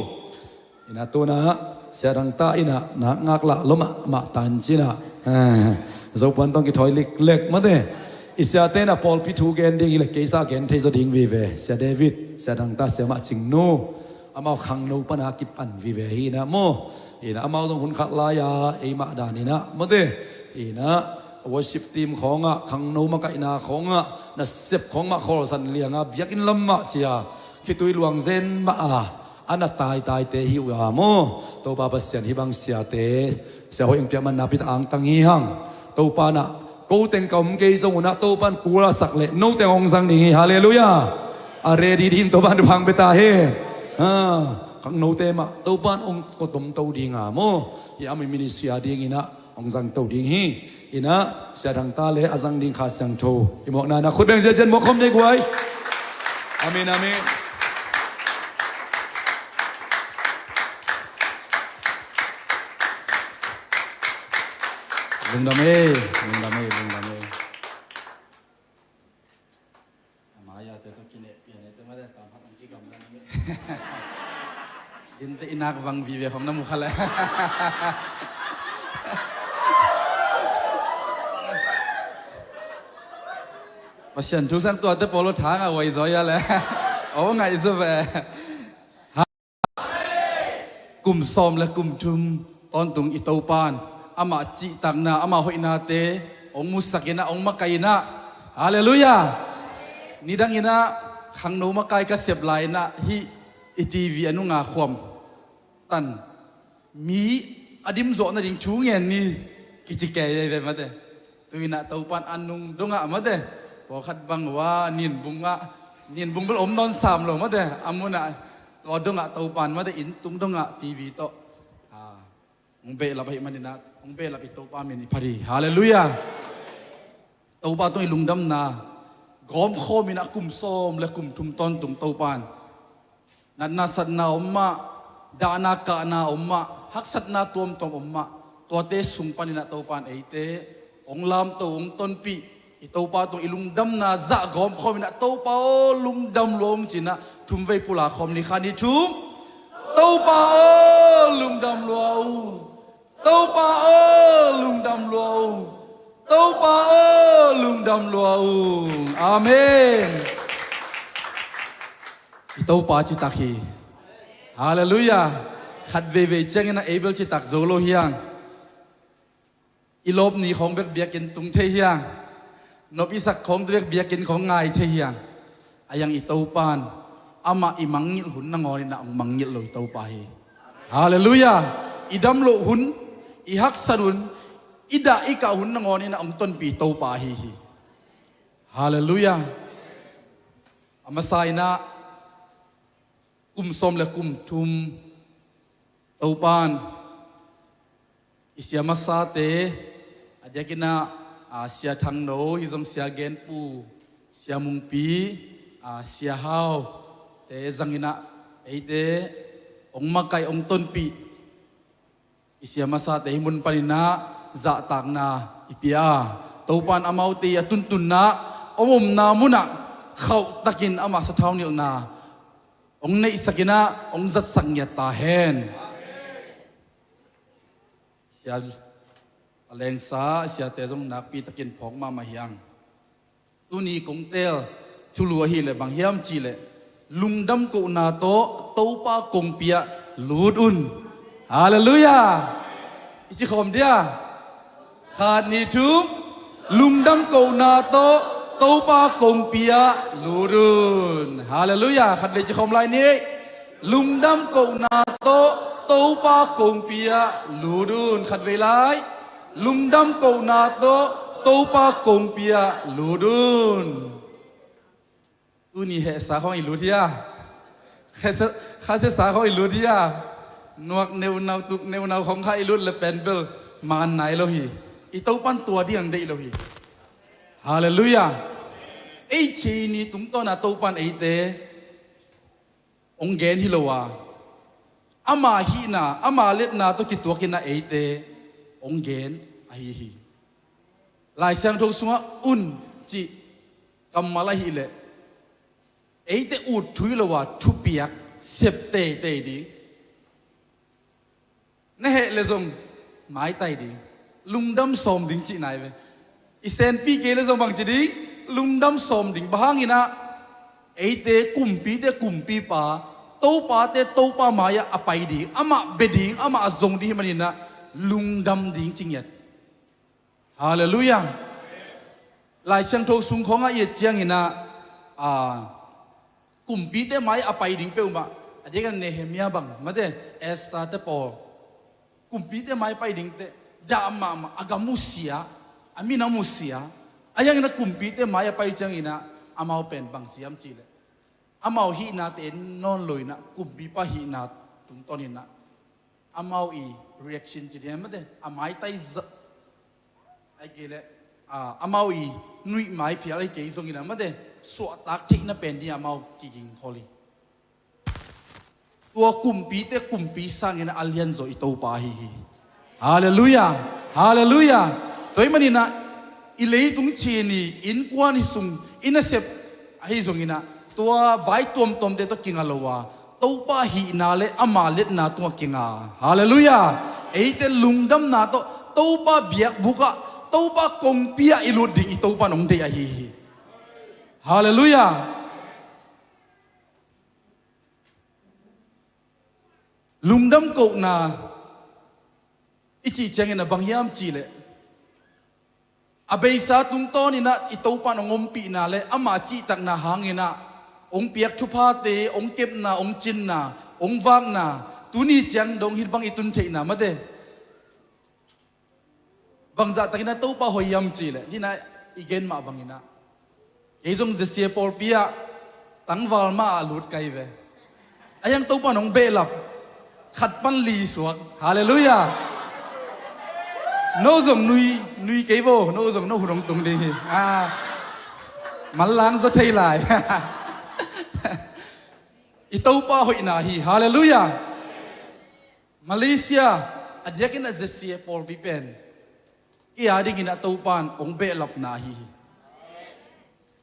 In ah tu in ah Sia Dangta in ah nak ngaklah lo mahmah tan ci in ah, a, Zopuan tawh kithawi liklek mawte. I siate in ah pawlpi thu gen ding hi le, keisa gen thei zaw ding vive, Sia David, Sia Dangta, Sia Mah Cingnu, amau khangno pan a kipan vive hi in ah maw. In ah amau zong hun khat lai-a eimah dan in ah mawte, in ah worship team khawngah, khangno makaihna khawngah, nasep khawng mah khawlsan liang a, biakinn lam mah cia khitui luang zen mah a, a na taitaite hi uh a maw. Topa Pasian hih bang siate, sia hoih hong piak man nakpi tak angtang hi hang. Topa in ah ko teng ka om kei zong un ah Topa in kul a sak leh no teng hong zang ding hi. Halleluiah. A ready dingin Topa in thupha hong pia ta hen. Ha, khangnote mah Topa in hong ko tomto ding a maw. Hih a mi ministry a dingin ah hong zangto ding hi. In ah sia dangte le a zang ding Kha Siangtho i muakna in ah khut beng ziahziah in muak khawm ni guai. Amen, amen. Lungdam e, lungdam e, lungdam e. Amaya te to kine pian e te ma de tam hat ang ki gam dan e. Din te inak vang vive hom na mu kha le. Pasian thu sang tua te polo thang a wai zoi a le. O ngai zo ve. Kum sawm le kum thum tawntung i Topa in amah cihtakna, amah hoihnate hong musak in ah, hong makai in ah. Halleluiah. Nidang in ah khangno makai ka sep lai in ah hih i TV a nunga khuam tan mi a dimzawh nading thu ngen ni kici kei veve mate. Tu in ah Topa in a nung dongah mate, pawlkhat bang uh a ninbung ah, ninbung bel om nawn sam lo mate, a mun ah tua dongah Topa in mate, inn tung dongah TV tawh, a, hong behlap ahih manin ah, hong behlap i Topa min i phat hi. Halleluiah. Topa tawh i lungdamna gawmkhawm in ah kum sawm le kum thum tawntung Topa in natna satna om mah, dahna kahna om mah, haksatna tuamtuam om mah, tuate sung panin ah Topa in eite hong lamto, hong tonpih, i Topa tawh i lungdamna zah gawmkhawm in ah, Topa aw lungdam lua ung ci-in ah thumvei pulak khawm ni. Khat, nih, thum. Topa aw lungdam lua ung. Topa aw lungdam lua ung. Topa aw lungdam lua ung. Amen. I Topa citak hi. Halleluiah. Khat veivei ciangin ah ei bel citak zo lo hi hang. I lawp ni khawng bek biakinn tung thei hi hang. Nop i sak khawng bek biakinn khawng ngai thei hi hang. A hiang i Topa in amah i mangngilh hun nangawn in ah hong mangngilh lo i Topa hi. Halleluiah. I dam loh hun, i haksat hun, i dah i kah hun nangawn in ah hong tonpih i Topa ahi hi. Halleluiah. A masa in ah kum sawm le kum thum Topa in i sia masate, a diakin ah, a, Sia Thangno, hi zong Sia Genpu, Sia Mungpi, a, Sia Hau te zang in ah eite hong makai, hong tonpih, i sia masate hih mun panin ah zahtakna i pia a, Topa in amaute a tuntunna, om omna mun ah khauhtakin amah sathau nilhna hong neihsak in ah hong zatsak ngiat ta hen. Sia a lengsa siate zong nakpi takin phawk mahmah hi hang. Tuni kong teel thulu ahih leh bang hiam cih leh, lungdam kohna tawh Topa kongpi ah lut un. Halleluiah. I ci khawm dia. Khat, nih, thum. Lungdam kohna tawh Topa kongpi ah lut un. Halleluiah. Khat vei ci khawm lai ni. Lungdam kohna tawh Topa kongpi ah lut un. Khat vei lai. Lungdam kohna tawh Topa kongpi ah lut un. Tuni hehsa khawng i lut hia? Khase-, khasesa khawng i lut hia? Nuak neunau, tuk neunau khawng kha i lut le pen bel man nai lo hi. I Topa in tua ding ang deih lo hi. Halleluiah. Ei cini tungtawn a Topa in eite hong gen hi lo a, ama hihna, ama letna tawh kituakin a eite hong gen ahi hi. Lai Siangtho sungah un cih kammal ahih leh eite ut thu hi lo a, thupiak sep teitei ding. Na heh le zong maitai ding, lungdam sawm ding cih nai ve. I senpi kei le zong bangci ding, lungdam sawm ding. Bang hangin ah, eite kumpite kumpipa, topate topa mai-ah a pai ding, amah bia ding, amah a zong ding hih manin ah lungdam ding ci ngiat. Halleluiah. Lai Siangtho sung khawngah i et ciangin ah, a, kumpite mai a pai ding peuhmah A diakin Nehemiah bang mate, Esther te pawl, kumpite mai pai dingte dah mahmah, a gam uh sia, a minam uh sia. A hiangin a kumpite mai a pai ciangin ah amau pen bang siam cihleh, amau hihnate en nawn lo in ah, kumpipa hihna tungtawn in ah amau i reaction ci ding mate, a maitai zah, ai kei leh, ah, amau i nuih mai phial ai kei zongin ah mate, suahtak theihna pen ding amau kiging khol hi. Tua kumpite kumpi sangin a lianzaw i Topa ahi hi. Halleluiah. Halleluiah. Tua ahih manin ah i leitung Chin i innkuan hi sung i nasep ahi zongin ah, tua vai tuamtuamte tawh kinga lo a, Topa hihna le ama liatna tungah kinga. Halleluiah. Eite lungdamna tawh Topa biakbuk ah, Topa kongpi ah i lut ding i Topa in hong deih ahi hi. Halleluiah. Lungdam kohna i cih ciangin a bang hiam cihleh, a beisa tungtawn in ah i Topa in hong ompihna le ama cihtakna hangin ah hong piak thuphate, hong kepna, hong cinna, hong vakna, tuni ciang dong hih bang i tun theihna mate, bangzah takin a Topa hoih hiam cihleh, hih na i gen mah bangin ah, kei zong Zesia pawlpi ah tangval mah a lut kai ve. A hiang Topa in hong behlap, khat pan li suak. Halleluiah. No zong nui, nui kei vo, no zong no hun hong tung ding hi. Ah, manlang zaw thei lai. I Topa hoihna hi. Halleluiah. Malaysia, a diakin a Zesia pawlpi pen, kei a dingin a Topa in hong behlapna ahi hi.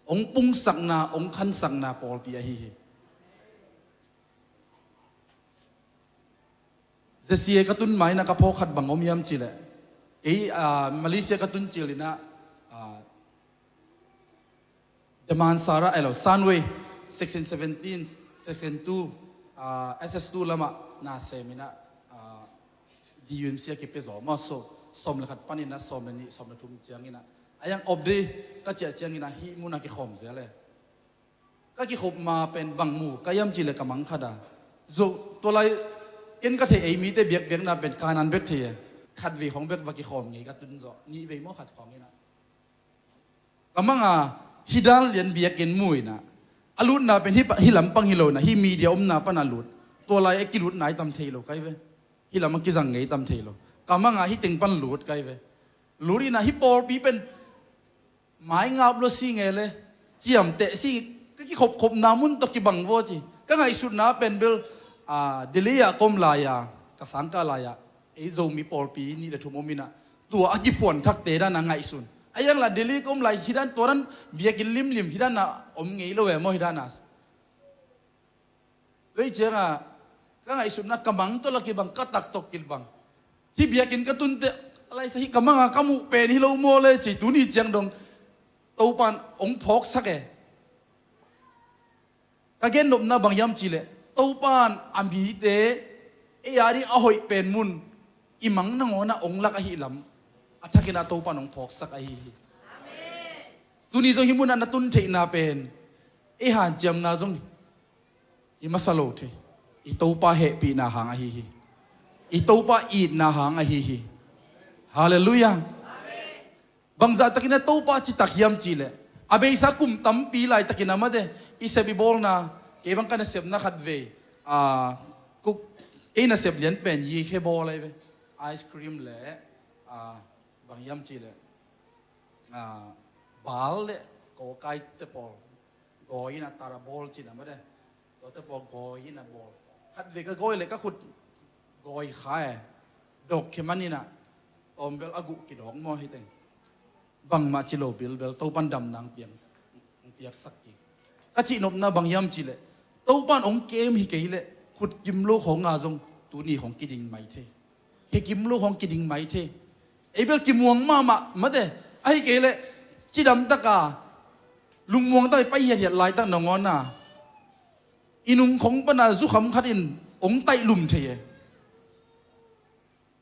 Hong pungsakna, hong khansakna pawlpi ahi hi. Zesia ka tun ma-in ah ka phawk khat bang om hiam cihleh, kei, ah, Malaysia ka tun cil in ah, ah, Damansara, eh lo, Sunway, section seventeen, section two, ah, S S two lamah na sem in ah, ah, D U M C ah kipia zaw mah, so, sawm le khat panin ah sawm le nih, sawm le thum ciangin ah, a hiang off day ka ciah ciangin ah hih mun ah kikhawm zel e. Ka kikhop ma pen bang mu ka hiam cihleh ka mang khat a, zo tua lai ken ka theih ei mite biakbiakna pen kanan bek thei e. Khatvei khawng bek va kikhawm ngei ka tun zawh, nihvei maw khat khawng in ah. Ka mang a, hih dan lian biakinn mu in ah, a lutna pen hih pa, hih lam pang hi lo in ah, hih media omna pan a lut. Tua lai a kilutna i tam thei lo kai ve. Hih lam a kizang ngei tam thei lo. Ka mang a hih teng pan lut kai ve. Lut in ah hih pawlpi pen mai ngap lo si nge le, ciamteh si, ka kikhopkhopna mun tawh kibang vaw ci. Ka ngaihsutna pen bel, ah, Delhi ah ka om lai-a, ka sangkah lai-ah ei Zomi pawlpi nih le thum om in ah, tua a kiphuan thakte dan a ngaihsun. A hiang la Delhi ka om lai hih dan, tua dan biakinn limlim hih dan a om ngei lo e maw hih dan a. Lei ciangah ka ngaihsutna ka mang tawh la kibang, ka tak tawh kibang. Hih biakinn ka tunte a laisa hih ka manga ka muh pen hi lo maw le ci, tuni ciang dong Topan hong phawksak e. Ka gennopna bang hiam cihleh, Topan a mite ei a ding a hoih pen mun i mang nangawnah hong lak ahih lam a thakin ah Topan hong phawksak ahi hi. Tuni zong hih munah na tun theihna pen ei hanciamna zong hi masa lo thei. I Topa hehpihna hang ahi hi. I Topa itna hang ahi hi. Halleluiah. Bangzah takin a Topa citak hiam cihleh, a beisa kum tampi laitakin a mate, i sep i bawlna, kei bang ka nasepna khat vei, a, kuk, kei nasep lian pen yi khe bawl ahi ve. Ice cream le, a, bang hiam cihleh, a, bal le kawkai te pawl gawi in a tara bawl cin a mate. Tuate pawl gawi in a bawl. Khat vei ka gawi le ka khut gawi kha e. Dawk khe man in a tawm bel a guh kidawk maw hi teng. Bangmah ci lo bilbel Topan damna ang piang, ang piaksak ki. Ka cihnopna bang hiam cihleh, Topan hong kem hi kei leh khut kim lo khawng a zong tuni khawng kiding mai thei. Khe kim lo khawng kiding mai thei. Ei bel kimuang mahmah mate. Ahi kei leh cidam taka lungmuang tak i pai hiathiat laitak nangawn a i nung khawng pana zukham khat in hong taih lum thei e.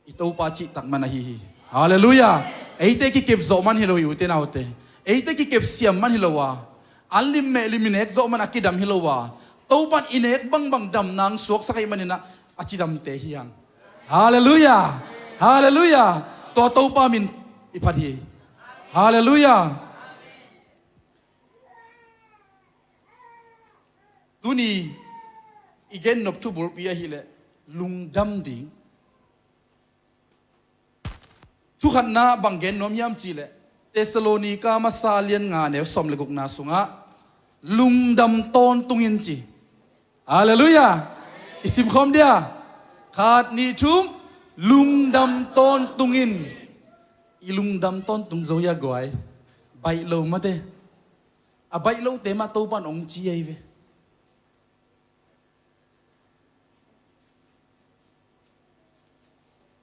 I Topa cihtak man ahi hi. Halleluiah. Eite kikep zawh man hi lo hi ute naute. Eite kikep siam man hi lo a, an lim meh lim i nek zawh man a kidam hi lo a, Topan i nek bangbang damna hong suaksak ahih maninah a cidamte hi hang. Halleluiah. Halleluiah. Tua Topa min i phat hi. Halleluiah. Tuni i gennop thubulpi ahileh lungdam ding. Thukhatna bang gen nuam hiam cihleh Thessalonika masa lian nga neu sawm le gukna sungah lungdam tawntung in ci. Halleluiah. I simkhawm dia. Khat, nih, thum. Lungdam tawntung in. I lungdam tawntung zo hia guai? Baih lo mate. A baih lote mah Topan hong ci ahi ve.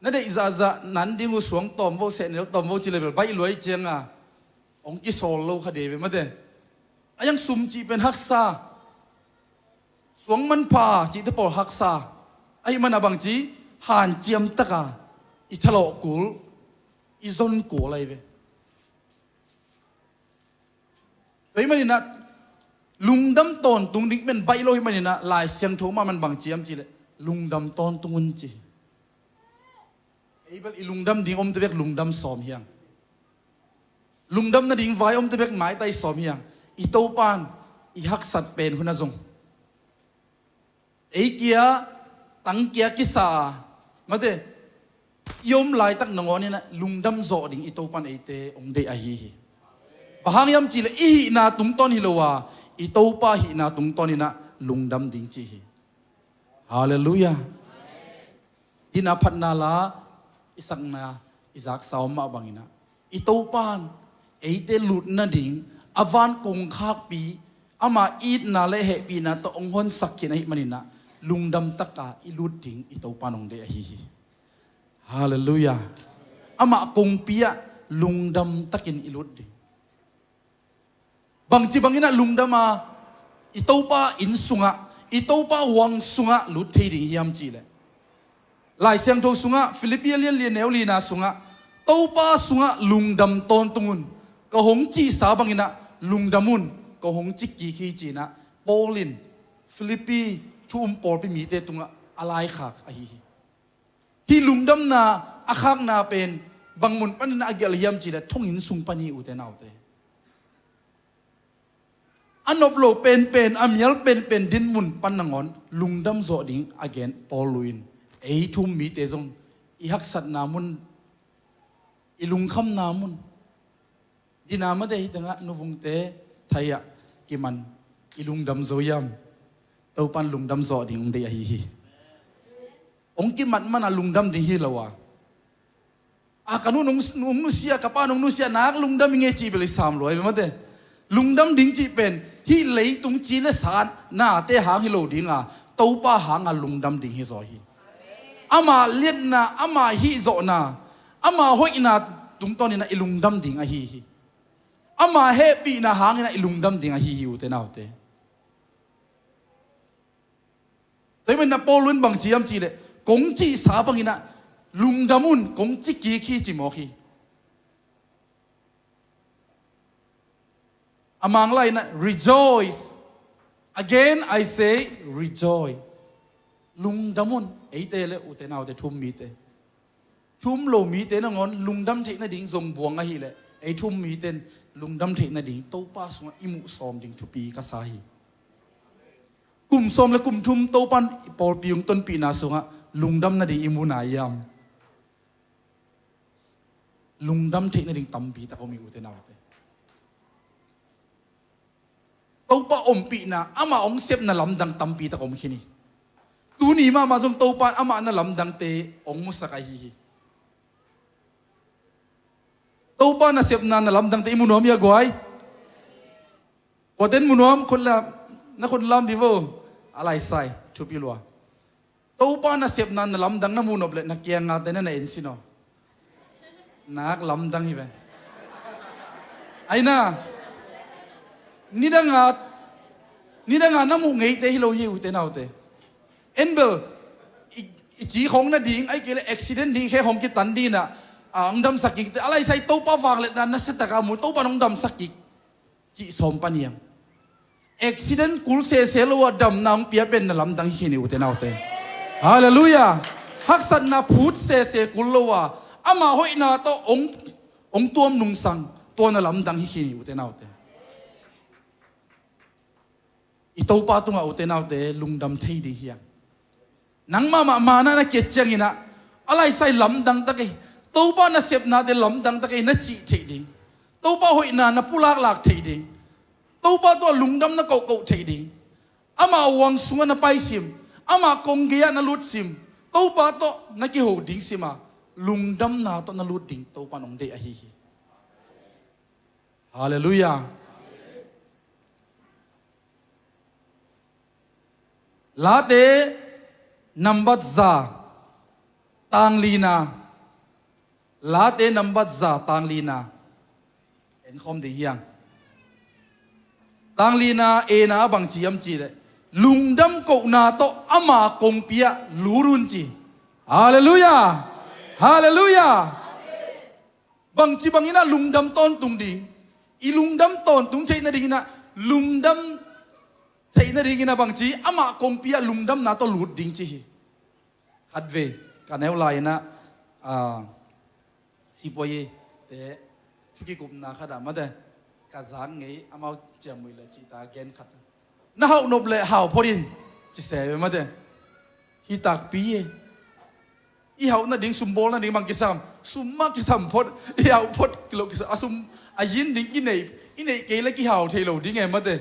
Na deih zahzah nan ding uh suang tawm vo, sehnel tawm vo ci le bel baih luai cianga hong kisawl lo kha de ve mate. A yang sum cih pen haksa, suang manpha cihte pawl haksa. Ahih mana bangci hanciam taka i thalawh kul, i zon kul ahi ve. Tua hih maninah lungdam tawntung ding pen baih lo hih maninah Lai Siangtho mah man bang ciam cihleh lungdam tawntung un ci. Ei bel i lungdam ding omte bek lungdam sawm hiang. Lungdam nading vai omte bek maitai sawm hiang. I Topan i haksat pen huna zong ei kia tang kia kisa mate i om laitak nangawn inah lungdam zawh ding i Topan eite hong deih ahi hi. Bang hang hiam cihleh i hihna tungtawn hi lo a i Topa hihna tungtawn inah lungdam ding ci hi. Halleluiah. Dina phatna la i sakna i zaksa om mah banginah i Topan eite lut nading a van kongkhakpi ama itna le hehpihna tawh hong honsak khin ahih maninah lungdam taka i lut ding i Topan hong deih ahi hi. Halleluiah. Amah kongpi ah lungdam takin i lut ding. Bangci banginah lungdam a i Topa inn sungah i Topa huang sungah lut thei ding hiam cihleh Lai Siangtho sungah Philippi a lian li a neu lina sungah Topa sungah lungdam tawntung un. Ka hong cihsa banginah lungdam un. Ka hong ci kik hi cinah Paul in Philippi thu um pawlpi mite tungah a laikhak ahi hi. Hih lungdamna a khakna pen bang mun panin a gelh hiam cihleh thonginn sung pan hi ute naute. A nop lo penpen a mial penpen din mun pan nangawn lungdam zawh ding a gen Paul in ei thu um mite zong i haksatna mun, i lungkhamna mun, dina mate hi tengah nuvungte thai-ah kiman i lungdam zo hiam? Topan lungdam zawh ding hong deih ahi hi. Hong kimat mana lungdam ding hi lo a, a ka nu nung, nung nusia, ka pa nung nusia nak lungdam i ngei cih bel i sam luai bel mate. Lungdam ding cih pen hih leitung ci le sa nate hang hi lo dinga Topa hanga lungdam ding hi zaw hi. Ama liatna, ama hihzawhna, ama hoihna tungtawninah i lungdam ding ahi hi. Ama hehpihna hanginah i lungdam ding ahi hi ute naute. Tua hi maninah Paul in bang ci hiam cihleh kong cihsa banginah lungdam un kong ci kik hi ci mawk hi. A Manglai inah rejoice. Again I say rejoice. Lungdam un. Eite le ute naute thu um mite, thu um lo mite nangawn lungdam theih nading zong buang ahileh ei thu um mite in lungdam theih nading Topa sungah i muh sawm ding thupi ka sa hi. Kum sawm le kum thum Topan i pawlpi hong tonpihna sungah lungdam nading i mu nai hiam? Lungdam theih nading tampi tak om hi ute naute. Topa ompihna, amah hong sepna lamdang tampi tak om khin hi. Tuni mahmah zong Topa in amah na lamdangte hong musak ahi hi. Topa nasepna na lamdangte i mu nuam hi a guai. Kuaten mu nuam, khut lam, na khut lam di vo. A laisai thupi lua. Topa nasepna na lamdang na muh nop leh na kiangngate na na ensin aw. Nak lamdang hi ve. Aina, nidanga, nidanga na muh ngeite hi lo hi ute naute. En bel i, i ci khong nading, ai kei le accident ding, khe khong kitan dinah a hong damsak kikte a laisai Topa vangliatna nasiataka mu, Topa in hong damsak kik cih sawm pan hiam? Accident kul sese lo a damna hong pia pen na lamdang hi khin hi, ute naute. Halleluiah. Haksatna phut sese kul lo a ama hoihna tawh hong, hong tuam nungsang, tua na lamdang hi khin hi, ute naute. I Topa tungah, ute naute, lungdam thei ding hi hang. Nangmah mah manna na kiat cianginah a laisai lamdang tak ei, Topa nasepnate lamdang tak ei na cih theih ding, Topa hoihna na pulaklak theih ding, Topa tawh lungdam na kohkoh theih ding, ama uang sungah na paisim, ama kong gei-ah na lutsim, Topa tawh na kiho ding sima, lungdamna tawh na lut ding Topa in hong deih ahi hi. Halleluiah. Late nambat za, tang lina. Late nambat za, tang lina. Enkhawm ding hi hang. Tang lina, ena bang ci hiam cih leh, lungdam kohna tawh ama kongpi ah lut un ci. Halleluiah. Halleluiah. Bangci banginah lungdam tawntung ding? I lungdam tawntung theih nadinginah, lungdam theih nadinginah bangci, amah kongpi ah lungdamna tawh lut ding ci hi. Khatvei ka neu lai-inah, ah, sipuaite thu kikupna khatah mate, ka zak ngei, amau ciamui le cihta gen khat. Na hauh nop leh hau phot in, ci se ve mate. Hi takpi e. I hauh nading, sum bawl nading bang kisam, sum mah kisam phot, i hauh phot kilo kisam, a sum a yin ding i neih, i neih kei le kihau thei lo ding e mate.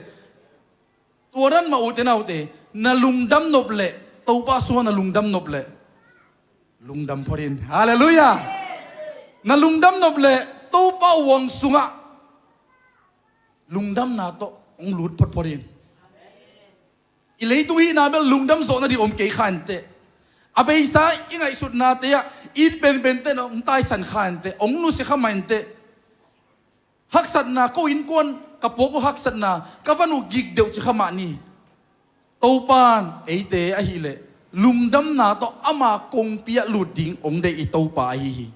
Tua dan mah, ute naute, na lungdam nop leh, Topa sungah na lungdam nop leh, lungdam phot in. Halleluiah. Na lungdam nop leh Topa uang sungah lungdamna tawh hong lut photphot in. I leitung hihna bel lungdam zawh nading om kei kha inteh. A beisa i ngaihsutnate ah it penpente na hong taisan kha inteh, hong nusia kha mah inteh. Haksatna, ko innkuan ka puak uh haksatna, ka van uh gik deuh ci kha mah ni. Topa in eite ahileh lungdamna tawh ama kongpi ah lut ding hong deih i Topa ahi hi.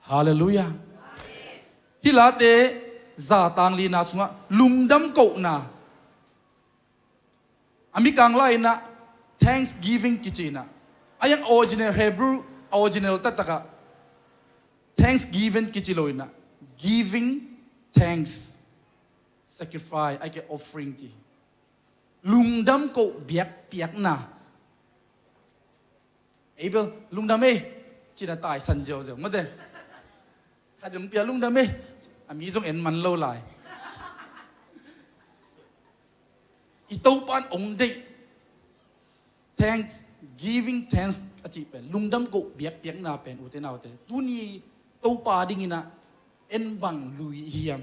Halleluiah. Hih Late za, tang lina sungah lungdam kohna, a Mikang lai-inah thanksgiving kici inah, a yang original Hebrew, a original taktakah thanksgiving kici lo inah, giving thanks, sacrifice, ahih kei leh offering ci. Lungdam koh biakpiakna. Ei bel lungdam ei, ci-in a taisan ziauziau mate. Khat in hong pia, lungdam ei, a mi zong en man lo lai. I Topa in hong deih thanks, giving thanks a cih pen, lungdam koh biakpiakna pen, ute naute, tuni Topa dinginah en bang lui hiam?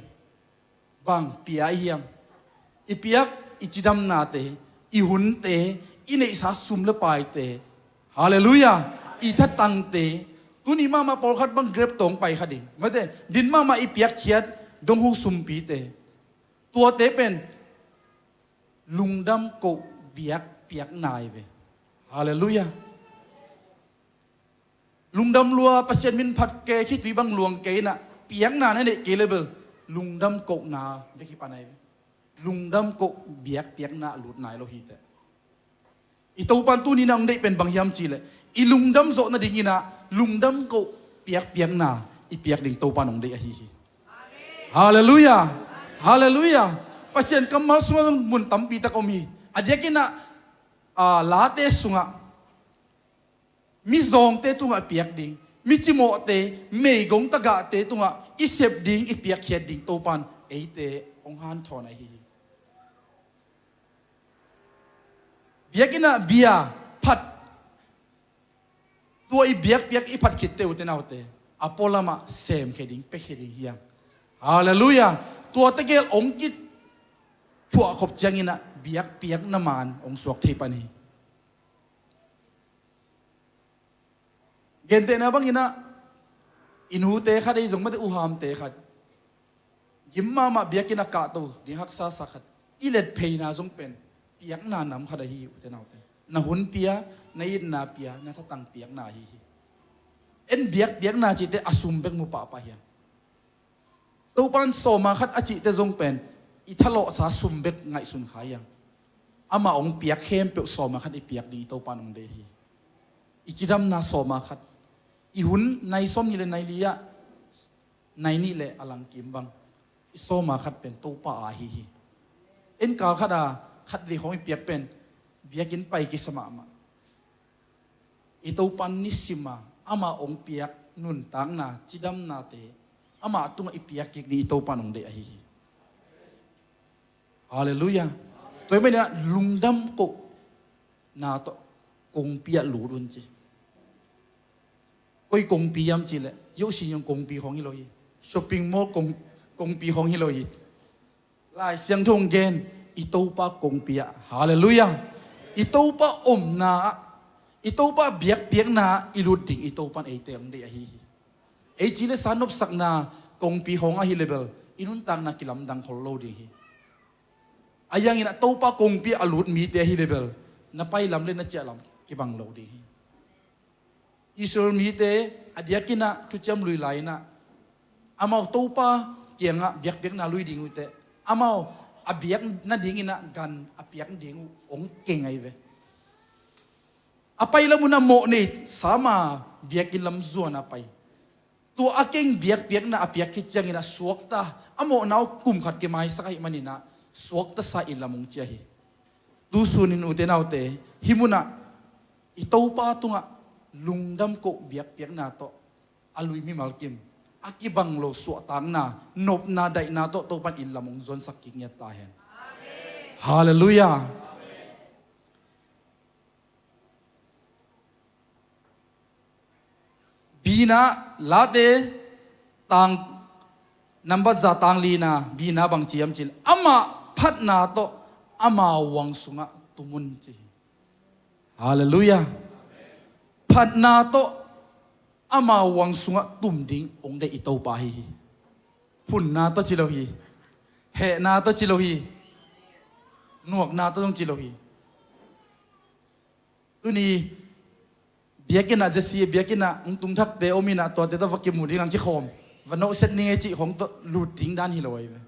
Bang pia hiam? I piak, i cidamnate, i hunte, i neihsa sum le paite, halleluiah, i thatangte, tuni mahmah pawlkhat bang Grab tawh hong pai kha ding mate, din mahmah i piakkhiat donghu sumpite, tuate pen lungdam koh biakpiakna hi ve. Halleluiah. Lungdam lua, Pasian min phat kei, khitui bang luang kei inah, piakna na neih kei le bel lungdam kohna bek hi pan ahi ve. Lungdam koh biakpiakna a lut nai lo hi teh. I Topa in tuni-in a hong deih pen bang hiam cih leh, i lungdam zawh nadinginah lungdam koh biakpiakna i piak ding Topa in hong deih ahi hi. Halleluiah. Halleluiah. Pasian kammal sungah zong mun tampi tak om hi. A diakinah, a, Late sungah mizawngte tungah piak ding, micimawhte, meigong tagahte tungah i sep ding, i piakkhiat ding Topa in eite hong hanthawn ahi hi. Biakinnah bia phat, tua i biakpiak i phat khitte, ute naute, a pualamah semkhia ding, piakhia ding hi hang. Halleluiah. Tua tegel hong kithuahkhop cianginah biakpiakna maan hong suak thei pan hi. Gentehna banginah i nute khat ei zong mate, uhamte khat, gim mahmah biakinn a kahto ding haksa sa khat, i let pheina zong pen piakna nam khat ahi hi, ute naute. Na hun pia, na itna pia, na thatang piakna ahi hi. En biakpiakna cihte a sum bek mu pahpah hiam? Topa in sawma khat a cihte zong pen i thalawhsa sum bek ngaihsun kha hiang. Amah hong piak khempeuh sawma khat i piak ding i Topa in hong deih hi. I cidamna sawma khat, i hun nai sawm nih le nai li ah nai nih le a langkim bang, i sawma khat pen Topa a ahi hi. Enkal khat a khat vei khawng i piak pen biakinn pai kisa mahmah. I Topa in nisima amah hong piak nuntakna, cidamnate amah tungah i piak kik ding i Topa in hong deih ahi hi. Halleluiah. Tua ahih manin ah lungdam kohna tawh kongpi ah lut un ci. Koi kongpi hiam cih leh, Yohsi Nyong kongpi khawng hi lo hi. Shopping mall kong, kongpi khawng hi lo hi. Lai Siangtho hong gen, i Topa kongpi ah. Halleluiah. I Topa omna ah, i Topa biakpiakna ah i lut ding i Topa in eite hong deih ahi hi. Ei ci le sa nopsakna kongpi khawng ahi leh bel i nuntakna kilamdang khol lo ding hi. A hiangin ah Topa kongpi ah a lut mite ahi leh bel na pai lam le na ciah lam kibang lo ding hi. Israel mite a diakin ah thuciam lui lai-in ah, amau Topa kiangah biakpiakna lui ding uh teh, amau a biak nadingin ah gan a piak ding uh hong keng ahi ve. A pai lam un ah mawh nei sama biakinn lam zuan a pai. Tua a keng biakpiakna a piak khit ciangin ah suakta, a mawhna uh kum khat kimaisak ahih manin ah suakta sa inn lam hong ciah hi. Tu sunin ute naute, hih munah i Topa tungah lungdam koh biakpiakna tawh a lui mimal kim, a kibang lo suahtakna, nopna, daihna tawh Topa in inn lam hong zuansak kik ngiat ta hen. Halleluiah. Bina Late tang nambat za tang lina bina bang ci hiam cih leh, amah phatna tawh ama huang sungah tum un ci hi. Halleluiah. Phatna tawh ama huang sungah tum ding hong deih i Topa ahi hi. Phunna tawh ci lo hi. Hehna tawh ci lo hi. Nuakna tawh zong ci lo hi. Tuni biakinn ah, Jesse biakinn ah hong tum thakte om in ah, tuate tawh va kimu ding, hong kikhawm, va nawhset ning ei cih khawng tawh lut ding dan hi lo ahi ve.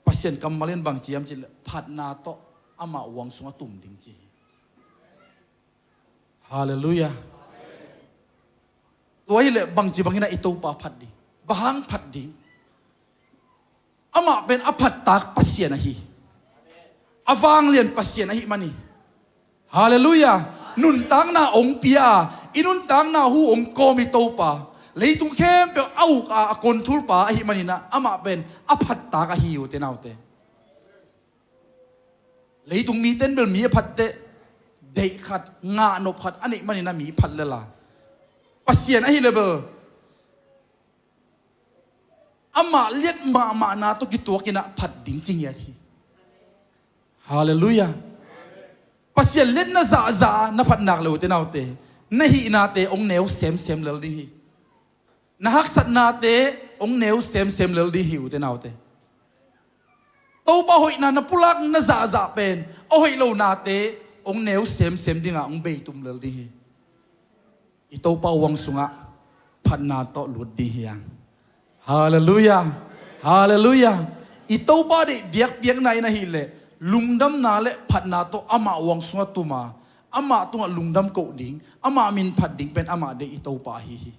Pasian kammal in bang ci hiam cih leh, phatna tawh amah huang sungah tum ding ci hi. Halleluiah. Tua hi leh bangci bangin ah i Topa phat ding. Bang hang phat ding? Amah pen a phattak Pasian ahi. A vanglian Pasian ahih manin. Halleluiah. Nuntakna hong pia, i nuntakna hu hong kawm i Topa, leitung khempeuh a uk a, a control pa ahih manin ah, amah pen a phattak ahi, ute naute. Leitung mite in bel mi a phat teh, deih khat, ngahnop khat a neih manin ah mi phat lel a, Pasian ahih leh bel amah liat mahmahna tawh kituakin ah phat ding ci ngiat hi. Halleluiah. Pasian liatna zahzah na phat nak leh, ute naute, na hihnate hong neu semsem lel ding hi. Na haksatnate hong neu semsem lel ding hi, ute naute. Topa hoihna na pulakna zahzah pen a hoih lonate hong neu semsem ding a, hong beitum lel ding hi. I Topa huang sungah phatna tawh lut ding hi hang. Halleluiah. Halleluiah. I Topa deih biakpiakna in ahih leh lungdamna le phatna tawh amah huang sungah tum a, amah tungah lungdam koh ding, amah min phat ding pen amah deih i Topa ahi hi.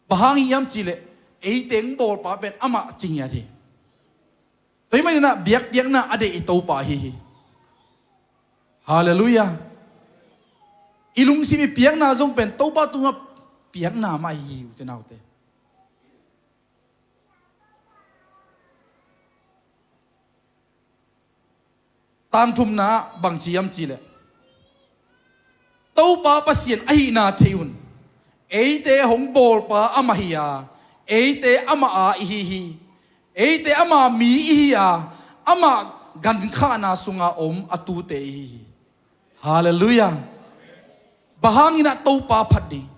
Bang hang hiam cih leh, eite hong bawlpa pen amah ci ngiat hi. Tua ahih manin ah biakpiakna a deih i Topa ahi hi. Halleluiah. I lungsim i piakna zong pen Topa tungah piakna mah ahi hi, ute naute. Tangthumna ah bangci hiam cih leh, Topa Pasian ahihna thei un. Eite hong bawlpa amah hi a, eite amah a ihi hi. Eite ama mi ihi a, amah gankhahna sunga om a tute ihi hi. Halleluiah. Bang hangin ah Topa phat ding?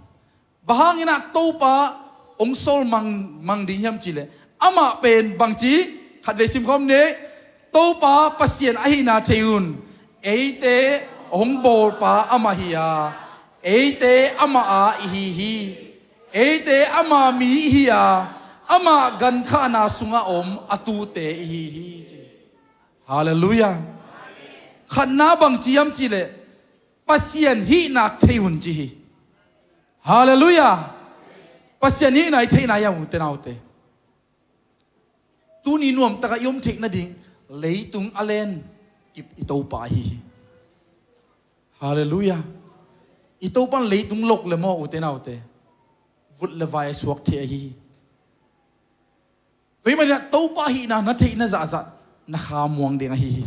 Bang hangin ah Topa hong sawl mang, mang ding hiam cih leh, amah pen bangci, khatvei simkhawm ni. Topa Pasian ahihna thei un. Eite hong bawlpa amah hi a, eite amah a ihi hi. Eite ama mi ihi a, Amah gankhahna sungah om a tuute i hi hi ci. Halleluiah. Khatna bang ci hiam cihleh Pasian hihnak thei un ci hi. Halleluiah. Pasian hihna i theihna hiam ute naute? Tuni nuamtakah i om theih nading leitung a len kip i Topa ahi hi. Halleluiah. I Topan leitung lok le maw ute naute, vut le vai a suak thei ahi hi. Tua hih maninah Topa hihna na theih na zahzah na kha muang ding ahi hi.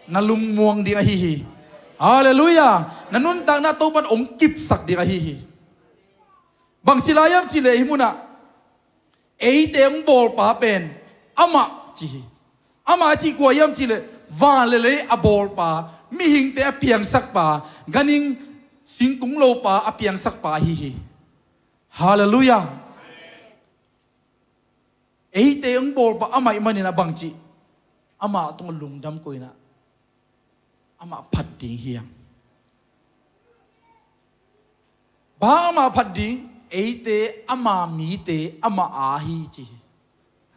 Na lung muang ding ahi hi. Halleluiah. Na nuntakna Topan hong kipsak ding ahi hi. Bangci lai hiam cihleh hih munah eite hong bawlpa pen amah ci hi. Amah cih kua hiam cihleh van le lei a bawlpa, mihingte a piangsakpa, ganhing singkung lopa a piangsakpa ahi hi. Halleluiah. Eite hong bawlpa amah ih maninah bangci amah tungah lungdam koinah amah phat ding hiam? Bang amah phat ding? Eite ama mite amah aa hi ci hi.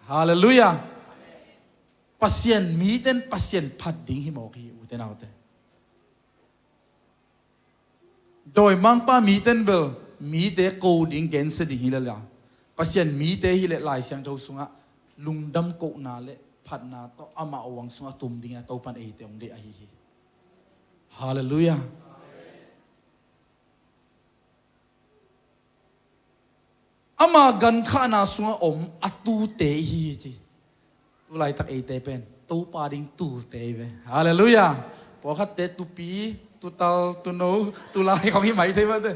Halleluiah. Pasian miten Pasian phat ding hi mawk hi ute naute. Dawimangpa miten bel mite ko ding gensia ding hi lel a, Pasian mite hileh Lai Siangtho sungah lungdam kohna le phatna tawh amah uang sungah tum dingin a Topan eite hong deih ahi hi. Halleluiah. Ama gankhahna sungah om a tuute i hi hi ci. Tulaitak eite pen Topa ding tuute i ve. Halleluiah. Pawlkhatte tupi, tutal, tuno, tulai khong hi mai thei mate.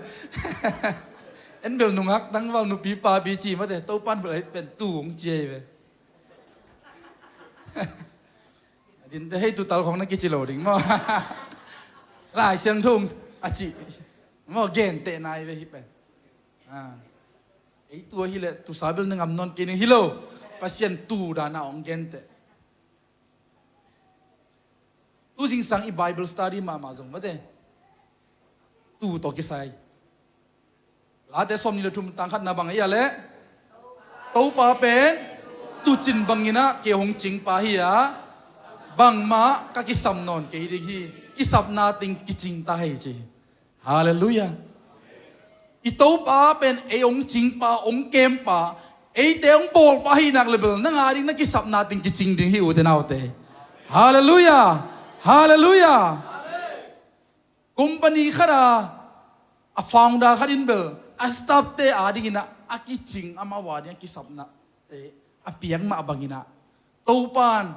En bel nungak tangval nupi papi ci mate, Topan bel pen tu hong ci i ve. Dinte hei tutal khong na kici lo ding maw? Lai Siangtho a ci maw, gentehna i ve hi pen. Ei tu ahileh tusa bel na ngam nawn kei ning hi lo. Pasian tu dana hong genteh. Tu zingsang i Bible study mahmah zong mate, tu tawh kisai. Late sawmnih le thum tang khatna bang a hia leh, Topa pen tuucin banginah kei hong cingpa hi a, bangmah ka kisam nawn kei ding hi. Kisapna teng kicing ta hei ci. Halleluiah. I Topa pen ei hong cingpa, hong kempa, eite hong bawlpa ahihnak le bel nang a ding na kisapna teng kicing ding hi ute naute. Halleluiah. Halleluiah. Company khat a, a founder khat in bel a staffte a dinginah a kicing, amah a ding a kisapnate a piak mah banginah Topan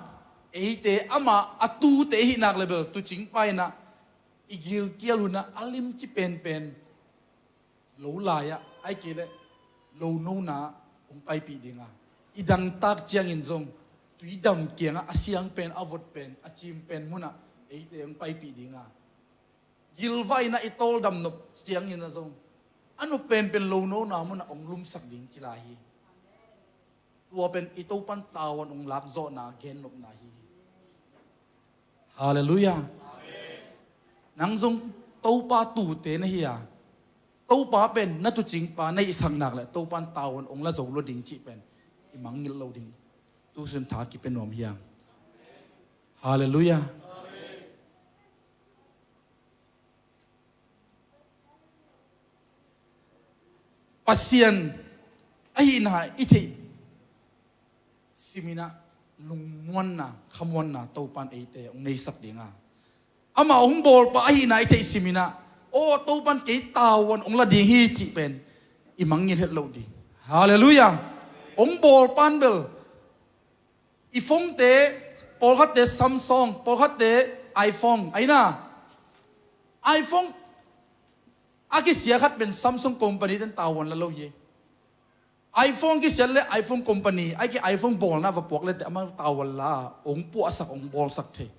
eite amah a tuute i hihnak le bel tuucingpa inah i gilkial hunah a limci penpen lo lai-ah, ahih kei leh lo nona hong paipih dinga, i dangtak ciangin zong tuidam kiangah a siang pen, a vot pen, a cim pen munah eite hong paipih dinga, gilvah inah i tawldam nop ciangin a zong a nop penpen lo nona munah hong lumsak ding ci lai hi. Tua pen i Topan tavuan hong lakzawhna gennopna hi. Halleluiah. Nang zong Topa tuute na hi a, Topa pen na tuucingpa na hihsaknak le Topan tavuan hong la zo lua ding cih pen i mangngilh lo ding. Tusun tha kipia nuam hiam? Halleluiah. Pasian ahihna i theih siminah lungmuanna, khamuanna Topan eite hong neisak dinga, amah hong bawlpa ahihna i theih siminah, aw, Topan kei tavuan hong la ding hi cih pen i mangngilh het loh ding. Halleluiah. Hong bawlpan bel i phone-te, pawlkhatte Samsung, pawlkhatte iPhone, aina iPhone a kisia khat pen Samsung company ten tavuan la lo hi. iPhone kisia le iPhone company, ahih kei iPhone bawlna va puak le te amah tavuan la, hong puahsak, hong bawlsak thei.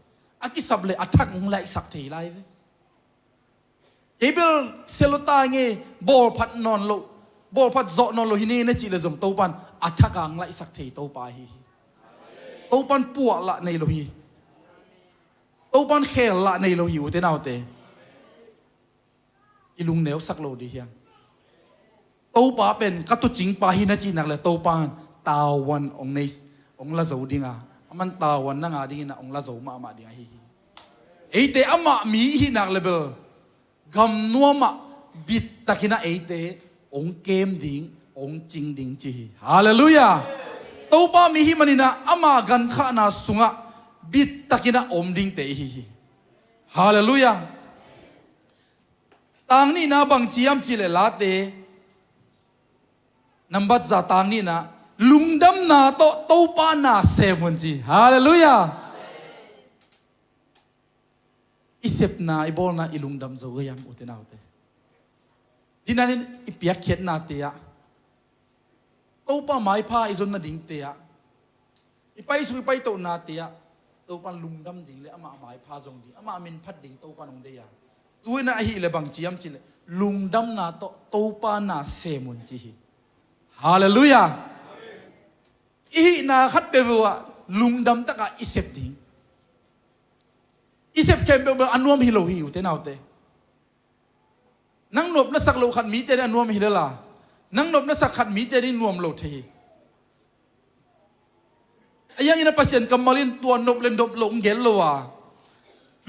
A kisap le a thak hong laihsak thei lai ve. Kei bel sia lo ta nge, bawlphat nawn lo, bawlphat zawh nawn lo hi nge na cih le zong Topan a thak a hong laihsak thei Topa hi hi. Topan puahlah nei lo hi. Topan khellah nei lo hi ute naute. I lungneusak lo dih hiam? Topa pen ka tuucingpa hi na cihnak le Topan tavuan hong nei, hong la zo ding a, aman tavuan na ngah dingin ah hong la zo mahmah ding ahi hi. Eite amah mi i hih nak leh bel gamnuam ah bittakin ah eite hong kem ding, hong cing ding ci hi. Halleluiah. Topa mi hih manin ah ama gankhahna sungah bittakin ah om dingte i hi hi. Halleluiah. Tang nihna bang ci hiam cih leh Late nambat za tang nihna, lungdamna tawh Topa na sem un ci. Halleluiah. I sepna, i bawlna, i lungdam zo hiam, ute naute? Dinanin i piakkhiatnate ah, Topa maipha i zon nadingte ah, i paisuk i paitohnate ah Topa in lungdam ding le amah maipha zong ding, amah min phat ding Topa in hong deih a. Tu-in ah ahih leh bang ci hiam cih leh lungdamna tawh Topa na sem un ci hi. Halleluiah. I hihna khat peuhpeuh ah lungdam takin i sep ding. I sep khempeuh bel a nuam hi lo hi, ute naute. Nang nop na sak loh khat mite ding a nuam hi lel a, nang nop na sak khat mite ding nuam lo thei hi. Ahi hangin ah Pasian kammal in tua nop le nop loh hong gen lo a,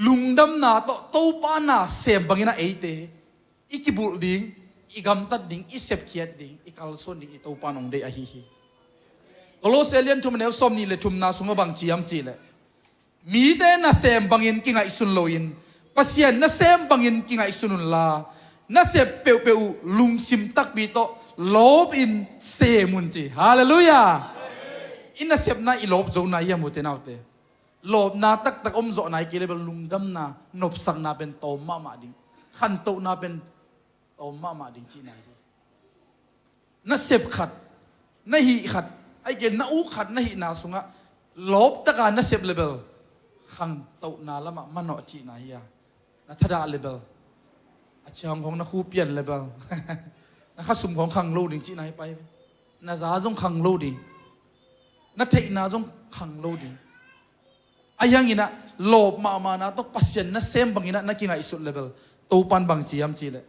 lungdamna tawh Topa na sem bangin ah eite i kibulh ding, i gamtat ding, i sepkhiat ding, i kalsuan ding i Topa in hong deih ahi hi. Kolose lian thum a neu sawmnih le thumna sungah bang ci hiam cih leh, mite nasem bangin kingaihsun loin Pasian nasem bangin kingaihsun unla, nasep peuhpeuh uh lungsim takpi tawh lawpin sem un ci. Halleluiah. I nasepna i lawp zo nai hiam, ute naute? Lawpna taktak om zawh nai kei leh bel lungdamna, nopsakna pen tawm mahmah ding, khantohna pen tawm mahmah ding cihna hi. Na sep khat, na hih khat, ahih kei leh na uk khat na hihna sungah lawptaka na sep leh bel khantohna lamah manawh cihna hi a. Na thadah leh bel a ciang khong na khu pian leh bel na khasum khong khang lo ding cihna hi pai ve. Na za zong khang lo ding, na theihna zong khang lo ding. Ahi hangin ah lawp mahmahna tawh Pasian nasem bangin ah na kingaihsut leh bel Topa in bang ci hiam cih leh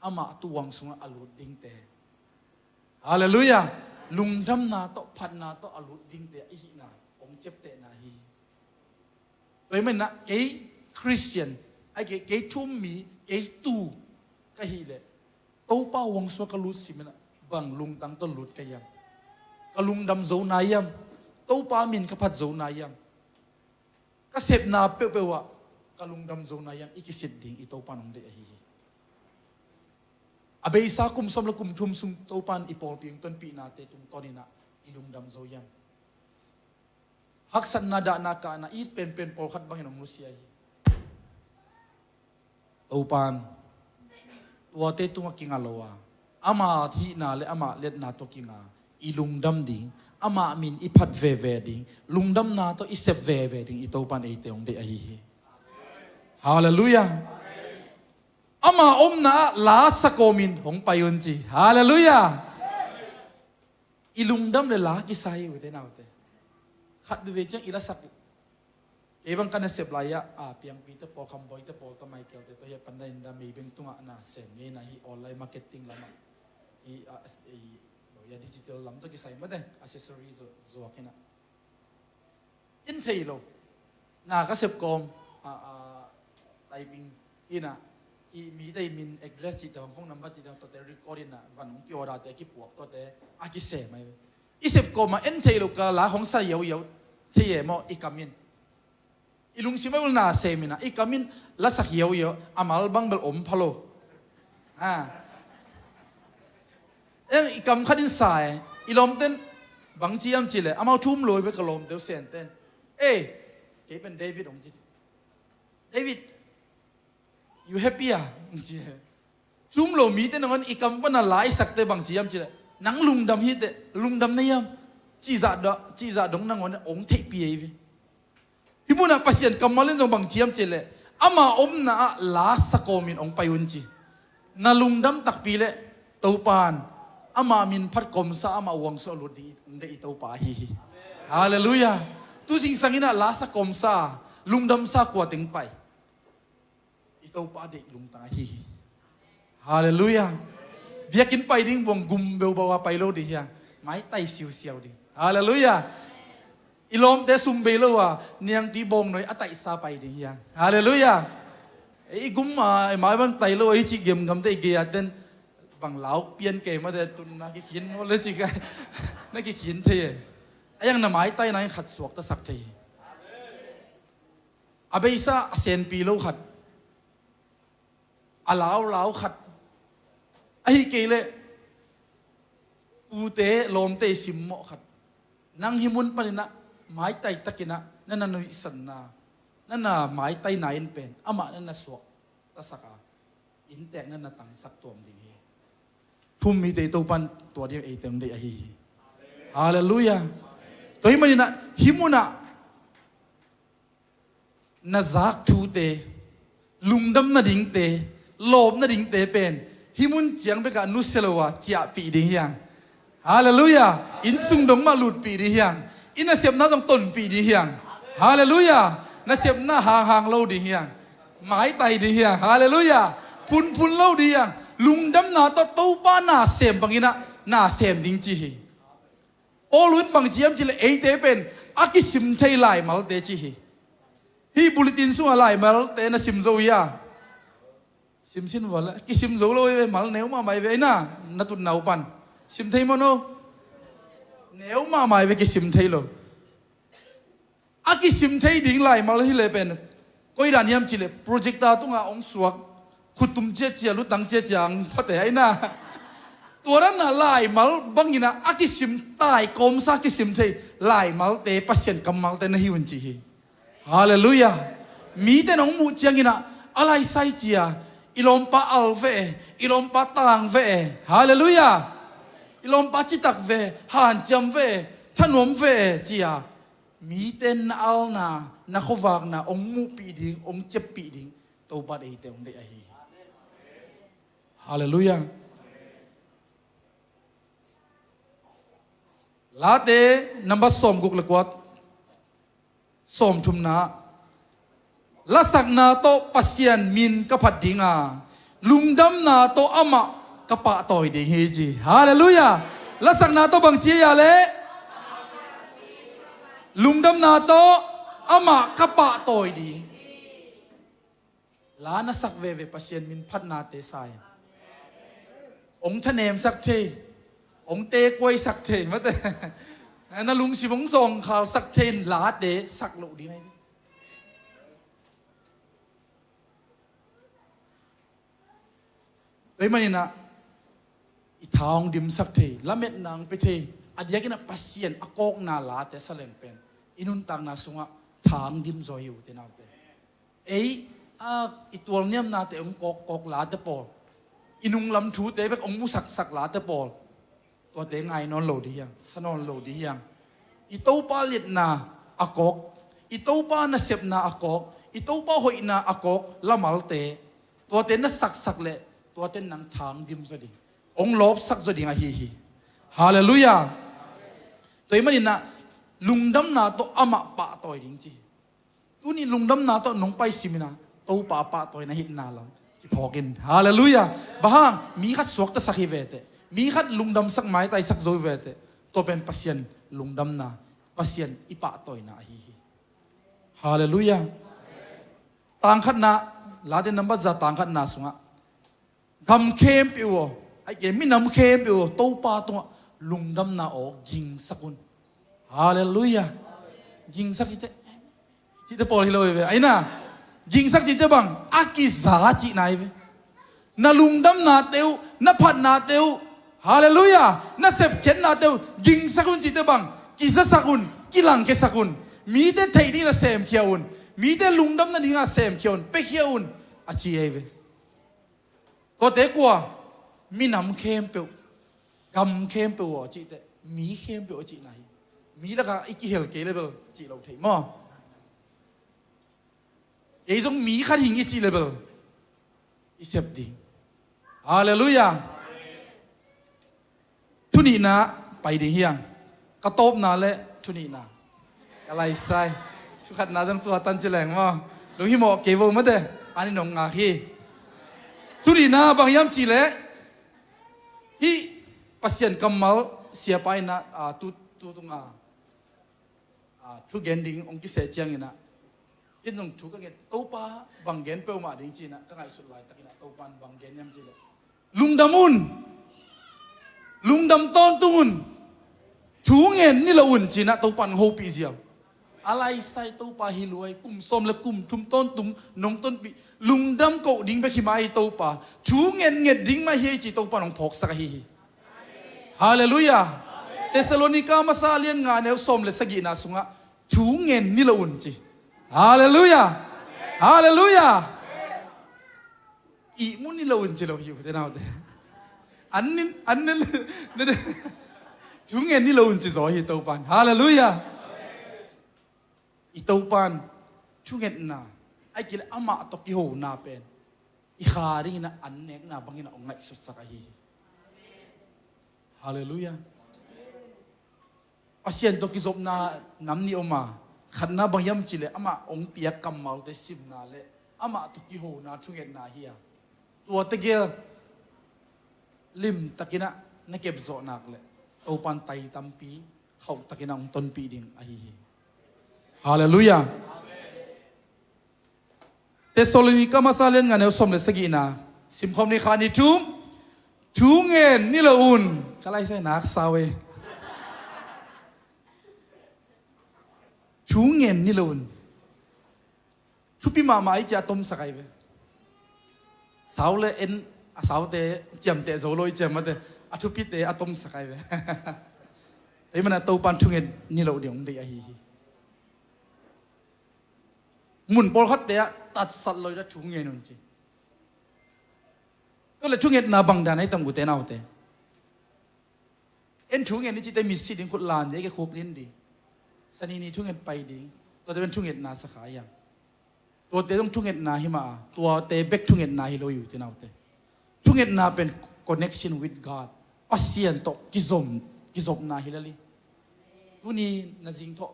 amah tuang sungah a lut dingte. Halleluiah. Lungdamna tawh phatna tawh a lut dingte i hihna hong ciaptehna hi. Tua ahih manin ah kei Khristian, ahih kei, kei thu-um mi, kei tuu ka hih leh Topa huang sungah ka lut simin ah bang lungtang tawh lut ka hiam? Ka lungdam zo nai hiam? Topa min ka phat zo nai hiam? Ka sepna peuhpeuh ah ka lungdam zo nai hiam? I kisit ding i Topa in hong deih ahi hi. A beisa kum sawm le kum thum sung Topa in i pawlpi hong tonpihnate tungtawnin ah i lungdam zo hiam? Haksatna, dahna, kahna it penpen pawlkhat bangin hong nusia hi. Topa in tuate tungah kinga lo a, ama hihna le ama liatna tawh kinga, i lungdam ding, ama min i phat veve ding, lungdamna tawh i sep veve ding i Topa in eite hong deih ahi hi. Halleluiah. Ama omna ah la sa kawmin hong pai un ci. Halleluiah. I lungdam le la kisai, ute naute. Khat veve ciang i lasak uh. Kei bang ka nasep lai-ah, a, Piangpi te pawl, Khamboi te pawl, ta Michael te tawh hi a, pandan in da Meibeng tungah na sem ngei na hi, online marketing lamah. I, a, i, i, a digital lam tawh kisai mate, accessory zuak hi na. In thei lo. Na ka sep kawm, a, a, typing hi na, i mite i min, address cihte, phone number cihte, tuate record in na, van hong ki-order te, a kipuak tuate a kisem ahi. I sep kawm a en thei lo ka la hong sa hiauhiau thei e maw, i kam in. I lungsim a ul na sem in na, i kam in lasak hiauhiau, a mal bang bel om pha lo. A. Eng, i kam khat in sa e, i lawmten bang ci hiam cih leh, amau thu-um lo hi ve, ka lawmte uh Sente in. Ei, kei pen David hong ci. David, you happy ah? Ci. Thu-um lo mite nangawn i kam pan a la i sakte bang ci hiam cih leh, nang lungdam hi teh, lungdam na hiam? Cihzah dong, cihzah dong nangawn hong theihpih ahi ve. Hih munah Pasian kammal in zong bang ci hiam cih leh, ama omna ah la sa kawmin hong pai un ci. Na lungdam takpi leh Topa in ama min phat kawmsa, ama huang sungah lut ding hong deih i Topa ahi hi. Halleluiah. Tu zingsang in ah la sa kawmsa, lungdamsa kua teng pai? I Topa deih lungtang ahi hi. Halleluiah. Biakinn pai ding buang gum beubau a pai lo ding hi a. Maitai siusiau ding. Halleluiah. I lawmte sum bei lo a, niangtui bawng noi a taihsa pai ding hiang. Halleluiah. I gum a, i mai bang tai lo, i cih gemgamte i gei a ten bang lau pian kei mate tunna kikhin maw le cih ka na kikhin thei e. A iang na maitaina in khat suaktasak thei hi. A beisa a senpi lo khat, a laulau khat, ahi kei leh tute lawmte i simmawh khat, nang hih mun paninah maitai takinah na na nuihsanna, na na maitaina in pen amah na na suaktasak a, inntek na na tangsak tuam ding hi. Thum mite i Topan tua ding ei teng deih ahi hi. Halleluiah. Tua hih maninah hih munah na zak thute, lungdam nadingte, lawp nadingte pen hih mun ciang bekah nusia lo a ciahpih ding hiang. Halleluiah. Innsung dong mah lutpih ding hiang. I nasepna zong tonpih ding hiang. Halleluiah. Nasepna hanghang lo ding hiang. Maitai ding hiang. Halleluiah. Phunphun lo ding hiang. Lungdamna tawh Topa na sem banginah na sem ding ci hi. Paul in bang ci hiam cihleh eite pen a kisim thei laimalte ci hi. Hih bulletin sungah laimalte na sim zo hia? Simsin vala kisim zo lo hi ve, mal neu mahmah hi ve, aina na tutna uh pan sim thei maw no? Neu mahmah hi ve, kisim thei lo. A kisim thei ding laimal hi le pen koi dan hiam cihleh projector tungah hong suak, khutum ciacia, lutang ciacia ang phate aina. Tua dan a laimal banginah a kisim tai kawmsa kisim thei laimalte Pasian kammalte na hi un ci hi. Halleluiah. Mite nong muh cianginah a laisai cia, i lawmpa al ve e, i lawmpa tang ve e. Halleluiah. I lawmpa citak ve e, hanciam ve e, thanuam ve e cia mite na alna, na khuavakna hong muhpih ding, hong ciappih ding Topa deihte hong deih ahi hi. Halleluiah. Late number sawmguk le kuat, sawmthumna, lasakna tawh Pasian min ka phat dinga, lungdamna tawh amah ka pahtawi ding hi ci. Halleluiah. Lasakna tawh bang ci a le? Lungdamna tawh amah ka pahtawi ding. La na sak veve Pasian min phatnate sa in hong thanemsak thei, hong tekuaisak thei mate, na lungsim hong zawngkhalsak thei in late sak loh ding ahi. Tua hih maninah i tha hong dimsak thei, lametna hong pia thei, a diakinah Pasian a kawkna late saleng pen i nuntakna sungah tha hong dimzaw hi ute naute. Ei a i tualniamnate hong kawkkawk late pawl, i nunglam thute bek hong musaksak late pawl, tuate ngai nawn lo dih hiang, sa nawn lo dih hiang. I Topa liatna a kawk, i Topa nasepna a kawk, i Topa hoihna a kawk lamalte, tuate na saksak leh tuate nang tha hong dim zaw ding, hong lawpsak zaw ding ahi hi. Halleluiah. Tua hih maninah lungdamna tawh amah pahtawi ding ci hi. Tuni lungdamna tawh nong paisiminah Topa a pahtawina hitna lam kiphawk in. Halleluiah. Bang hang? Mi khat suaktasak hi veteh, mi khat lungdamsak, maitaisak zo hi veteh, tua pen Pasian lungdamna, Pasian i pahtawina ahi hi. Halleluiah. Tangkhatna, Late nambat za tangkhatna sungah gam khempeuh aw, ai ke minam khempeuh aw, Topa tungah lungdamna aw gingsak un. Halleluiah. Gingsak cite, cite pawl hi lo hi ve. Aina, gingsak cite bang a kiza cihna hi ve. Na lungdamnate uh, na phatnate uh, halleluiah, na sepkhiatnate uh gingsak un cite bang kizasak un, kilangkhiasak un. Mite theih ding na semkhia un, mite lungdam nadingah semkhia un, piakhia un, a ci ahi ve. Tuate kua? Minam khempeuh, gam khempeuh aw cihteh mi khempeuh a cihna hi. Mi lakah i kihel kei le bel cih lo thei maw? Kei zong mi khat hing i cih le bel i sep ding. Halleluiah. Thunihna pai ding hiang. Ka tawpna le thunihna ka laisai. Thukhatna zong tua tan ci leng maw? Lunghimawh kei vo mate, an in hong ngak hi. Thunihna bang hiam cihleh, hih Pasian kammal Siapa in ah, ah, tu, tu tunga, ah, thu gen ding hong kiseh ciangin ah, ken zong thu ka nget, Topa bang gen peuhmah ding ci-in ah ka ngaihsut laitakin ah Topa in bang gen hiam cih leh, lungdam un. Lungdam tawntung un. Thu ngen ni lo un ci-in ah Topa in hong hopih ziau. A laisai Topa hi luai, kum sawm le kum thum tawntung nong tonpih. Lungdam koh ding bek hi mah hi Topa. Thu ngetnget ding mah hi ei ci Topa in hong phawksak ahi hi. Halleluiah. Thessalonika masa lian nga neu sawm le sagihna sungah thu ngen ni lo un ci. Halleluiah. Halleluiah. Ihmu ni lo un ci lo hi uh, te naute. An nin, an nin, thu ngen ni lo un ci zaw hi Topa in. Halleluiah. I Topa in thungetna, ahih kei leh amah tawh kihona pen i kha dingin ah an nekna bangin ah hong ngaihsutsak ahi hi. Halleluiah. Pasian tawh kizopna nam nih om a, khatna bang hiam cih leh amah hong piak kammalte simna le amah tawh kihona thungetna hi a, tuate gel limtakin ah na kepzawh nak leh Topa in tai tampi khauhtakin ah hong tonpih ding ahi hi. Halleluiah. Thessalonika masa lian nga neu sawm le sagihna simkhawm ni, khat, nih, thum. Thu ngen ni lo un. Ka laisai nak sau e. Thu ngen ni lo un. Thupi mahmah i ci a tomsak ahi ve. Sau le en a saute ciamteh zo lo i ci a, mate, a thupite a tomsak ahi ve. Ei mana Topa in thu ngen ni lo ding hong deih ahi hi. Mun pawlkhatte ah tatsat lo i da thu ngen un ci. Tua le thungetna bang dan ahi tam ute naute. En thu ngen i cite mitsi ding, khut lan ding, ke khuk din ding. Sanini thunget pai ding. Tuate pen thungetna sakha hiam? Tuate zong thungetna hi mah a, tuate bek thungetna hi lo i ute naute. Thungetna pen connection with God. Pasian tawh kizom, kizopna hi lel hi. Tuni na zingthawh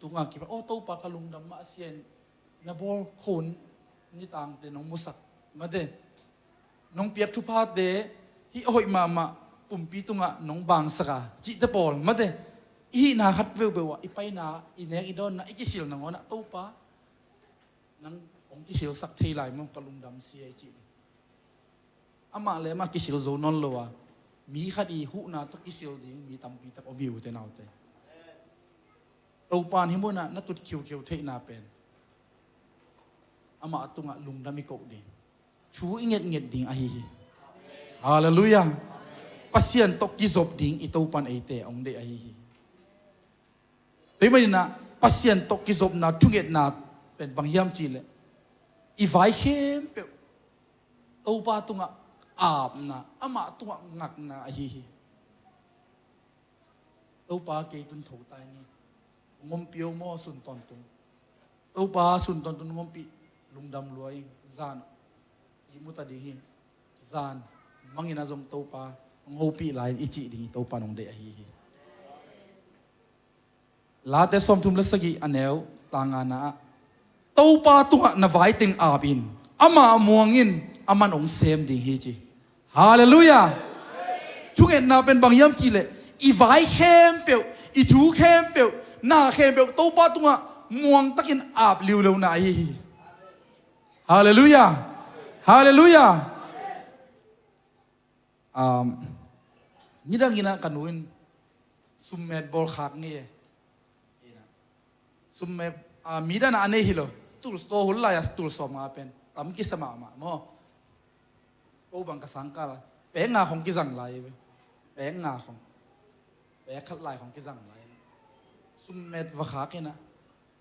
tunga kipan, aw Topa ka lungdam mah a, Sian na bawl khun nitangte nong musak, mate, nong piak thuphate hih a hoih mahmah pumpi tungah nong bangsak a cihte pawl, mate, i hihna khat peuhpeuh ah i paina, i nek i dawnna, i kisil nangawn ah Topa nang hong kisilsak thei lai maw, ka lungdam sia i cih. Amah le amah kisil zo nawn lo a, mi khat i huhna tawh kisil ding mi tampi tak om hi ute naute. Topa in hih munah na tut khiukhiu theihna pen amah tungah lungdam i koh ding, thu i ngetnget ding ahi hi. Halleluiah. Pasian tawh kizop ding i Topa in eite hong deih ahi hi. Tua ahih manin ah Pasian tawh kizopna thungetna pen bang hiam cih leh i vai khempeuh Topa tungah apna, amah tungah ngakna ahi hi. Topa, kei tun tho ta ing e. Hong ompih o maw sun tawntung. Topa, sun tawntung hong ompih, lungdam lua ing. Zan ihmu ta ding hi. Zan mangin ah zong Topa hong hopih lai in i cih ding hi. Topa in hong deih ahi hi. Late sawmthum le sagih a neu tangana ah, Topa tungah na vai teng ap in, amah muang in, aman hong sem ding hi ci. Halleluiah. Thungetna pen bang hiam cih leh i vai khempeuh, i thu khempeuh, na khempeuh Topa tungah muangtakin ap liulona ahi hi. Halleluiah. Halleluiah. Um, nidang in ah ka nu in summet bawl khak ngei e. Summet, ah, mi dan a nei hi lo. Tul store hul lai a tul sawmnga pen tam kisa mahmah maw. Ko bang ka sangkal pek nga khong kizang lai ve. Pek nga khong, pek khat lai khong kizang lai. Summet va khak in ah,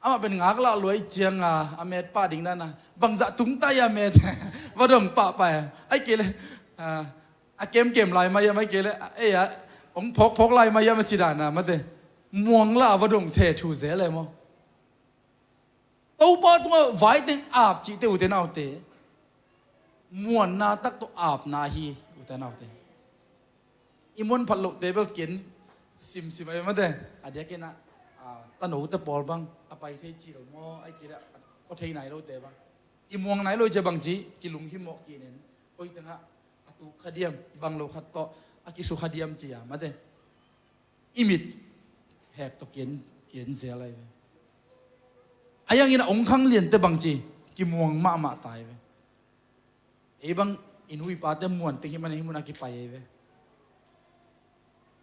amah pen ngak lah lua i ciang a, a met pah ding dan a, bangzah tung ta i a met va dong pahpah e. Ahih kei leh, ah, a kemkem lai mah i a, ahih kei leh, ah, ei a, hong phawkphawk lai mah i a, mah ci dan a, mate, muang lah a va dong the thu zel e maw. Topa tungah vai teng ap cihte, ute naute, muanna tak tawh apna hi, ute naute. I muan phat lohte bel ken simsim a, mate, a diakin ah, ah, tanote pawl bang a pai thei cil maw, ahih kei leh a khua thei nai lote bang, i muang nai lo i cia bang ci, kilunghimawh kinin, koi tengah a tuk kha diam, bang lo khat tawh a kisukha diam ci a, mate. I mit hek tawh kian, kian zel ahi ve. A yang in a ong khang liante bangci kimuang mahmah ta hi ve. Ei bang i nu i pate muan teng hih manin hih munah kipai ahi ve.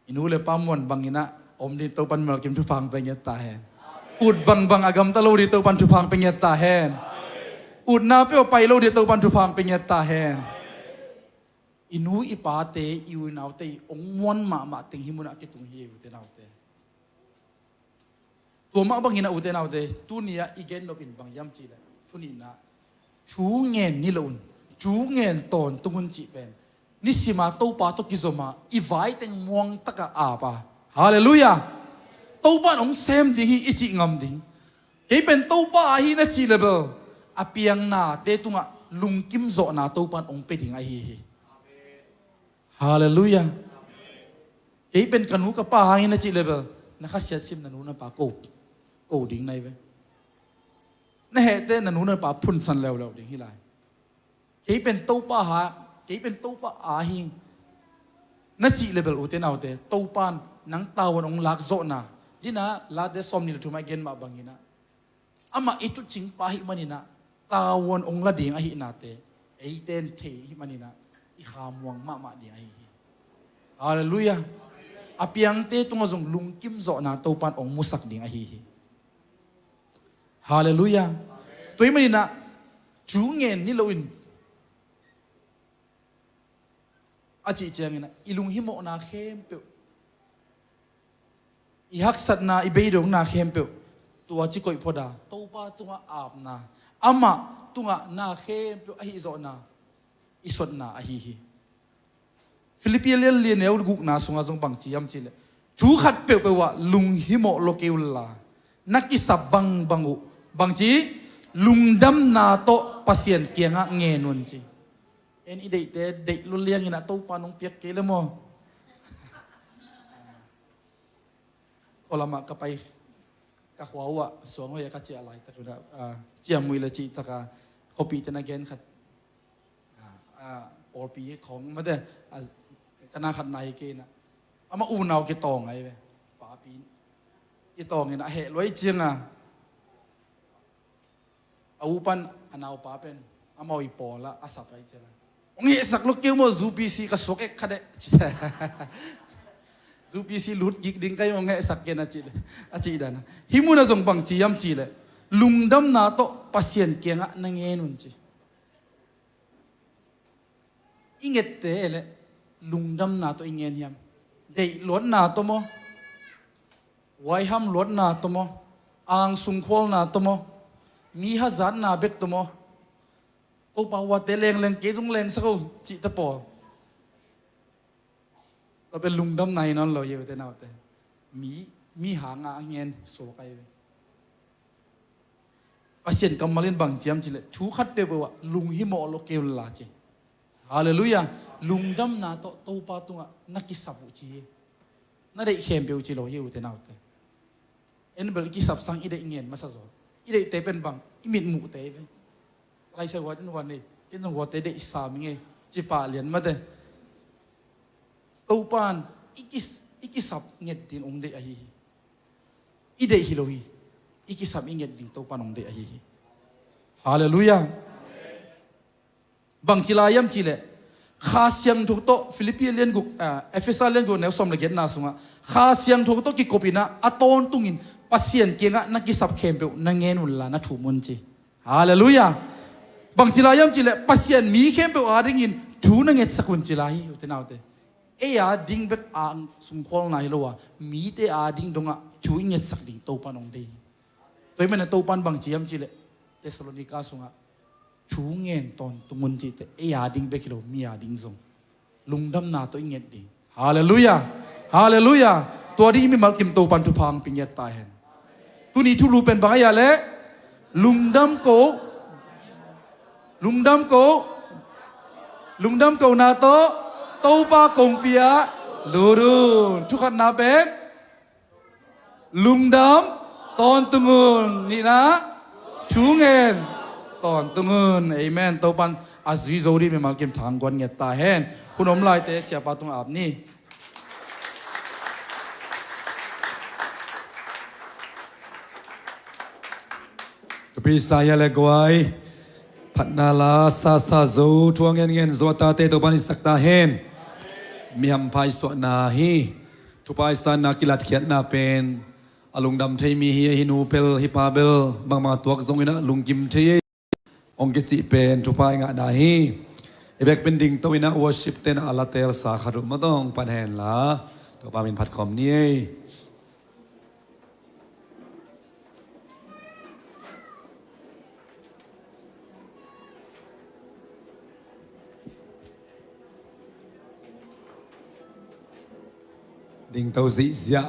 I nu le pa muan bangin ah om ding Topan mimal kim thupha pia ngiat ta hen. Ut bangbang a gamta lo ding Topan thupha pia ngiat ta hen. Utna peuh pai lo ding Topan thupha pia ngiat ta hen. I nu i pate, i u i naute i ong muan mahmah teng hih munah kitung hi, ute naute. Tua mah bangin ah, ute naute, tuni-ah i gen nop in bang hiam cihleh, thu nihna, thu ngen ni lo un, thu ngen tawntung un cih pen nisima Topa tawh kizoma i vai teng muang taka ap a. Halleluiah. Topa in hong sem ding hi i cih ngam ding. Kei pen Topa ahi na cih le bel a piang nate tungah lungkim zawhna Topa in hong pia ding ahi hi. Halleluiah. Kei pen ka nu ka pa hangin na cih le bel na khasiat sim na nu na pa ko, ko ding na hi ve. Na hehte na nu na pa phunsan leuleu ding hi lai. Kei pen Topa ha, kei pen Topa ahi na cih le bel, ute naute, Topa in nang tavuan hong lak zawhna, dina Late sawmnih le thum ah i gen mah bangin ah, amah i tutcingpa ahih manin ah tavuan hong la ding ahihnate eite in thei ahih manin ah i khamuang mahmah ding ahi hi. Halleluiah. A piangte tungah zong lungkim zawhna Topa in hong musak ding ahi hi. Halleluiah. Tua ahih manin ah thu ngen ni lo in a cih ciangin ah i lunghimawhna khempeuh, i haksatna, i beidongna khempeuh tua ci koih phot a, Topa tungah apna, amah tungah na khempeuh ahi zawhna i sotna ahi hi. Filippi lian li a neu gukna sungah zong bang ci hiam cihleh, thu khat peuhpeuh ah lunghimawh lo kei unla, na kisap bangbang uh bang ci, lungdamna tawh Pasian kiangah ngen un ci. En i deihte deih lua liangin ah Topa in hong piak kei le maw? Khualamah ka pai, ka khua uh ah suang hoih ah ka ciah laitak un ah, ah, ciamnuih le cihtak a khuapihte na gen khat, ah, ah, pawlpi khawng mate, ah, ka na khat nai kei in ah, amah unau kitawng ahi ve. Papi kitawng in a heh luai ciang a, a u pan a naupa pen amau i pawl ah a sap ahi ciang a, "Hong hehsak lo kei uh maw, U P C ka suak ek kha deh," ci ta. "U P C lut gik ding ka hi, hong hehsak ken," a cih, a cih dan a. Hih munah zong bang ci hiam cihleh, lungdamna tawh Pasian kiangah na ngen un ci. I ngette leh lungdamna tawh i ngen hiam? Deih luatna tawh maw? Huaiham luatna tawh maw? Angsung khualna tawh maw? Mi hazatna bek tawh maw? "Topa, huate lengleng kei zong lengsak o," cihte pawl. Tua pen lungdamna hi nawn lo hi, ute naute. Mi, mi hanga a ngen suak ahi ve. Pasian kammal in bang ci hiam cihleh, thu khat peuhpeuh ah lunghimawh lo kei unla ci. Halleluiah. Lungdamna tawh Topa tungah na kisap uh ci hi. Na deih khempeuh ci lo hi, ute naute. En bel i kisap sang i deih ngen masa zaw. I deihte pen bang, i mitmuhte hi ve. Laisiangtho in huan nei, ken zong huate deih sam ing ei, ci pah lian mate. Topa in i kis-, i kisap nget ding hong deih ahi hi. I deih hi lo hi. I kisap i nget ding Topa in hong deih ahi hi. Halleluiah. Bang ci lai hiam cihleh, Kha Siangtho tawh, Filippi lian guk, ah, Efesa lian guk neu sawm le giatna sungah, Kha Siangtho tawh kikop in ah, a tawntungin Pasian kiangah na kisap khempeuh na ngen unla na thum un ci. Halleluiah. Bang ci lai hiam cihleh, Pasian mi khempeuh adingin thu na ngetsak un ci lai hi, ute naute. Ei ading bek angsung khualna hi lo a, mite ading dongah thu i ngetsak ding Topa in hong deih hi. Tua ahih manin Topa in bang ci hiam cihleh, Thessalonica sungah, "Thu ngen tawntung un," cihte, ei ading bek hi lo, mi ading zong lungdamna tawh i nget ding. Halleluiah. Halleluiah. Tua ding i mimal kim Topa in thupha hong pia ngiat ta hen. Tuni thulu pen bang ahi a leh, lungdam ko, lungdam ko, lungdam kona tawh Topa kongpi ah lut un. Thukhatna pen lungdam tawntung un. Nihna, thu ngen tawntung un. Amen. Topa in a zui zo ding mimal kim thang guan ngiat ta hen. Hun om laite siapa tungah ap ni. Pisa ia le guai. Phatna la sasa zo, thu a ngen ngen zo a tate Topa'n i sak ta hen. Mi hampha i suahna hi. Thupha i sanna kilatkhiatna pen a lungdam thei mi hi. Ahi nu pel hi pa bel bangmah tuak zongin ah lungkim thei ei. Hong kicih pen thupha i ngahna hi. I vekpi in dingto in ah worship te'n a la telsa khat uh mah tawh pan hen la. Topa min phat khawm ni ei. Dingto zihziah.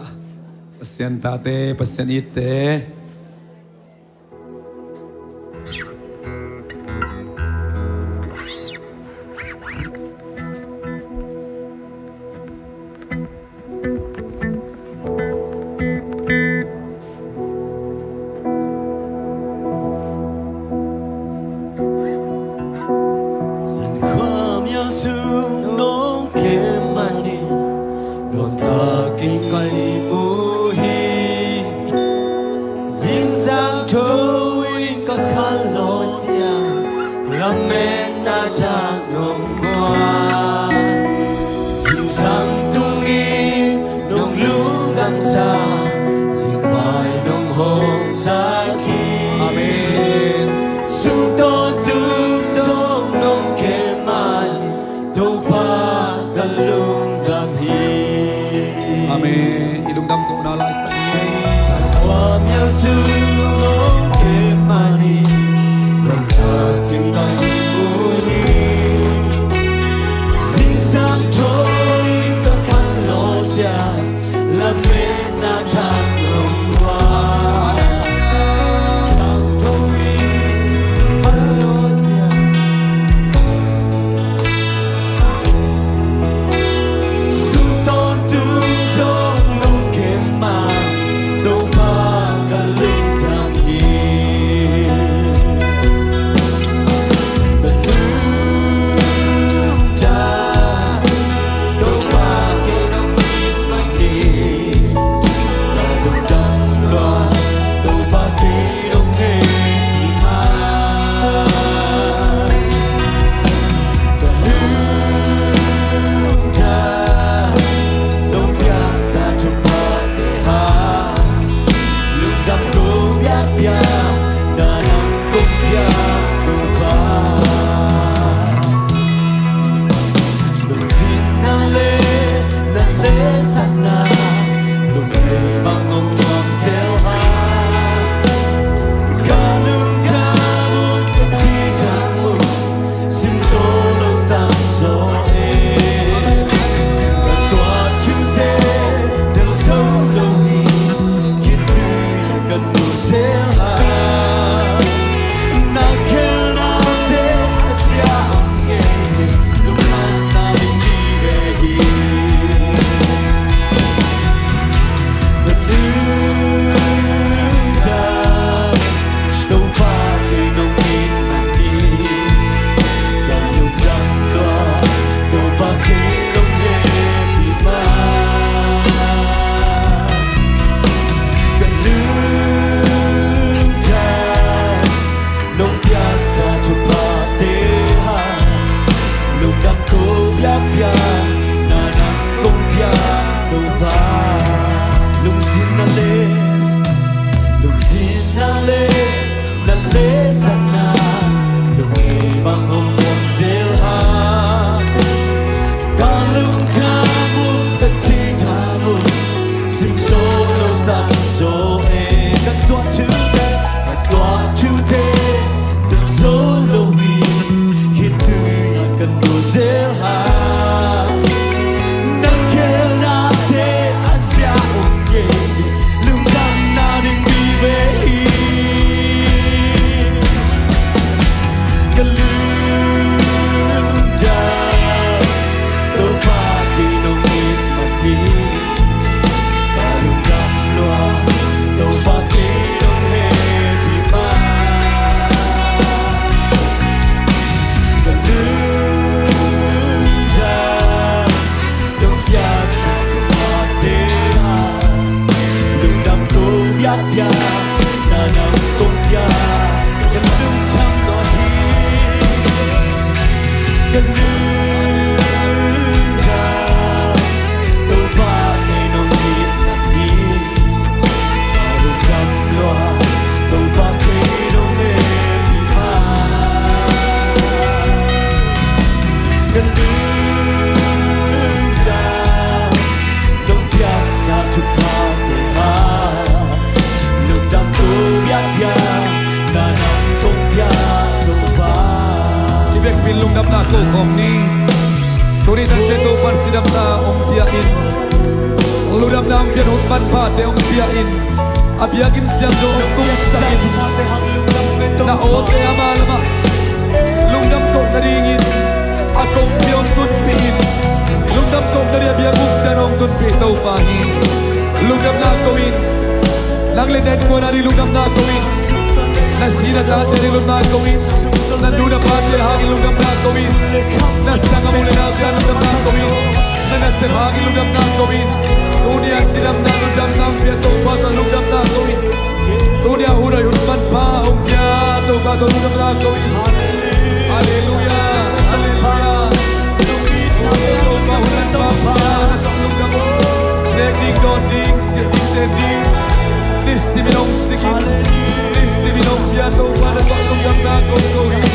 Pasian tate, Pasian itte. San khua mial sung nong kem manin, nong takin kai mu hi. Zingsang tho in ka khanlawh ciang, lametna thak nong guan. Zingsang tungin nong lungdamsa, zingmai nong hong zak hi. Amen. Sung tawntung zong nong kem manin, Topa ka lungdam hi. Amen. I lungdam kohna la i sak ni. Khua mial sung nong kem manin, nong takin kai mu hi. Zingsang tho in ka khanlawh ciang, lametna thak nong guan. Zingsang tho in khanlawh ciang, sung tawntung zong nong kem manin, Topa ka lungdam hi. Ka lungdam, Topa kei nong it manin, ka lungdam lua, Topa kei nong hehpih manin. Ka lungdam, nong piaksa thuphate hang, lungdam ko biakpiak, na nang kong piak Topa. Lungzinna le na letsakna, lungdam bang hong tuam zel hang. Ka lungdam uh, ka cidam uh, sim zo lo, tam zo e. Ka tuah thute tel zo lo hi. Khitui ka nu zel a, na khelnate a sia ngei, lungdamna ding hi ve hi. Ka lungdam, Topa kei nong it manin, ka lungdam lua, Topa kei nong hehpih manin. Ka lungdam, nong piaksa thuphate hang, lungdam ko biakpiak, na nang kong piak Topa. Lungzinna le, lungzinna le na letsakna, lungdam bang hong tuam zel hang. Ka lungdam uh, ka cidam uh, sim zo lo, tam zo e. Ka tuah thute, ka tuah thute tel zo lo hi. Khitui ka nu zel a, na khelnate a sia ngei, lungdamna ding hi ve hi. Ka lungdam, Topa kei nong it manin, ka lungdam lua, Topa kei nong hehpih manin. Ka lungdam, nong piaksa thuphate hang, lungdam ko biakpiak, na nang kong piak Ka lungdam, Topa kei nong it hi. Ka lungdam lua, Topa kei nong et hi. Ka lungdam, nong piaksa thuphate hang, lungdam ko biakpiak na nang kong piak Topa. I vekpi in lungdamna ko khawm ni. Tuni nangte Topa'n cidamna hong pia in, lungdamna hong pia in, hun manphate hong pia in, a biakinn siangtho hong tungsak in, na awte ama lamah lungdam koh nadingin a kongpi hong tunpih in, lungdam koh nading a biakbuk siangtho hong tunpih Topa hi. Lungdamna ko in. Nang le na innkuan ading lungdamna ko in. Na zi na tate ading lungdamna ko in. Na nu na pate hangin lungdamna ko in. Na sanggam u le nau ading lungdamna ko in. Na nasep hangin lungdamna ko in. Tuni a cidamna lungdamna hong pia Topa tawh lungdamna ko in. Tuni a hun hoih hun manpha hong pia Topa tawh lungdamna ko in. Halleluiah, halleluiah. Topa hun manpha hong pia na tawh lungdam uh. Nek ding, dawn ding, silh ding, tem ding, nisimin hong sik in, nisimin hong pia Topa na tawh lungdamna ko in.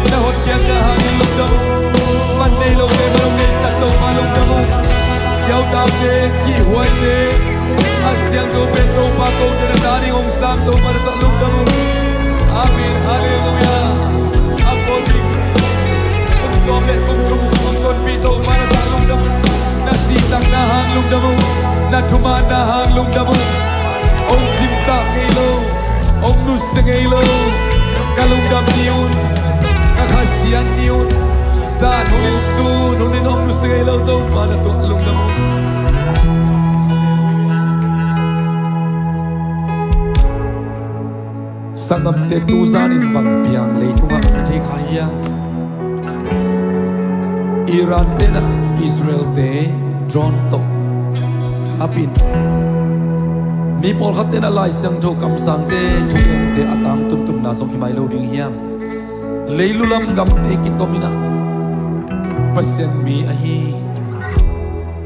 Na hotkhiatna hangin lungdam uh. Man nei lote man hong neisak Topa lungdam uh. Siautaute, kihhuaite, a siangtho pen Topa kote na ta ding hong sang Topa na tawh lungdam uh. Amen. Halleluiah. A pawl ding kum sawm le kum thum sung hong tonpih Topa na tawh lungdam uh. Na sihtakna hang lungdam uh. Na thumanna hang lungdam uh. Hong cimtak ngei lo, hong nusia ngei lo. Ka lungdam ni un, ka khasiat ni un. Zan hun in sun hun in hong nusia ngei lo Topa na tawh lungdam uh. Sanggamte, tu zanin bang piang leitungah a thei kha hiam? Iran te in ah Israel te drone tawh a pin. Mi pawlkhat te in ah Lai Siangtho kamsangte thukente a tangtuntunna zong hi mai lo ding hiam? Leilu lam gamte kitom in ah Pasian mi ahi,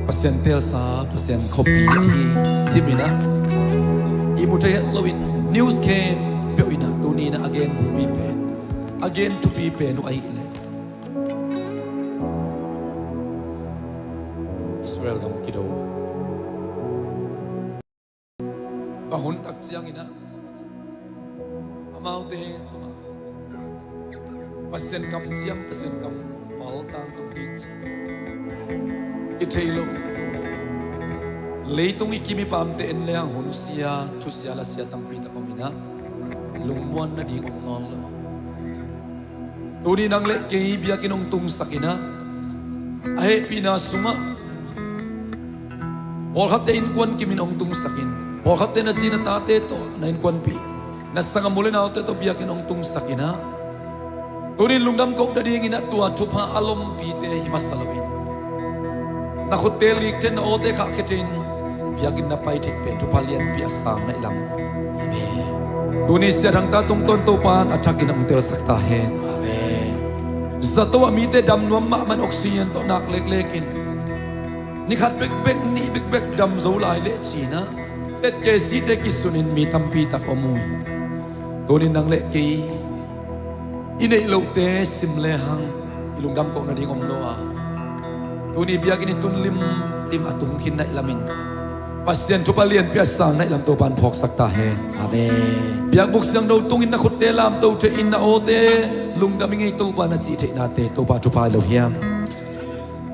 Pasian teelsa, Pasian khuapi ahi sim in ah ihmu thei het loin news khempeuh in ah tuni in ah a gen bulpi pen, a gen thupi pen uh ahih leh Israel gam kido. Bang hun tak ciangin ah amaute tungah Pasian kamciam, Pasian kammal tangtung ding ci i thei lo. Leitung i kim i pamte en leng hun sia, thusia, lasia tampi tak om in ah lungmuan nading om nawn lo. Tuni nang le kei biakinn hong tungsak in ah a hehpihna sungah pawlkhatte innkuan kimin hong tungsak in, pawlkhatte na zi na tate tawh na innkuanpih, na sanggam u le naute tawh biakinn hong tungsak in ah tuni in lungdam koh nadingin ah tua thupha a lompite hi masa loin na khutte likte na awte khahkhia thei in biakinn na pai theih pen thupha lianpi a sang na hi lam. Amen. Tuni siathangta tungtawn Topa in a thakin hong telsak ta hen. Amen. Zato ah mite dam nuam mahmah in oxygen tawh nak leklek in ni khat bekbek, nih bekbek dam zo lai leh ci in ah tetkesite kisun in mi tampi tak om uh hi. Tuni in nang le kei i neih lohte sim lehang i lungdam koh nading om lo a, tuni biakinn i tun limlim a tung khin na hi lamin Pasian thupha lianpi a sang na hi lam Topa in phawksak ta hen. Amen. Biakbuk siangtho tungin na khutte lamto thei in na awte lungdam ing ei Topa na cih theihnate Topa thupha hi lo hiam?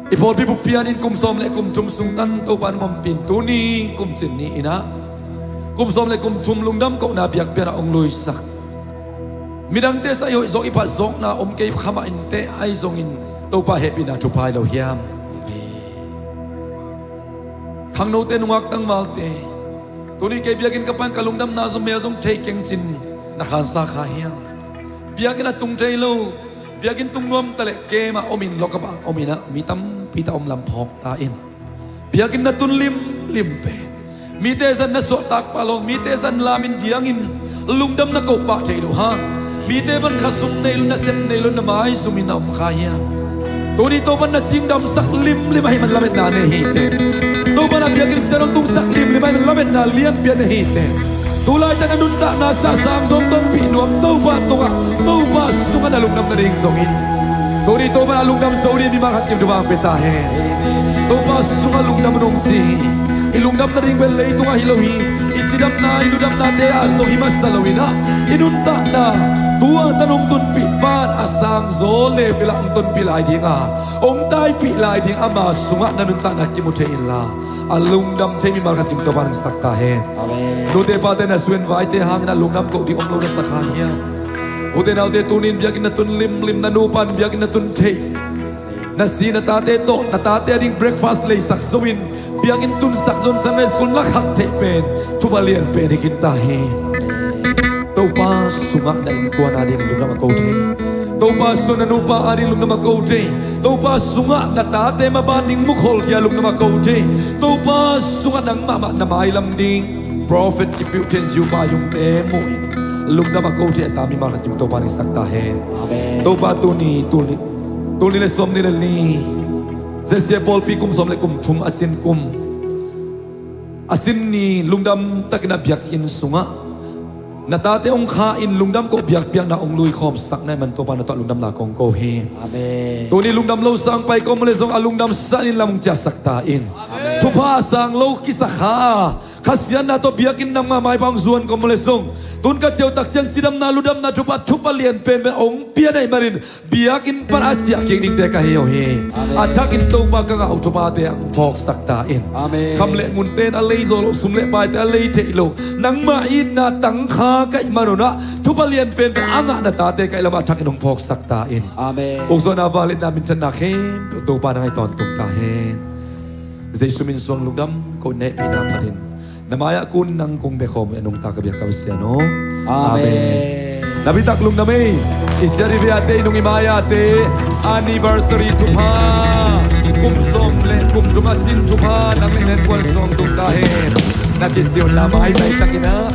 I pawlpi bup pianin kum sawm le kum thum sung tan Topa in hong ompih in tuni kum cin ni in ah kum sawm le kum thum lungdam kohna biakpiakna hong luisak. Midangte sung i hoih zawh i phat zawkna om kei kha mah inteh, ahi zongin Topa hehpihna thupha hi lo hiam? Khangnote, nungak tangvalte, tuni kei biakinn ka pai in ka lungdamna zong mel zong thei keng ci in na khansa kha hiam? Biakinn a tung thei lo, biakinn tung nuam ta leh kem ah om in, lokap ah om in ah mi tampi tak om lam phawk ta in. Biakinn na tun limlim pen mite zat na suahtak pah lo, mite zat lam in diangin lungdam na koh pah theih loh hang Mite pan khasum nei lo, nasep nei lo, na maizum in na om kha hiam? Tuni Topa na cingdamsak limlim ahih man lametna nei hi teh. Topa na biakinn sian hong tungsak limlim ahih man lametna lianpi a nei hi teh. Tulaitak na nuntakna sahsang zong tonpih nuam Topa tungah, Topa sungah na lungdam nading zong in. Tuni Topa na lungdam zo ding mimal khat kim thupha hong pia ta hen. Topa sungah lungdam un hong ci. I lungdam nading pen leitungah hi lo hi. I cidamna, i ludamnate ah zong hi masa lo in ah, i nuntakna tua tan hong tunpih pan a sangzaw lepi lah hong tonpih lai ding a, hong taipih lai ding ama sungah na nuntakna kimu thei inla, a lungdam thei mimal khat kim Topa hong sak ta hen. Amen. Nute pate na suan vaite hangin a lungdam koh ding om lo na sa kha hiam? Ute naute, tunin biakinn na tun limlim, na nupa in biakinn na tun thei, na si na tate tawh, na tate a ding breakfast leisak zo in, biakinn tunsak zon Sunday school na khak theih pen thupha lian pen hi khin ta hi. Topa sungah na innkuan a ding lungdam a ko thei. Topa sungah na nupa a ding lungdam a ko thei. Topa sungah na tate maban ding mukhol thei a lungdam a ko thei. Topa sungah nang mahmah na mailam ding Prophet Kipiu Thenjiu Pai Yung te muh in lungdam a ko thei a ta mimal khat kim Topa hong sak ta hen. Amen. Topa tuni, tuni, tuni le sawm ni le li, Z C A pawlpi kum sawm le kum thum a cin kum, a cin ni lungdam takin a biakinn sungah na tate hong kha in lungdam koh biakpiakna hong luikhawmsak na hih man Topa na tawh lungdamna kong ko hi. Amen. Tuni lungdam lo sang pai kawm le zong a lungdam san in lam hong ciahsak ta in. Amen. Thupha a sang lo kisa kha a khasiatna tawh biakinn nangmah maipa hong zuan kawm le zong, tun ka ciautak ciang cidamna ludamna thupha, thupha lian penpen hong pia na hih manin biakinn pan a ciah kik dingte ka hi uh hi. Amen. A thakin Topa ka ngah uh thuphate hong phawksak ta in. Amen. Kham le ngunte in a lei zo lo, sum le paite a lei theih lo, nangmah itna tangkha ka hih man un ah thupha lian penpen a ngah na tate ka hih lam a thakin hong phawksak ta in. Amen. Ukzawhna, vangliatna, minthanna khempeuh Topa na ngaih tawntung ta hen. Jesu min suang lungdam koh, na hehpihna phat in na mai-ah kun nang kong bia khawm uh a nungta ka biak ka Pasian aw. Amen. Amen. Na bitak lungdam ei. I siat i veate, i nung i mai-ate anniversary thupha, kum sawm le kum thum a cin thupha nang le na innkuan suang tung ta hen. Na kiciamna mai takin ah